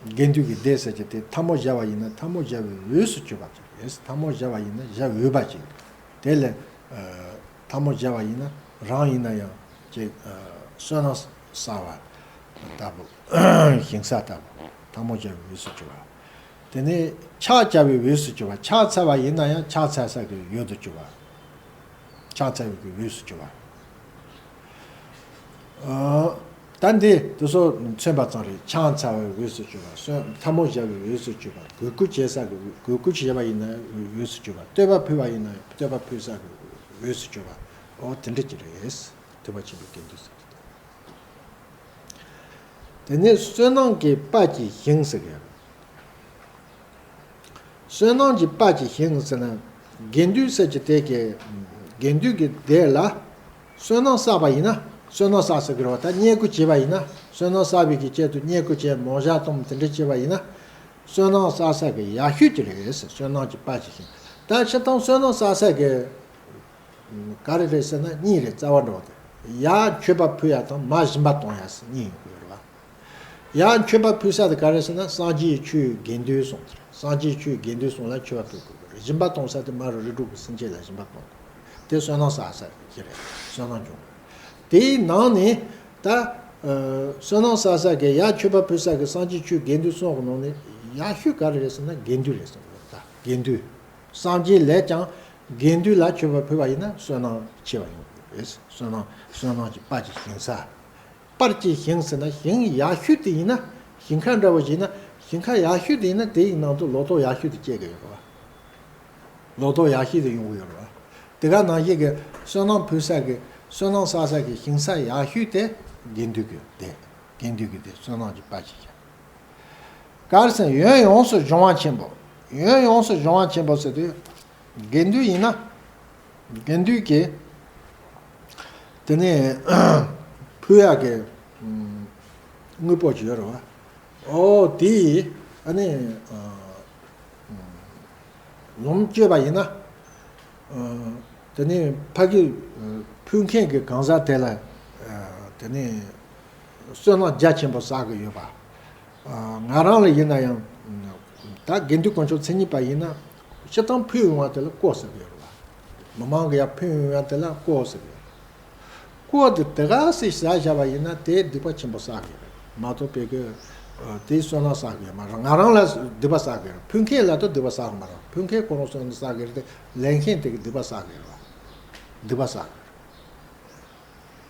དགེ་འདུན་གྱི་སྡེ་ཟེར་གྱི་དེ་ཐལ་མོ་སྦྱར་བ་ཡིན་ན་ཐལ་མོ་སྦྱར་བའི་འོས་སུ་གྱུར་པ་ཅིག་རེད། ཐལ་མོ་སྦྱར་བ་ཡིན་ན་སྦྱར་འོས་པ་ཅིག་དེ་ལས། ཐལ་མོ་སྦྱར་བ་ཡིན་ན་རང་ཡིན་ན་ཡང་ཅིག་བསོད་ནམས་བསགས་པ་ལྟ་བུ། ཞིང་ས་ལྟ་བུ་ཐལ་མོ་སྦྱར་བའི་འོས་སུ་གྱུར་པ། དེ་ནས་ཕྱག་བྱ་བའི་འོས་སུ་གྱུར་པ། ཕྱག་འཚལ་བ་ཡིན་ན་ཡང་ཕྱག་འཚལ་ས་གི་འོས་སུ་གྱུར་པ། ཕྱག་འཚལ་བའི་འོས་སུ་གྱུར་པ། ད་འདི་དེ་ཚོ་མཚོན་པ་ཙམ་རེད། ཕྱག་འཚལ་བའི་འོས་སུ་གྱུར་པ། སོ་ཐལ་མོ་སྦྱར་བའི་འོས་སུ་གྱུར་པ། གུས་བཀུར་བྱེད་ས་གི་གུས་བཀུར་བྱེད་པ་ཡིན་ན་འོས་སུ་གྱུར་པ། བསྟོད་པ་ཕུལ་བ་ཡིན་ན་བསྟོད་པ་ཕུལ་ས་གི་འོས་སུ་གྱུར་པ། འོ་དེ་འདྲ་ཅིག་རེད། ཐེག་པ་ཆེན་པོའི་དགེ་འདུན་ཟེར་གྱི་འདུག་དེ་ནས་བསོད་ནམས་ཀྱི་དཔལ་གྱི་ཞིང་ཟེར་གྱི་ཡོད། བསོད་ནམས་ཀྱི་དཔལ་གྱི་ཞིང་ཟེར་ན། དགེ་འདུན་ཟེར་གྱི་དེ་གི་དགེ་འདུན་གྱི་སྡེ་ལ་བསོད་ནམས་བསགས་པ་ཡིན་ན། བསོད་ནམས་བསགས་ཟེར་གྱི་རེད་བ། ད་བསྙེན་བཀུར་བྱས་པ་ཡིན་ན། བསོད་ནམས་བསགས་པའི་གི་ཆེད་དུ་བསྙེན་བཀུར་བྱས། མོ་ཞག་གཏོང་། དེ་འདྲ་བྱས་པ་ཡིན་ན། བསོད་ནམས་བསགས་ས་གི་ཡར་ཤུལ་དེ་རེད་ཟེར། བསོད་ནམས་ཀྱི་དཔལ་གྱི་ཞིང་། ད་སྤྱིར་བཏང་བསོད་ནམས་བསགས་ས་གི་ག་རེ་རེད་ཟེར་ན། གཉིས་རེད། རྩ་བ་འགྲོ་བ་དེ། ཡར་མཆོད་པ་ཕུལ་ཡ་དང་མར་སྦྱིན་པ་གཏོང་ཡ་ཟེར་གཉིས་ཡོང་གི་ཡོད་རེད་བ། ཡར་མཆོད་པ་ཕུལ་ས་དེ་ག་རེ་ཟེར་ན། སངས་རྒྱས་ཆོས་དགེ་འདུན་གསུམ་དེ་རེད། སངས་རྒྱས་ཆོས་དགེ་འདུན་གསུམ་ལ་མཆོད་པ་ཕུལ་དགོས་ཀྱི་རེད། སྦྱིན་པ་གཏོང་ས་དེ་མ་རུ་རིགས་དྲུག་གི་སེམས་ཅན་ལ་སྦྱིན་པ་གཏོང་དགོས་ཀྱི་རེད། དེ་བསོད་ནམས་བསགས་ས་དེ་རེད། བསོད་ནམས་འབྱུང་དགོས། དེའི་ནང་ནས་ད་ཨ་བསོད་ནམས་བསགས་ས་གི་ཡར་མཆོད་པ་ཕུལ་ས་གི་སངས་རྒྱས་ཆོས་དགེ་འདུན་གསུམ་གི་ནང་ནས་ཡར་ཤུལ་ག་རེ་རེད་ཟེར་ན། དགེ་འདུན་རེད་ཟེར་གྱི་ཡོད་རེད། ད་དགེ་འདུན། སངས་རྒྱས་ལས་ཀྱང་དགེ་འདུན་ལ་མཆོད་པ་ཕུལ་བ་ཡིན་ན་བསོད་ནམས་ཆེ་བ་ཡོང་གི་རེད། བསོད་ནམས་བསོད་ནམས་ཀྱི་དཔལ་གྱི་ཞིང་ས། དཔལ་གྱི་ཞིང་ཟེར་ན་ཞིང་ཡག་ཤོས་དེ་ཡིན་ན། ཞིང་ཁ་འདྲ་བོ་ཞིག་ཡིན་ན། ཞིང་ཁ་ཡག་ཤོས་དེ་ཡིན་ན་དེ་ཡི་ནང་དུ་ལོ་ཏོག་ཡག་ཤོས་དེ་སྐྱེ་གི་ཡོད་རེད་བ། ལོ་ཏོག་ཡག་ཤོས་དེ་ཡོང་གི་ཡོད་རེད་བ། དེ་ག་ནང་བཞིན་གྱི་བསོད་ནམས་ཕུལ་ས་གི་བསོད་ནམས་བསགས་ས་གི་ཞིང་ས་ཡག་ཤོས་དེ་དགེ་འདུན་གྱི་སྡེ། དགེ་འདུན་གྱི་སྡེ། བསོད་ནམས་ཀྱི་དཔལ་གྱི་ཞིང་། ག་རེ་ཟེར་ན་ཡོན་ཡོངས་སུ་སྦྱོང་བ་ཆེན་པོ། ཡོན་ཡོངས་སུ་སྦྱོང་བ་ཆེན་པོ་ཟེར་དུས། དགེ་འདུན་ཡིན་ན། དགེ་འདུན་གྱི། དེ་ནས་ཕུལ་ཡག་གི་དངོས་པོ་ཅིག་ཡོད་རེད་བ། ཨོ་དེ་ཨ་ནི་ལོངས་སྤྱོད་པ་ཡིན་ན། དེ་ནས་ཕ་གི་ཕུལ་མཁན་གྱི་གང་ཟག་དེ་ལ། དེ་ནས་བསོད་ནམས་རྒྱ་ཆེན་པོ་བསགས་ཀྱི་ཡོད་པ། ང་རང་ལ་ཡིན་ན་ཡང་། ད་དགེ་འདུན་དཀོན་མཆོག་མཚན་ཉིད་པ་ཡིན་ན། སྤྱིར་བཏང་ཕུལ་ཡོང་བ་དེ་ལ་བཀོ་ཟེར་གྱི་ཡོད་རེད་བ། མི་མང་གི་ཡར་ཕུལ་ཡོང་བ་དེ་ལ་བཀོ་ཟེར་གྱི་ཡོད་རེད། བཀོ་དེ་དེ་ག་སེ་ཟ་བཞག་པ་ཡིན་ན་དེ་སྡིག་པ་ཆེན་པོ་བསགས་ཀྱི་རེད་མ་གཏོགས་ཕ་གི་དེ་བསོད་ནམས་བསགས་ཀྱི་ཡོད་མ་རེད། ང་རང་ལ་སྡིག་པ་བསགས་ཀྱི་རེད། ཕུལ་མཁན་ལ་ད་སྡིག་པ་བསགས་མ་རེད། ཕུལ་མཁན་ཁོ་རང་བསོད་ནམས་བསགས་ཀྱི་རེད་དེ། ལེན་མཁན་དེ་གི་སྡིག་པ་བསགས་ཀྱི་རེད་བ། སྡིག་པ་བསགས་ཀྱི་རེད།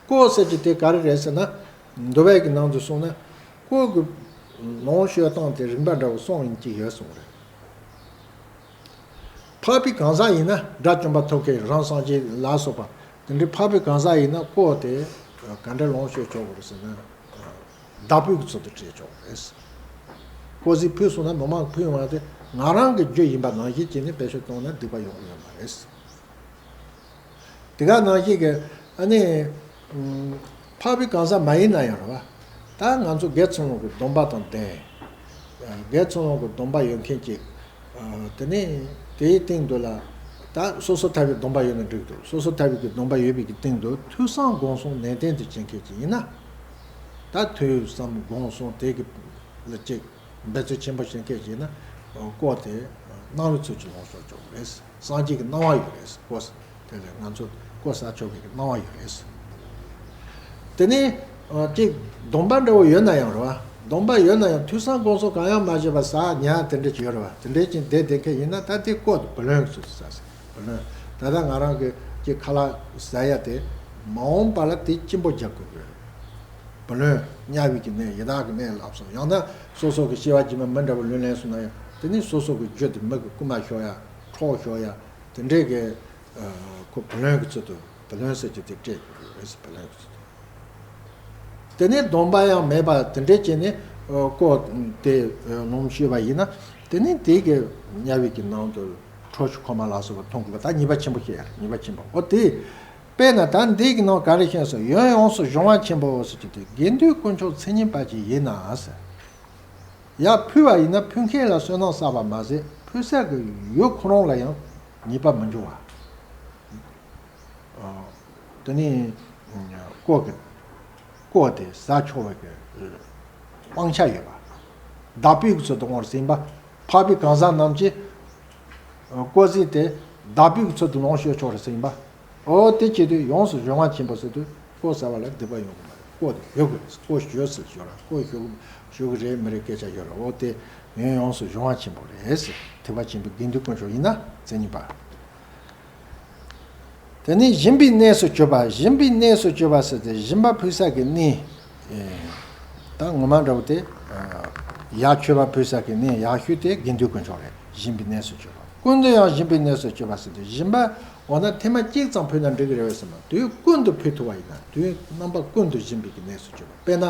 བཀོ་ཟེར་གྱི་དེ་ག་རེ་རེད་ཟེར་ན། འདུལ་བའི་གི་ནང་དུ་གསུངས་ན། བཀོ་གི་ལོངས་སྤྱོད་སྟངས་དེ་རིམ་པ་འདྲ་བོ་གསུམ་ཡིན་གྱི་ཡོད་གསུངས་རེད། འཕགས་པའི་གང་ཟག་ཡིན་ན། དགྲ་བཅོམ་པ་ཐོབ་མཁན་རང་སངས་རྒྱས་ལ་སོགས་པ། དེ་འདྲའི་འཕགས་པའི་གང་ཟག་ཡིན་ན་བཀོ་དེ་ག་འདྲ་ལོངས་སྤྱོད་ཆོག་གི་རེད་ཟེར་ན། བདག་པོའི་གི་ཚུལ་དུ་སྤྲད་ཆོག་གི་རེད། བཀོ་ཟས་ཕུལ་སོང་ན་མི་མང་གི་ཕུལ་ཡོང་བ་དེ་ང་རང་གི་རྒྱུ་ཡིན་པ་ནང་བཞིན་བྱས་ནས་བེད་སྤྱོད་བཏང་ན་སྡིག་པ་ཡོང་གི་ཡོད་མ་རེད། དེ་ག་ནང་བཞིན་གྱི་ཨ་ནི། འཕགས་པའི་གང་ཟག་མ་ཡིན་ན་ཡང་རེད་བ། ད་ང་ཚོ་དགེ་ཚུལ་སློང་གི་སྡོམ་པ་དང་ལྡན། དགེ་ཚུལ་སློང་གི་སྡོམ་པ་ཡོད་མཁན་གཅིག་དེ་ནས་དེའི་སྟེང་དུ་ལ། ད་སོ་སོ་ཐར་པའི་སྡོམ་པ་ཡོད་ན་འགྲིག་འདུག་སོ་སོ་ཐར་པའི་གི་སྡོམ་པ་ཡོད་པའི་གི་སྟེང་དུ་ཐོས་བསམ་སྒོམ་གསུམ་ནན་ཏན་དུ་བྱེད་མཁན་གཅིག་ཡིན་ན། ད་ཐོས་བསམ་སྒོམ་གསུམ་དེ་གི་ལ་གཅིག་འབད་རྩོལ་ཆེན་པོ་བྱེད་མཁན་ཞིག་ན། བཀོ་དེ་གནང་བའི་ཚུལ་གྱིས་ལོངས་སྤྱོད་ཆོག་གི་རེད། སངས་རྒྱས་ཀྱི་གནང་བ་ཡོད་རེད། བཀོ་དེ་ལས་ང་ཚོ་བཀོ་ཟ་ཆོག་པའི་གནང་བ་ཡོད་རེད། དེ་ནས་ཅིག་སྡོམ་པ་འདྲ་བོ་ཡོད་ན་ཡང་རེད་བ། སྡོམ་པ་ཡོད་ན་ཡང་ཐོས་བསམ་སྒོམ་གསུམ་གང་ཡང་མ་བྱས་པ་ཟ་ཉལ་དེ་འདྲ་ཅིག་ཡོད་རེད་བ། དེ་འདྲ་ཅིག་བསྡད་བསྡད་མཁན་ཡིན་ན་ད་དེ་བཀོ་དེ་བུ་ལོན་གྱི་ཚུལ་དུ་ཟ་ཟེར། བུ་ལོན། ད་ལྟ་ང་རང་གི་ཅིག་ཁ་ལག་ཟ་ཡ་དེ་མ་འོངས་པ་ལ་དེ་གཅིན་པོ་རྒྱག་དགོས་ཀྱི་རེད། བུ་ལོན། དམྱལ་བའི་གི་གནས། ཡི་དྭགས་ཀྱི་གནས་ལ་སོགས། ཡང་ན་སོ་སོ་གི་སྐྱེ་བ་རྗེས་མ་མི་འདྲ་བ་ལོན་ལེན་སོང་ན་ཡང་དེ་ནི་སོ་སོ་གི་རྒྱུ་དེ་མི་གི་རྐུ་མ་ཤོར་ཡ། འཕྲོག་ཤོར་ཡ། དེ་འདྲའི་གི་ཁོ་བུ་ལོན་གྱི་ཚུལ་དུ་བུ་ལོན་ཟེར་གྱི་དེ་སྤྲད་དགོས་རེད། བུ་ལོན་གྱི་ཚུལ་དུ། དེ་ནས་སྡོམ་པ་ཡང་མེད་པ་དེ་འདྲས་བྱས་ནས་བཀོ་དེ་ལོངས་སྤྱོད་པ་ཡིན་ན། དེ་ནི་དེ་གི་དམྱལ་བའི་གི་ནང་དུ་ཁྲོ་ཆུ་ཁོལ་མ་ལ་སོགས་པ་འཐུང་དགོས་པ། ད་ཉེས་པ་ཆེན་པོ་བཤད་ཡ་རེད། ཉེས་པ་ཆེན་པོ། འོ་དེ། དཔེར་ན་ད་འདི་གི་ནང་ག་རེ་བཤད་སོང་། ཡོན་ཡོངས་སུ་སྦྱོང་བ་ཆེན་པོ་ཟེར་གྱི་དེ་དགེ་འདུན་དཀོན་མཆོག་མཚན་ཉིད་པ་ཅིག་ཡིན་ན་ཟེར། ཡར་ཕུལ་བ་ཡིན་ན་ཕུལ་མཁན་ལ་བསོད་ནམས་བསགས་པ་མ་ཟད་ཕུལ་ས་གི་ཡུལ་ཁོ་རང་ལ་ཡང་ཉེས་པ་མི་འབྱུང་བ། དེ་ནི་བཀོ་གི་བཀོ་དེ་ཟ་ཆོག་པའི་གི་སྤང་བྱ་ཡོད་པ། བདག་པོའི་གི་ཚུལ་དུ་འོང་བར་ཟིན་པ། འཕགས་པའི་གང་ཟག་རྣམས་ཀྱིས་བཀོ་ཟས་དེ་བདག་པོའི་གི་ཚུལ་དུ་ལོངས་སྤྱོད་ཆོག་པར་ཟིན་པ། འོ་དེ་བྱེད་དུས་ཡོངས་སུ་སྦྱོང་བ་ཆེན་པོ་ཟེར་དུས་བཀོ་ཟ་བ་ལ་སྡིག་པ་ཡོང་གི་མ་རེད། བཀོ་དེ་ཞུ་དགོས། བཀོ་ཞུ་ཟེར་ཞུ་ར། བཀོ་ཞུ་ཞུ་གི་རེད་མི་རེད་སྐད་ཆ་ཡོད་ར། འོ་དེ་ཡོན་ཡོངས་སུ་སྦྱོང་བ་ཆེན་པོ་རེད་ཟེར། ཐེག་པ་ཆེན་པོའི་དགེ་འདུན་དཀོན་མཆོག་ཡིན་ན་མཚན་ཉིད་པ། དེ་ནས་སྦྱིན་པའི་གནས་སུ་གྱུར་པ། སྦྱིན་པའི་གནས་སུ་གྱུར་པ་ཟེར་ཏེ་སྦྱིན་པ་ཕུལ་ས་གི་གནས། ད་ངོ་མ་འདྲ་བོ་དེ། ཡར་མཆོད་པ་ཕུལ་ས་གི་གནས་ཡག་ཤོས་དེ་དགེ་འདུན་དཀོན་མཆོག་རེད། སྦྱིན་པའི་གནས་སུ་གྱུར་པ། ཀུན་ཏུ་ཡང་སྦྱིན་པའི་གནས་སུ་གྱུར་པ་ཟེར་དུས། སྦྱིན་པ་འོ་ན་ཐེངས་མ་གཅིག་ཙམ་ཕུལ་ན་འགྲིག་གི་རེད་བས་ཟེར་ན། དུས་ཀུན་ཏུ་ཕུལ་ཐུབ་པ་ཡིན་ན། དུས་རྣམ་པ་ཀུན་ཏུ་སྦྱིན་པའི་གི་གནས་སུ་གྱུར་པ། དཔེར་ན་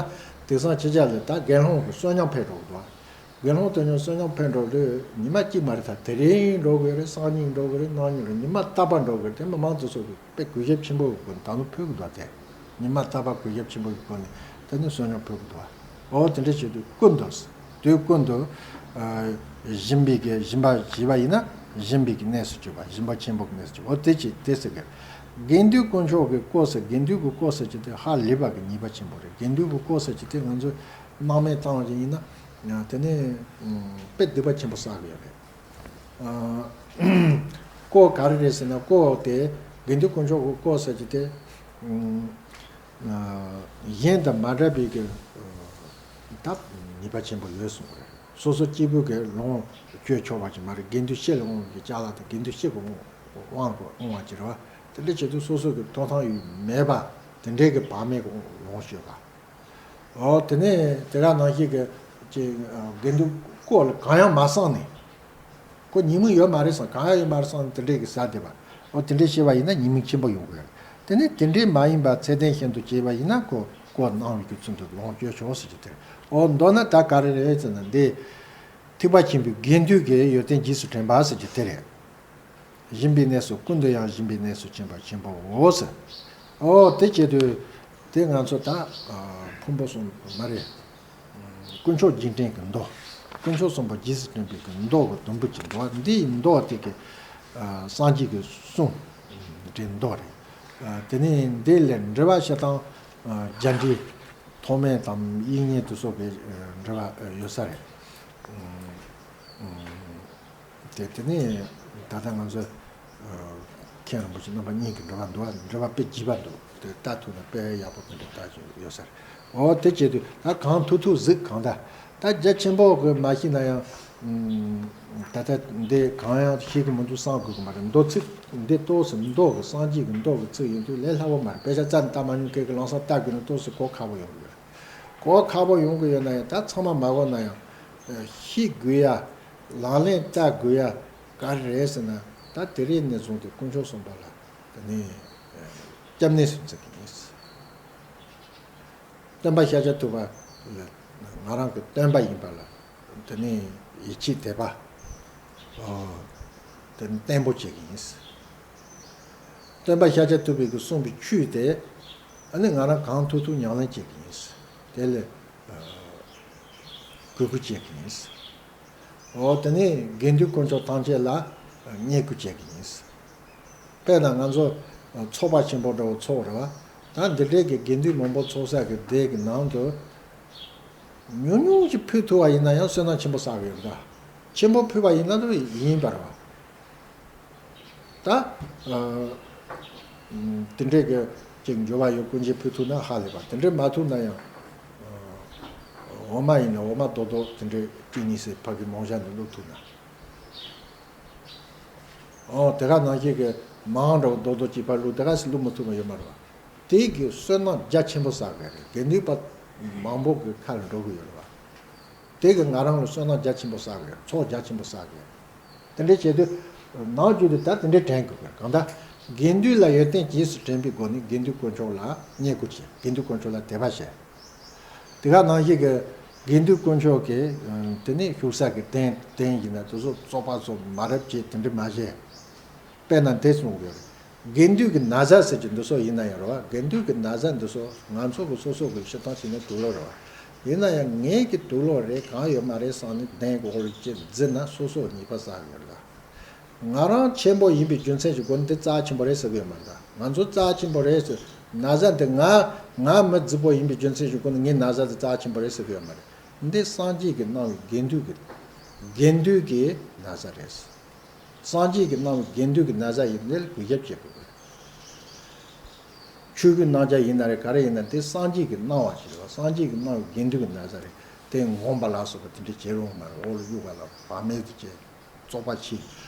དེང་སང་ཁྱེད་ཅག་ལ་ད་དགེ་སློང་གི་བསོད་སྙོམས་ཕུལ་འགྲོ་གི་འདུག་དགེ་སློང་དེ་ཉིད་བསོད་སྙོམས་ཕུལ་འགྲོ་དུས་ཉི་མ་གཅིག་མ་རེད། ད་དེ་རིང་འགྲོ་དགོས་རེད། སང་ཉིན་འགྲོ་དགོས་རེད། གནངས་ཉིན་རེད། ཉི་མ་རྟག་པར་འགྲོ་དགོས་རེད། དེ་མི་མང་དེ་ཚོ་གི་དཔེ་གུས་ཞབས་ཆེན་པོ་གི་སྒོ་ནས་ད་ལོ་ཕུལ་གི་འདུག་དེ་ཉི་མ་རྟག་པར་གུས་ཞབས་ཆེན་པོ་གི་སྒོ་ནས་དེ་ནི་བསོད་སྙོམས་ཕུལ་གི་འདུག་འོ་དེ་འདྲ་བྱེད་དུས་ཀུན་ཏུ། དུས་ཀུན་ཏུ་ཨ་སྦྱིན་པའི་གི་སྦྱིན་པ་བྱས་པ་ཡིན་ན་སྦྱིན་པའི་གི་གནས་སུ་གྱུར་པ། སྦྱིན་པ་ཆེན་པོ་གི་གནས་སུ་གྱུར་པ། འོ་དེ་ཅི་དེ་ཟེར་གི། དགེ་འདུན་དཀོན་མཆོག་གི་སྐོར་ཟེར། དགེ་འདུན་གྱི་སྐོར་ཟེར་གྱི་དེ་ཧ་ལས་པ་གི་ཉེས་པ་ཆེན་པོ་རེད། དགེ་འདུན་གྱི་སྐོར་ཟེར་གྱི་དེ་ང་ཚོས་སྣང་མེད་བཏང་བ་ཅིག་ཡིན་ན་དེ་ནི་དཔེ་སྡིག་པ་ཆེན་པོ་བསགས་གི་ཡོད་རེད། ཨ་སྐོར་ག་རེ་རེད་ཟེར་ན། སྐོར་དེ་དགེ་འདུན་དཀོན་མཆོག་གི་སྐོར་ཟེར་གྱི་དེ་ཨ་གཞན་དང་མ་འདྲ་བའི་གི་ད་ཉེས་པ་ཆེན་པོ་ཡོད་གསུངས་པ་རེད། སོ་སོ་སྐྱེ་བོ་གི་ལོངས་སྤྱོད་ཆོག་པ་ཅིག་མ་རེད། དགེ་འདུན་སྤྱི་ལ་དབང་གི་ཅ་ལག་དང་། དགེ་འདུན་སྤྱི་གི་དབང་དབང་གི་དབང་བ་ཅིག་རེད་བ། དེ་འདྲ་བྱེད་དུས་སོ་སོ་གི་ཐོབ་ཐང་ཡོད་མེད་པ་དེ་འདྲའི་གི་བག་མེད་གི་ལོངས་སྤྱོད་པ། འོ་དེ་ནས་དེ་ག་ནང་བཞིན་གྱི་ཅིག་དགེ་འདུན་སྐོར་ལ་གང་ཡང་མ་བསམ་ནས། ཁོ་ཉེས་དམིགས་ཡོད་མ་རེད་བསམ། གང་ཡང་ཡོད་མ་རེད་བསམ་ནས་དེ་འདྲས་ཀྱི་ཟ་བསྡད་པ། འོ་དེ་འདྲས་བྱས་པ་ཡིན་ན་ཉེས་དམིགས་ཆེན་པོ་ཡོང་གི་ཡོད་རེད། དེ་ནས་དེ་འདྲས་མ་ཡིན་པ་ཚད་ལྡན་བཞིན་དུ་བྱས་པ་ཡིན་ན་ཁོ་སྐོར་གནང་བའི་གི་ཚུལ་དུ་ལོངས་སྤྱོད་ཆོག་ཟེར་རྒྱུ་དེ་རེད། འོ་མདོར་ན་ད་ག་རེ་རེད་ཟེར་ན། འདི་ཐེག་པ་ཆེན་པོའི་དགེ་འདུན་གྱི་ཡོན་ཏན་རྗེས་སུ་དྲན་པ་ཟེར་རྒྱུ་དེ་རེད། སྦྱིན་པའི་གནས་སུ། ཀུན་ཏུ་ཡང་སྦྱིན་པའི་གནས་སུ་གྱུར་པ་ཆེན་པོའོ་ཟེར། ཨོ་དེ་བྱེད་དུས་དེ་ང་ཚོ་ད་ཕུང་པོ་གསུམ་མ་རེད། དཀོན་མཆོག་རྗེས་དྲན་གྱི་མདོ། དཀོན་མཆོག་གསུམ་པོ་རྗེས་སུ་དྲན་པའི་གི་མདོ་གི་དུམ་བུ་གཅིག་འདུག་འདིའི་མདོ་དེ་གི་སངས་རྒྱས་ཀྱི་གསུང་འདྲའི་མདོ་རེད། དེ་ནས་འདི་ལས་འགྲེལ་པ་བྱེད་སྟངས་རྒྱ་འགྲེལ་ཐོགས་མེད་དམ་དབྱིག་གཉེན་དེ་སོགས་ཀྱི་འགྲེལ་པ་ཡོད་ས་རེད། དེ་དེ་ནས་ད་ལྟ་ང་ཚོ་མཁན་རིན་པོ་ཆེ་རྣམ་པ་གཉིས་ཀྱི་འགྲེལ་པ་འདུག་འགྲེལ་པ་དཔེ་བརྗིད་པ་འདུག་དེ་ལྟ་ཐུབ་ན་དཔེ་ཡག་པོ་དེ་འདྲ་ལྟ་ཞིག་ཡོད་ས་རེད། འོ་དེ་བྱེད་དུས་ད་གང་ཐུབ་ཐུབ་གཟིགས། གང་ལྟར་ད་རྒྱ་ཆེན་པོ་གི་མ་ཤེས་ན་ཡང་ད་ལྟ་འདི་གང་ཡང་ཤེས་ཀྱི་མི་འདུག་བསམ་དགོས་ཀྱི་མ་རེད། མདོ་ཚིག་འདི་ཏོག་ཙམ་མདོ་གི་སངས་རྒྱས་ཀྱི་མདོ་གི་ཚིག་ཡིན་དུས་ལས་སླ་པོ་མ་རེད། དཔེ་ཆ་རྩ་ནས་ལྟ་མ་མྱོང་མཁན་གྱི་ལམ་སང་ལྟ་དགོས་ན་ཏོག་ཙམ་གོ་ཁག་པོ་ཡོང་གི་རེད། གོ་ཁག་པོ་ཡོང་གི་ཡོད་ན་ཡང་ད་ཚང་མ་མ་གོ་ན་ཡང་ཤེས་དགོས་ཡ། ལག་ལེན་བསྟར་དགོས་ཡ་ག་རེ་རེད་ཟེར་ན། ད་དེ་རིང་ནས་བཟུང་སྟེ་དཀོན་མཆོག་གསུམ་པ་ལ་དེ་ནས་སྐྱབས་གནས་སུ་འཛིན་གྱི་ཡིན། སྟོན་པ་ཤཱཀྱ་ཐུབ་པ་ལ་ང་རང་གི་སྟོན་པ་ཡིན་པ་ལ་དེ་ནས་ཡིད་ཆེས་དད་པ་དེ་ནས་བརྟན་པོ་བྱེད་ཀྱི་ཡིན། སྟོན་པ་ཤཱཀྱ་ཐུབ་པའི་གི་གསུངས་པའི་ཆོས་དེ་ཨ་ནི་ང་རང་གང་ཐུབ་ཐུབ་ཉམས་ལེན་བྱེད་ཀྱི་ཡིན། དེ་ལས་གུས་བཀུར་བྱེད་ཀྱི་ཡིན། འོ་དེ་ནས་དགེ་འདུན་དཀོན་མཆོག་ཐམས་ཅད་ལ་བསྙེན་བཀུར་བྱེད་ཀྱི་ཡིན། དཔེར་ན་ང་ཚོ་ཚོགས་པ་ཆེན་པོ་འདྲ་བོ་ཚོགས་རེད་བ། ད་འདི་འདྲའི་གི་དགེ་འདུན་མང་པོ་ཚོགས་ས་གི་སྡེ་གི་ནང་དུ་ཉུང་ཉུང་ཞིག་ཕུལ་ཐུབ་པ་ཡིན་ན་ཡང་བསོད་ནམས་ཆེན་པོ་བསགས་ཀྱི་ཡོད་རེད། ད་ཆེན་པོ་ཕུལ་བ་ཡིན་ན་ཡིན་པ་རེད་བ། ད་ཨ་དེ་འདྲའི་གི་ཅིག་འབྱོར་བ་ཡོད། ཀུན་གྱིས་ཕུལ་ཐུབ་ན་ཧ་ལས་པ། དེ་འདྲའི་མ་ཐུབ་ན་ཡང་འོ་མ་ཡིན་ན་འོ་མ་རྡོག་རྡོག་དེ་འདྲའི་གཅིག་གཉིས་ཟེར་ཕ་གི་མང་ཤ་ནས་བླུགས་ཐུབ་ན། ཨོ་དེ་ག་ནང་བཞིན་གི་མང་འདྲ་བོ་རྡོག་རྡོག་གཅིག་ཕར་བླུགས། དེ་ག་སེ་བླུགས་མི་ཐུབ་པ་ཡོད་མ་རེད་བ། དེ་གི་བསོད་ནམས་རྒྱ་ཆེན་པོ་བསགས་དགོས་རེད། དགེ་འདུན་པ་མང་པོ་གི་ཁ་ལ་འགྲོ་གི་ཡོད་རེད་བ། དེ་གི་ང་རང་ལ་བསོད་ནམས་རྒྱ་ཆེན་པོ་བསགས་དགོས་རེད། ཚོགས་རྒྱ་ཆེན་པོ་བསགས་དགོས་རེད། དེ་འདྲའི་བྱེད་དུས་ནང་རྒྱུད་དུ་ད་དེ་འདྲའི་དྲན་དགོས་རེད། གང་ལྟར་དགེ་འདུན་ལ་ཡོན་ཏན་རྗེས་སུ་དྲན་པའི་སྒོ་ནས་དགེ་འདུན་དཀོན་མཆོག་ལ་བསྙེན་བཀུར་བྱེད། དགེ་འདུན་དཀོན་མཆོག་ལ་དད་པ་བྱེད། དེ་ག་ནང་བཞིན་གྱི་དགེ་འདུན་དཀོན་མཆོག་གི་དེ་ནས་བཞུགས་ས་གི་རྟེན་རྟེན་ཡིན་ན་དེ་ཚོ་བཙོག་པ་ཚོ་མ་རབས་ཅིག་དེ་འདྲ་མ་བྱེད། དཔེར་ན་འདི་གསུང་གི་ཡོད་རེད། དགེ་འདུན་གྱི་ན་བཟའ་ཟེར་གྱི་འདི་ཚོ་ཡིན་ན་ཡང་རེད་བ། དགེ་འདུན་གྱི་ན་བཟའ་འདི་ཚོ་ང་ཚོ་གི་སོ་སོ་གི་སྤྱིར་བཏང་བྱས་ན་དུག་ལོག་རེད་བ། ཡིན་ན་ཡང་ངའི་གི་དུག་ལོག་རེད་གང་ཡོད་མ་རེད་བསམ་ནས་གདན་གོག་ལ་ཅིག་འཛུལ་ན་སོ་སོ་ཉེས་པ་བསགས་ཡོད་རེད་བ། ང་རང་ཆེན་པོ་ཡིན་པའི་རྒྱུ་མཚན་གྱི་སྒོ་ནས་འདི་རྩ་ཆེན་པོ་རེད་ཟེར་གི་ཡོད་མ་རེད། ང་ཚོ་རྩ་ཆེན་པོ་རེད་ཟེར། ན་བཟའ་འདི་ང་ང་མི་རྫིག་པོ་ཡིན་པའི་རྒྱུ་མཚན་གྱི་སྒོ་ནས་ངའི་ན་བཟའ་འདི་རྩ་ཆེན་པོ་རེད་ཟེར་གི་ཡོད་མ་རེད། འདི་སངས་རྒྱས་ཀྱིས་གནང་བའི་དགེ་འདུན་གྱི་དགེ་འདུན་གྱི་ན་བཟའ་རེད། སངས་རྒྱས་ཀྱིས་གནང་བའི་དགེ་འདུན་གྱི་ན་བཟའ་ཡིན་ནའི་གུས་ཞབས་བྱེད་དགོས། ཆོས་གོས་གནང་རྒྱུ་ཡིན་ན་རེད། ག་རེ་ཡིན་ན་དེ་སངས་རྒྱས་ཀྱིས་གནང་བ་ཞིག་རེད་བ། སངས་རྒྱས་ཀྱིས་གནང་བའི་དགེ་འདུན་གྱི་ན་བཟའ་རེད། དེ་འོངས་པ་ལ་སོགས་པ་དེ་འདྲ་བྱེད་རུང་མ་རེད། འོག་ལ་གཡུག་པ་ལ་བག་མེད་དུ་བྱེད། བཙོག་པ་ཆེ།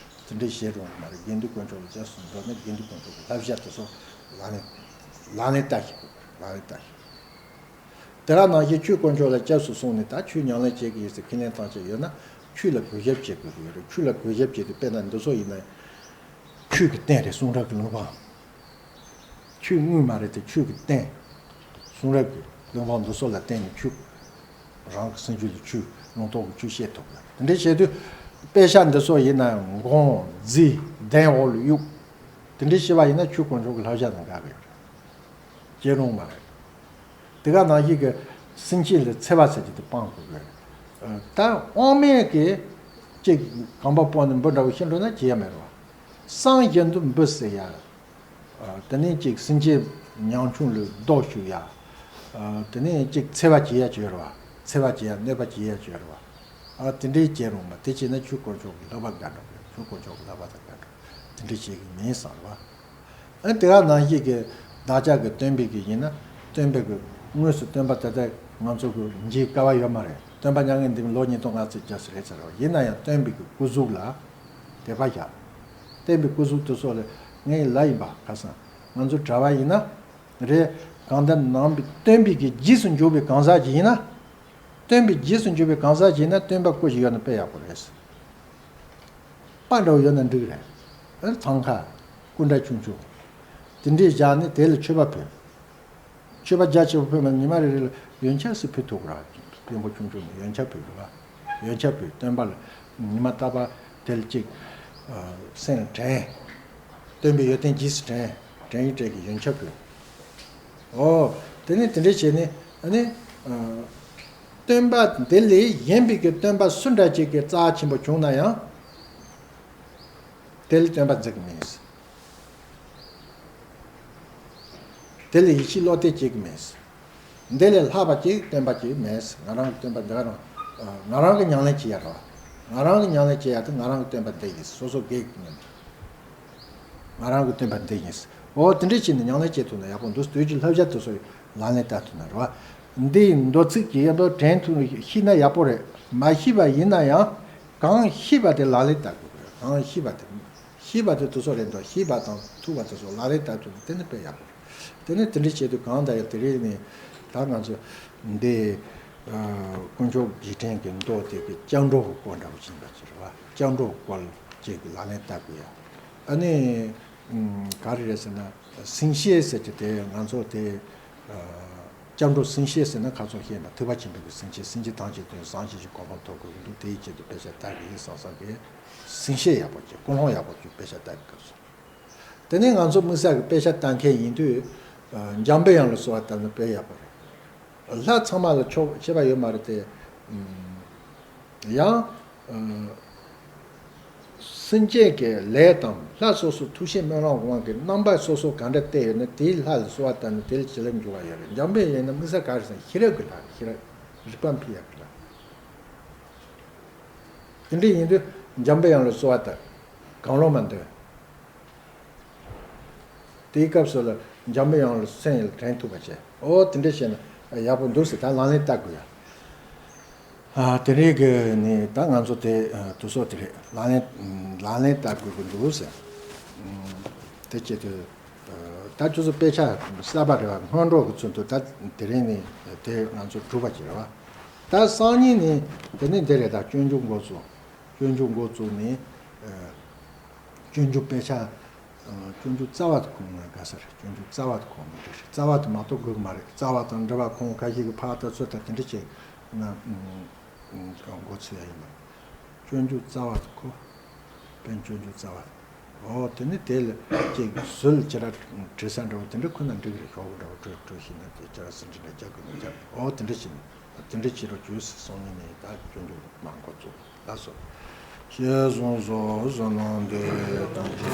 དེ་འདྲ་བྱེད་རུང་མ་རེད། དགེ་འདུན་དཀོན་མཆོག་ལ་རྗེས་སུ་འགྲོ་ནས་དགེ་འདུན་དཀོན་མཆོག་གི་བསླབ་བྱ་དེ་ཚོ་ལག་ལེན་ལག་ལེན་བསྟར་ཞིག་དགོས། ལག་ལེན་བསྟར་ཞིག་དེ་ག་ནང་བཞིན་ཆོས་དཀོན་མཆོག་ལ་སྐྱབས་སུ་སོང་ནས་ད་ཆོས་ཉམས་ལེན་བྱེད་ཀྱི་ཡོད་ཟེར་ཁས་ལེན་བཏང་བྱས་ཡོད་ན། ཆོས་ལ་གུས་ཞབས་བྱེད་དགོས་ཀྱི་ཡོད་རེད། ཆོས་ལ་གུས་ཞབས་བྱེད་དུས་དཔེར་ན་འདི་ཚོ་ཡིན་ན་ཆོས་ཀྱི་རྟེན་རེད། གསུང་རབ་ཀྱི་ལུང་པ། ཆོས་དངོས་མ་རེད་དེ་ཆོས་ཀྱི་རྟེན། གསུང་རབ་ཀྱི་ལུང་པ་འདི་ཚོ་ལ་བརྟེན་ནས་ཆོས། རང་གི་སེམས་རྒྱུད་ལ་ཆོས་ལུང་རྟོགས་ཀྱི་ཆོས་བཤད་ཐུབ་ཡ། དེ་འདྲ་བྱེད་དུས་དཔེ་ཆ་འདི་ཚོ་ཡིན་ན་མགོ་རྫི་གདན་འོག་ལ་གཡུག་དེ་འདྲ་བྱས་པ་ཡིན་ན་ཆོས་དཀོན་མཆོག་གི་བསླབ་བྱ་དང་འགལ་གི་ཡོད་རེད། སྐྱེ་རུང་མ་རེད། དེ་ག་ནང་བཞིན་གྱི་སེམས་ཅན་ལ་འཚེ་བ་ཟེར་གྱི་དེ་སྤང་དགོས་གི་རེད། ད་དབང་མེད་ཀྱི་ཅིག་གོམ་པ་སྤོས་ནས་འབུ་འདྲ་བོ་ཤི་འགྲོ་ན་བྱེད་ཡ་མེད་རེད་བ། སང་བཞིན་དུ་འབུ་ཟེར་ཡ། དེ་ནས་ཅིག་སེམས་ཅན་ཉམ་ཆུང་ལ་རྡོ་གཞུ་ཡ། དེ་ནས་ཅིག་འཚེ་བ་བྱེད་ཡ་བྱོས་རེད་བ། འཚེ་བ་བྱེད་ཡ་གནོད་པ་བྱེད་ཡ་བྱོས་རེད་བ། དེ་འདྲའི་བྱེད་རུང་བ་དེ་བྱས་ན་ཆོས་དཀོན་མཆོག་གི་བསླབ་པ་འགལ་འགྲོ་གི། ཆོས་དཀོན་མཆོག་གི་བསླབ་པ་དང་འགལ་འགྲོ། དེ་འདྲ་བྱེད་ཀྱི་མིན་བསམ་རེད་བ། ཨ་དེ་ག་ནང་བཞིན་གྱི་བདག་ཅག་གི་སྟོན་པའི་གི་ཡིན་ན་སྟོན་པའི་གི་དངོས་སུ་སྟོན་པ་དེ་དག་ང་ཚོ་གི་མཇལ་དཀའ་བ་ཡོད་མ་རེད། སྟོན་པ་མྱ་ངན་འདས་པའི་ལོ་ཉིས་སྟོང་ལྔ་བཅུ་ཙམ་ཞིག་རེད་ཟེར་བ་ཡིན་ན་ཡང་སྟོན་པའི་གི་སྐུ་གཟུགས་ལ་དད་པ་བཞག་སྟོན་པའི་སྐུ་གཟུགས་དེ་ཚོ་ལ་ངའི་ལ་ཡིན་པ་ཁ་སང་ང་ཚོ་གྲྭ་པ་ཡིན་ན་རེད། གང་ལྟར་ནང་པའི་སྟོན་པའི་གི་རྗེས་སུ་འཇུག་པའི་གང་ཟག་ཅིག་ཡིན་ན། སྟོན་པའི་རྗེས་སུ་འཇུག་པའི་གང་ཟག་ཅིག་ཡིན་ན་སྟོན་པ་སྐུ་ཞིག་ཡོད་ན་དཔེ་ཡག་པོ་རེད། པར་འདྲ་བོ་ཡོད་ན་འགྲིག་རེད། ཨ་ཐང་ཁ། སྐུ་འདྲ་ཆུང་ཆུང་། དེ་འདྲས་བཞག་ནས་དེ་ལ་མཆོད་པ་ཕུལ། མཆོད་པ་རྒྱ་ཆེ་བོ་ཕུལ་མ་ཉི་མ་རེ་རེ་ལ་ཡོན་ཆབ་ཟེར་ཕུལ་ཐུབ་ར། དཔོན་པོ་ཆུང་ཆུང་ནས་ཡོན་ཆབ་ཕུལ་ར། ཡོན་ཆབ་ཕུལ་སྟོན་པ་ལ་ཉི་མ་རྟག་པར་དེ་ལ་གཅིག་སེམས་ལ་དྲན། སྟོན་པའི་ཡོན་ཏན་རྗེས་སུ་དྲན། དྲན་ཡིན་དྲན་གྱི་ཡོན་ཆབ་ཕུལ། ཨོ། དེ་ནས་དེ་འདྲས་བྱས་ནས་ཨ་ནི། སྟོན་པ་འདི་ལས་གཞན་པའི་གི་སྟོན་པ་སུ་འདྲ་ཅིག་གི་རྩ་ཆེན་པོ་བྱུང་ན་ཡང་། དེ་ལས་སྟོན་པ་འཛིན་གི་མེད། དེ་ལས་ཡིད་ཆེས་བློ་གཏད་བྱེད་གི་མེད། འདི་ལས་ལྷག་པ་ཅིག་སྟོན་པ་ཅིག་མེད། ང་རང་གི་སྟོན་པ་འདི་ག་རང་། ང་རང་གི་ཉམས་ལེན་བྱེད་ཡ་རེད་བ། ང་རང་གི་ཉམས་ལེན་བྱེད་ཡ་དེ་ང་རང་གི་སྟོན་པ་འདི་ཡིན། སོ་སོ་སྒེར་གྱི་ཉམས་ལེན། ང་རང་གི་སྟོན་པ་འདི་ཡིན། འོ་དེ་འདྲས་བྱས་ནས་ཉམས་ལེན་བྱེད་ཐུབ་ན་ཡག་པོ་འདུག་དུས་ཀྱི་བསླབ་བྱ་དེ་ཚོ་ལག་ལེན་བསྟར་ཐུབ་ན་རེད་བ། འདི་ཡི་མདོ་ཚིག་ཅིག་ཡང་དོ་དྲན་ཐུབ་ཤེས་ན་ཡག་པོ་རེད། མ་ཤེས་པ་ཡིན་ན་ཡང་གང་ཤེས་པ་དེ་ལག་ལེན་བསྟར་དགོས་རེད། གང་ཤེས་པ་དེ། ཤེས་པ་དེ་དེ་ཚོ་རེད་འདུག་ཤེས་པ་དང་ཐུབ་པ་དེ་ཚོ་ལག་ལེན་བསྟར་ཐུབ་ན་དེ་ནི་དཔེ་ཡག་པོ་རེད། དེ་ནི་དེ་འདྲས་བྱེད་དུས་གང་ལྟར་ཡང་དེ་རིང་ནས་ད་ང་ཚོ་འདི་དཀོན་མཆོག་རྗེས་དྲན་གྱི་མདོ་དེ་གི་སྐྱབས་འགྲོ་གི་སྐོར་འདྲ་བོ་ཅིག་ཡིན་པ་ཅིག་རེད་བ། སྐྱབས་འགྲོ་གི་སྐོར་ཅིག་གི་ལག་ལེན་བསྟར་དགོས་ཡ། ཨ་ནི། ག་རེ་རེད་ཟེར་ན། སེམས་བསྐྱེད་ཟེར་གྱི་དེ་ང་ཚོ་དེ། སྐྱབས་འགྲོ་སེམས་བསྐྱེད་ཟེར་ན་ཁ་སང་བཤད་པ་ཐེག་པ་ཆེན་པོའི་གི་སེམས་བསྐྱེད། སེམས་བསྐྱེད་ཐམས་ཅད་དོན་བཟང་ཞིང་གི་གོ་འཕང་ཐོབ་དགོས་ཀྱི་འདུག་དེའི་ཆེད་དུ་དཔེ་ཆ་ལྟ་གི་ཡིན་བསམ་བསམ་གི། སེམས་བསྐྱེད་ཡག་པོ་བྱེད། ཀུན་སློང་ཡག་པོ་བྱེད། དཔེ་ཆ་ལྟ་གི་སྐབས་སུ། དེ་ནས་ང་ཚོ་དམིགས་བསལ་གྱི་དཔེ་ཆ་ལྟ་མཁན་ཡིན་དུས། འཇམ་པའི་དབྱངས་ལ་གསོལ་བ་བཏབ་ན་དཔེ་ཡག་པོ་རེད། ལྷ་ཚང་མ་ལ་ཆོག་ཁྱད་པར་ཡོད་མ་རེད་དེ། ཡང་། སེམས་ཅན་གྱི་ལས་དང་ལྷ་སོ་སོའི་ཐུགས་བཞེད་སྨོན་ལམ་དབང་གིས་རྣམ་པ་སོ་སོ་ག་འདྲ་བལྟས་ཡོད་ན་དེའི་ལྷ་ལ་གསོལ་བ་བཏབ་ན་དེ་ལ་བྱིན་རླབས་འཇུག་པ་ཡོད་རེད། འཇམ་པའི་དབྱངས་ན་དམིགས་བསལ་ག་རེ་ཟེར་ན་ཤེས་རབ་ཀྱི་ལྷ་རེད། ཤེས་རབ་རིག་པ་འཕེལ་ཡག་གི་ལྷ། དེ་འདྲ་ཡིན་དུས་འཇམ་པའི་དབྱངས་ལ་གསོལ་བ་བཏབ། གང་བློ་མ་འདོན། དེའི་སྐབས་སུ་ལ་འཇམ་པའི་དབྱངས་ལ་སེམས་ཡིད་ལ་དྲན་ཐུབ་པ་བྱས། འོ་དེ་འདྲ་བྱས་ན་ཡག་པོ་འདུག་ཟེར་ད་ལག་ལེན་བསྟར་དགོས་ཡ། ཨ་དེ་རིང་གི་ནི་ད་ང་ཚོ་དེ་དུས་ཚོད་དེ་རེད། ལག་ལེན་ལག་ལེན་བསྟར་དགོས་ཀྱི་འདུག་ཟེར། དེ་བྱེད་དུས་ད་ཁྱོད་ཚོ་དཔེ་ཆ་གསར་པ་རེད་བ། སྔོན་འགྲོ་གི་ཚུན་དུ་ད་དེ་རིང་ནི་དེ་ང་ཚོ་གྲུབ་པ་ཅིག་རེད་བ། ད་སང་ཉིན་ནི་དེ་ནི་འདི་རེད། ད་སྤྱོད་འཇུག་འགོ་ཚུགས། སྤྱོད་འཇུག་འགོ་བཙུགས་ནས། སྤྱོད་འཇུག་དཔེ་ཆ། སྤྱོད་འཇུག་རྩ་བ་དེ་ཁོང་ན་དགའ་ས་རེད། སྤྱོད་འཇུག་རྩ་བ་དེ་ཁོང་ན་འགྲིག་རེད། རྩ་བ་དེ་མ་གཏོགས་དགོས་ཀྱི་མ་རེད། རྩ་བ་དང་འགྲེལ་པ་ཁོང་ཁ་ཤས་ཀྱིས་ཕར་ལྟ་ཚུར་ལྟ་དེ་འདྲ་བྱས་ན། འགོ་ཚུགས་ཡ་ཡིན་པ། སྤྱོད་འཇུག་རྩ་བ་དེ་ཁོ། དཔེར་ན་སྤྱོད་འཇུག་རྩ་བ་དེ། འོ་དེ་ནི་དེ་ལ་ཅིག་ཟུར་ཅིག་ར་བྲི་ས་འདྲ་བོ་དེ་འདྲ་ཁོ་ན་འགྲིག་རེད། ཤོག་བུ་འདྲ་བོ་བྲི་བྲི་ཤེས་ན་དེ་ཅིག་ར་ཟིན་བྲིས་འདྲ་རྒྱག་དགོས་ན་རྒྱག་འོ་དེ་འདྲ་བྱས་ནས། དེ་འདྲ་བྱེད་རོགས་བྱོས་ཟེར་སང་ཉིན་ནས་ད་སྤྱོད་འཇུག་མར་འགོ་བཙུགས། ལགས་སོ། ཞེས་གསུངས་སོ། བསོད་ནམས་འདི་ཡིས་ཐམས་ཅད་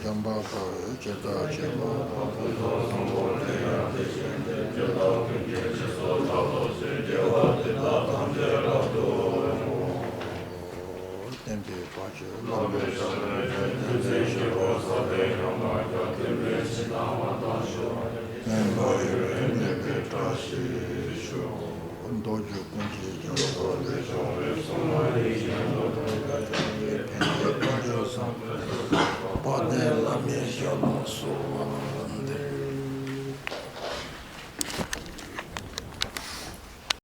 འཇམ་དཔལ་དཔའ་བོས་ཇི་ལྟར་མཁྱེན་པ། བསྟན་པའི་བཀའ་ཆོས་བླ་མེད་ཞབས་པད་འཕེལ། བསྟན་འཛིན་གཤེགས་པ་ས་སྟེང་ཡང་མ་ཁྱབ། བསྟན་པའི་སྤྱི་དང་བ་དང་ཞུ་བ། བསྟན་པ་ཡུན་རིང་གནས་པའི་བཀྲ་ཤིས་ཤོག། མདོ་རྒྱུད་ཀུན་གྱི་རྒྱལ་པོ་ལས་བྱུང་བའི་སྲུང་མ་ཡེ་ཤེས་མདོ་དང་། ཕན་བདེའི་བཀའ་ཆོས་ ཡ་ལ་སོགས་པ།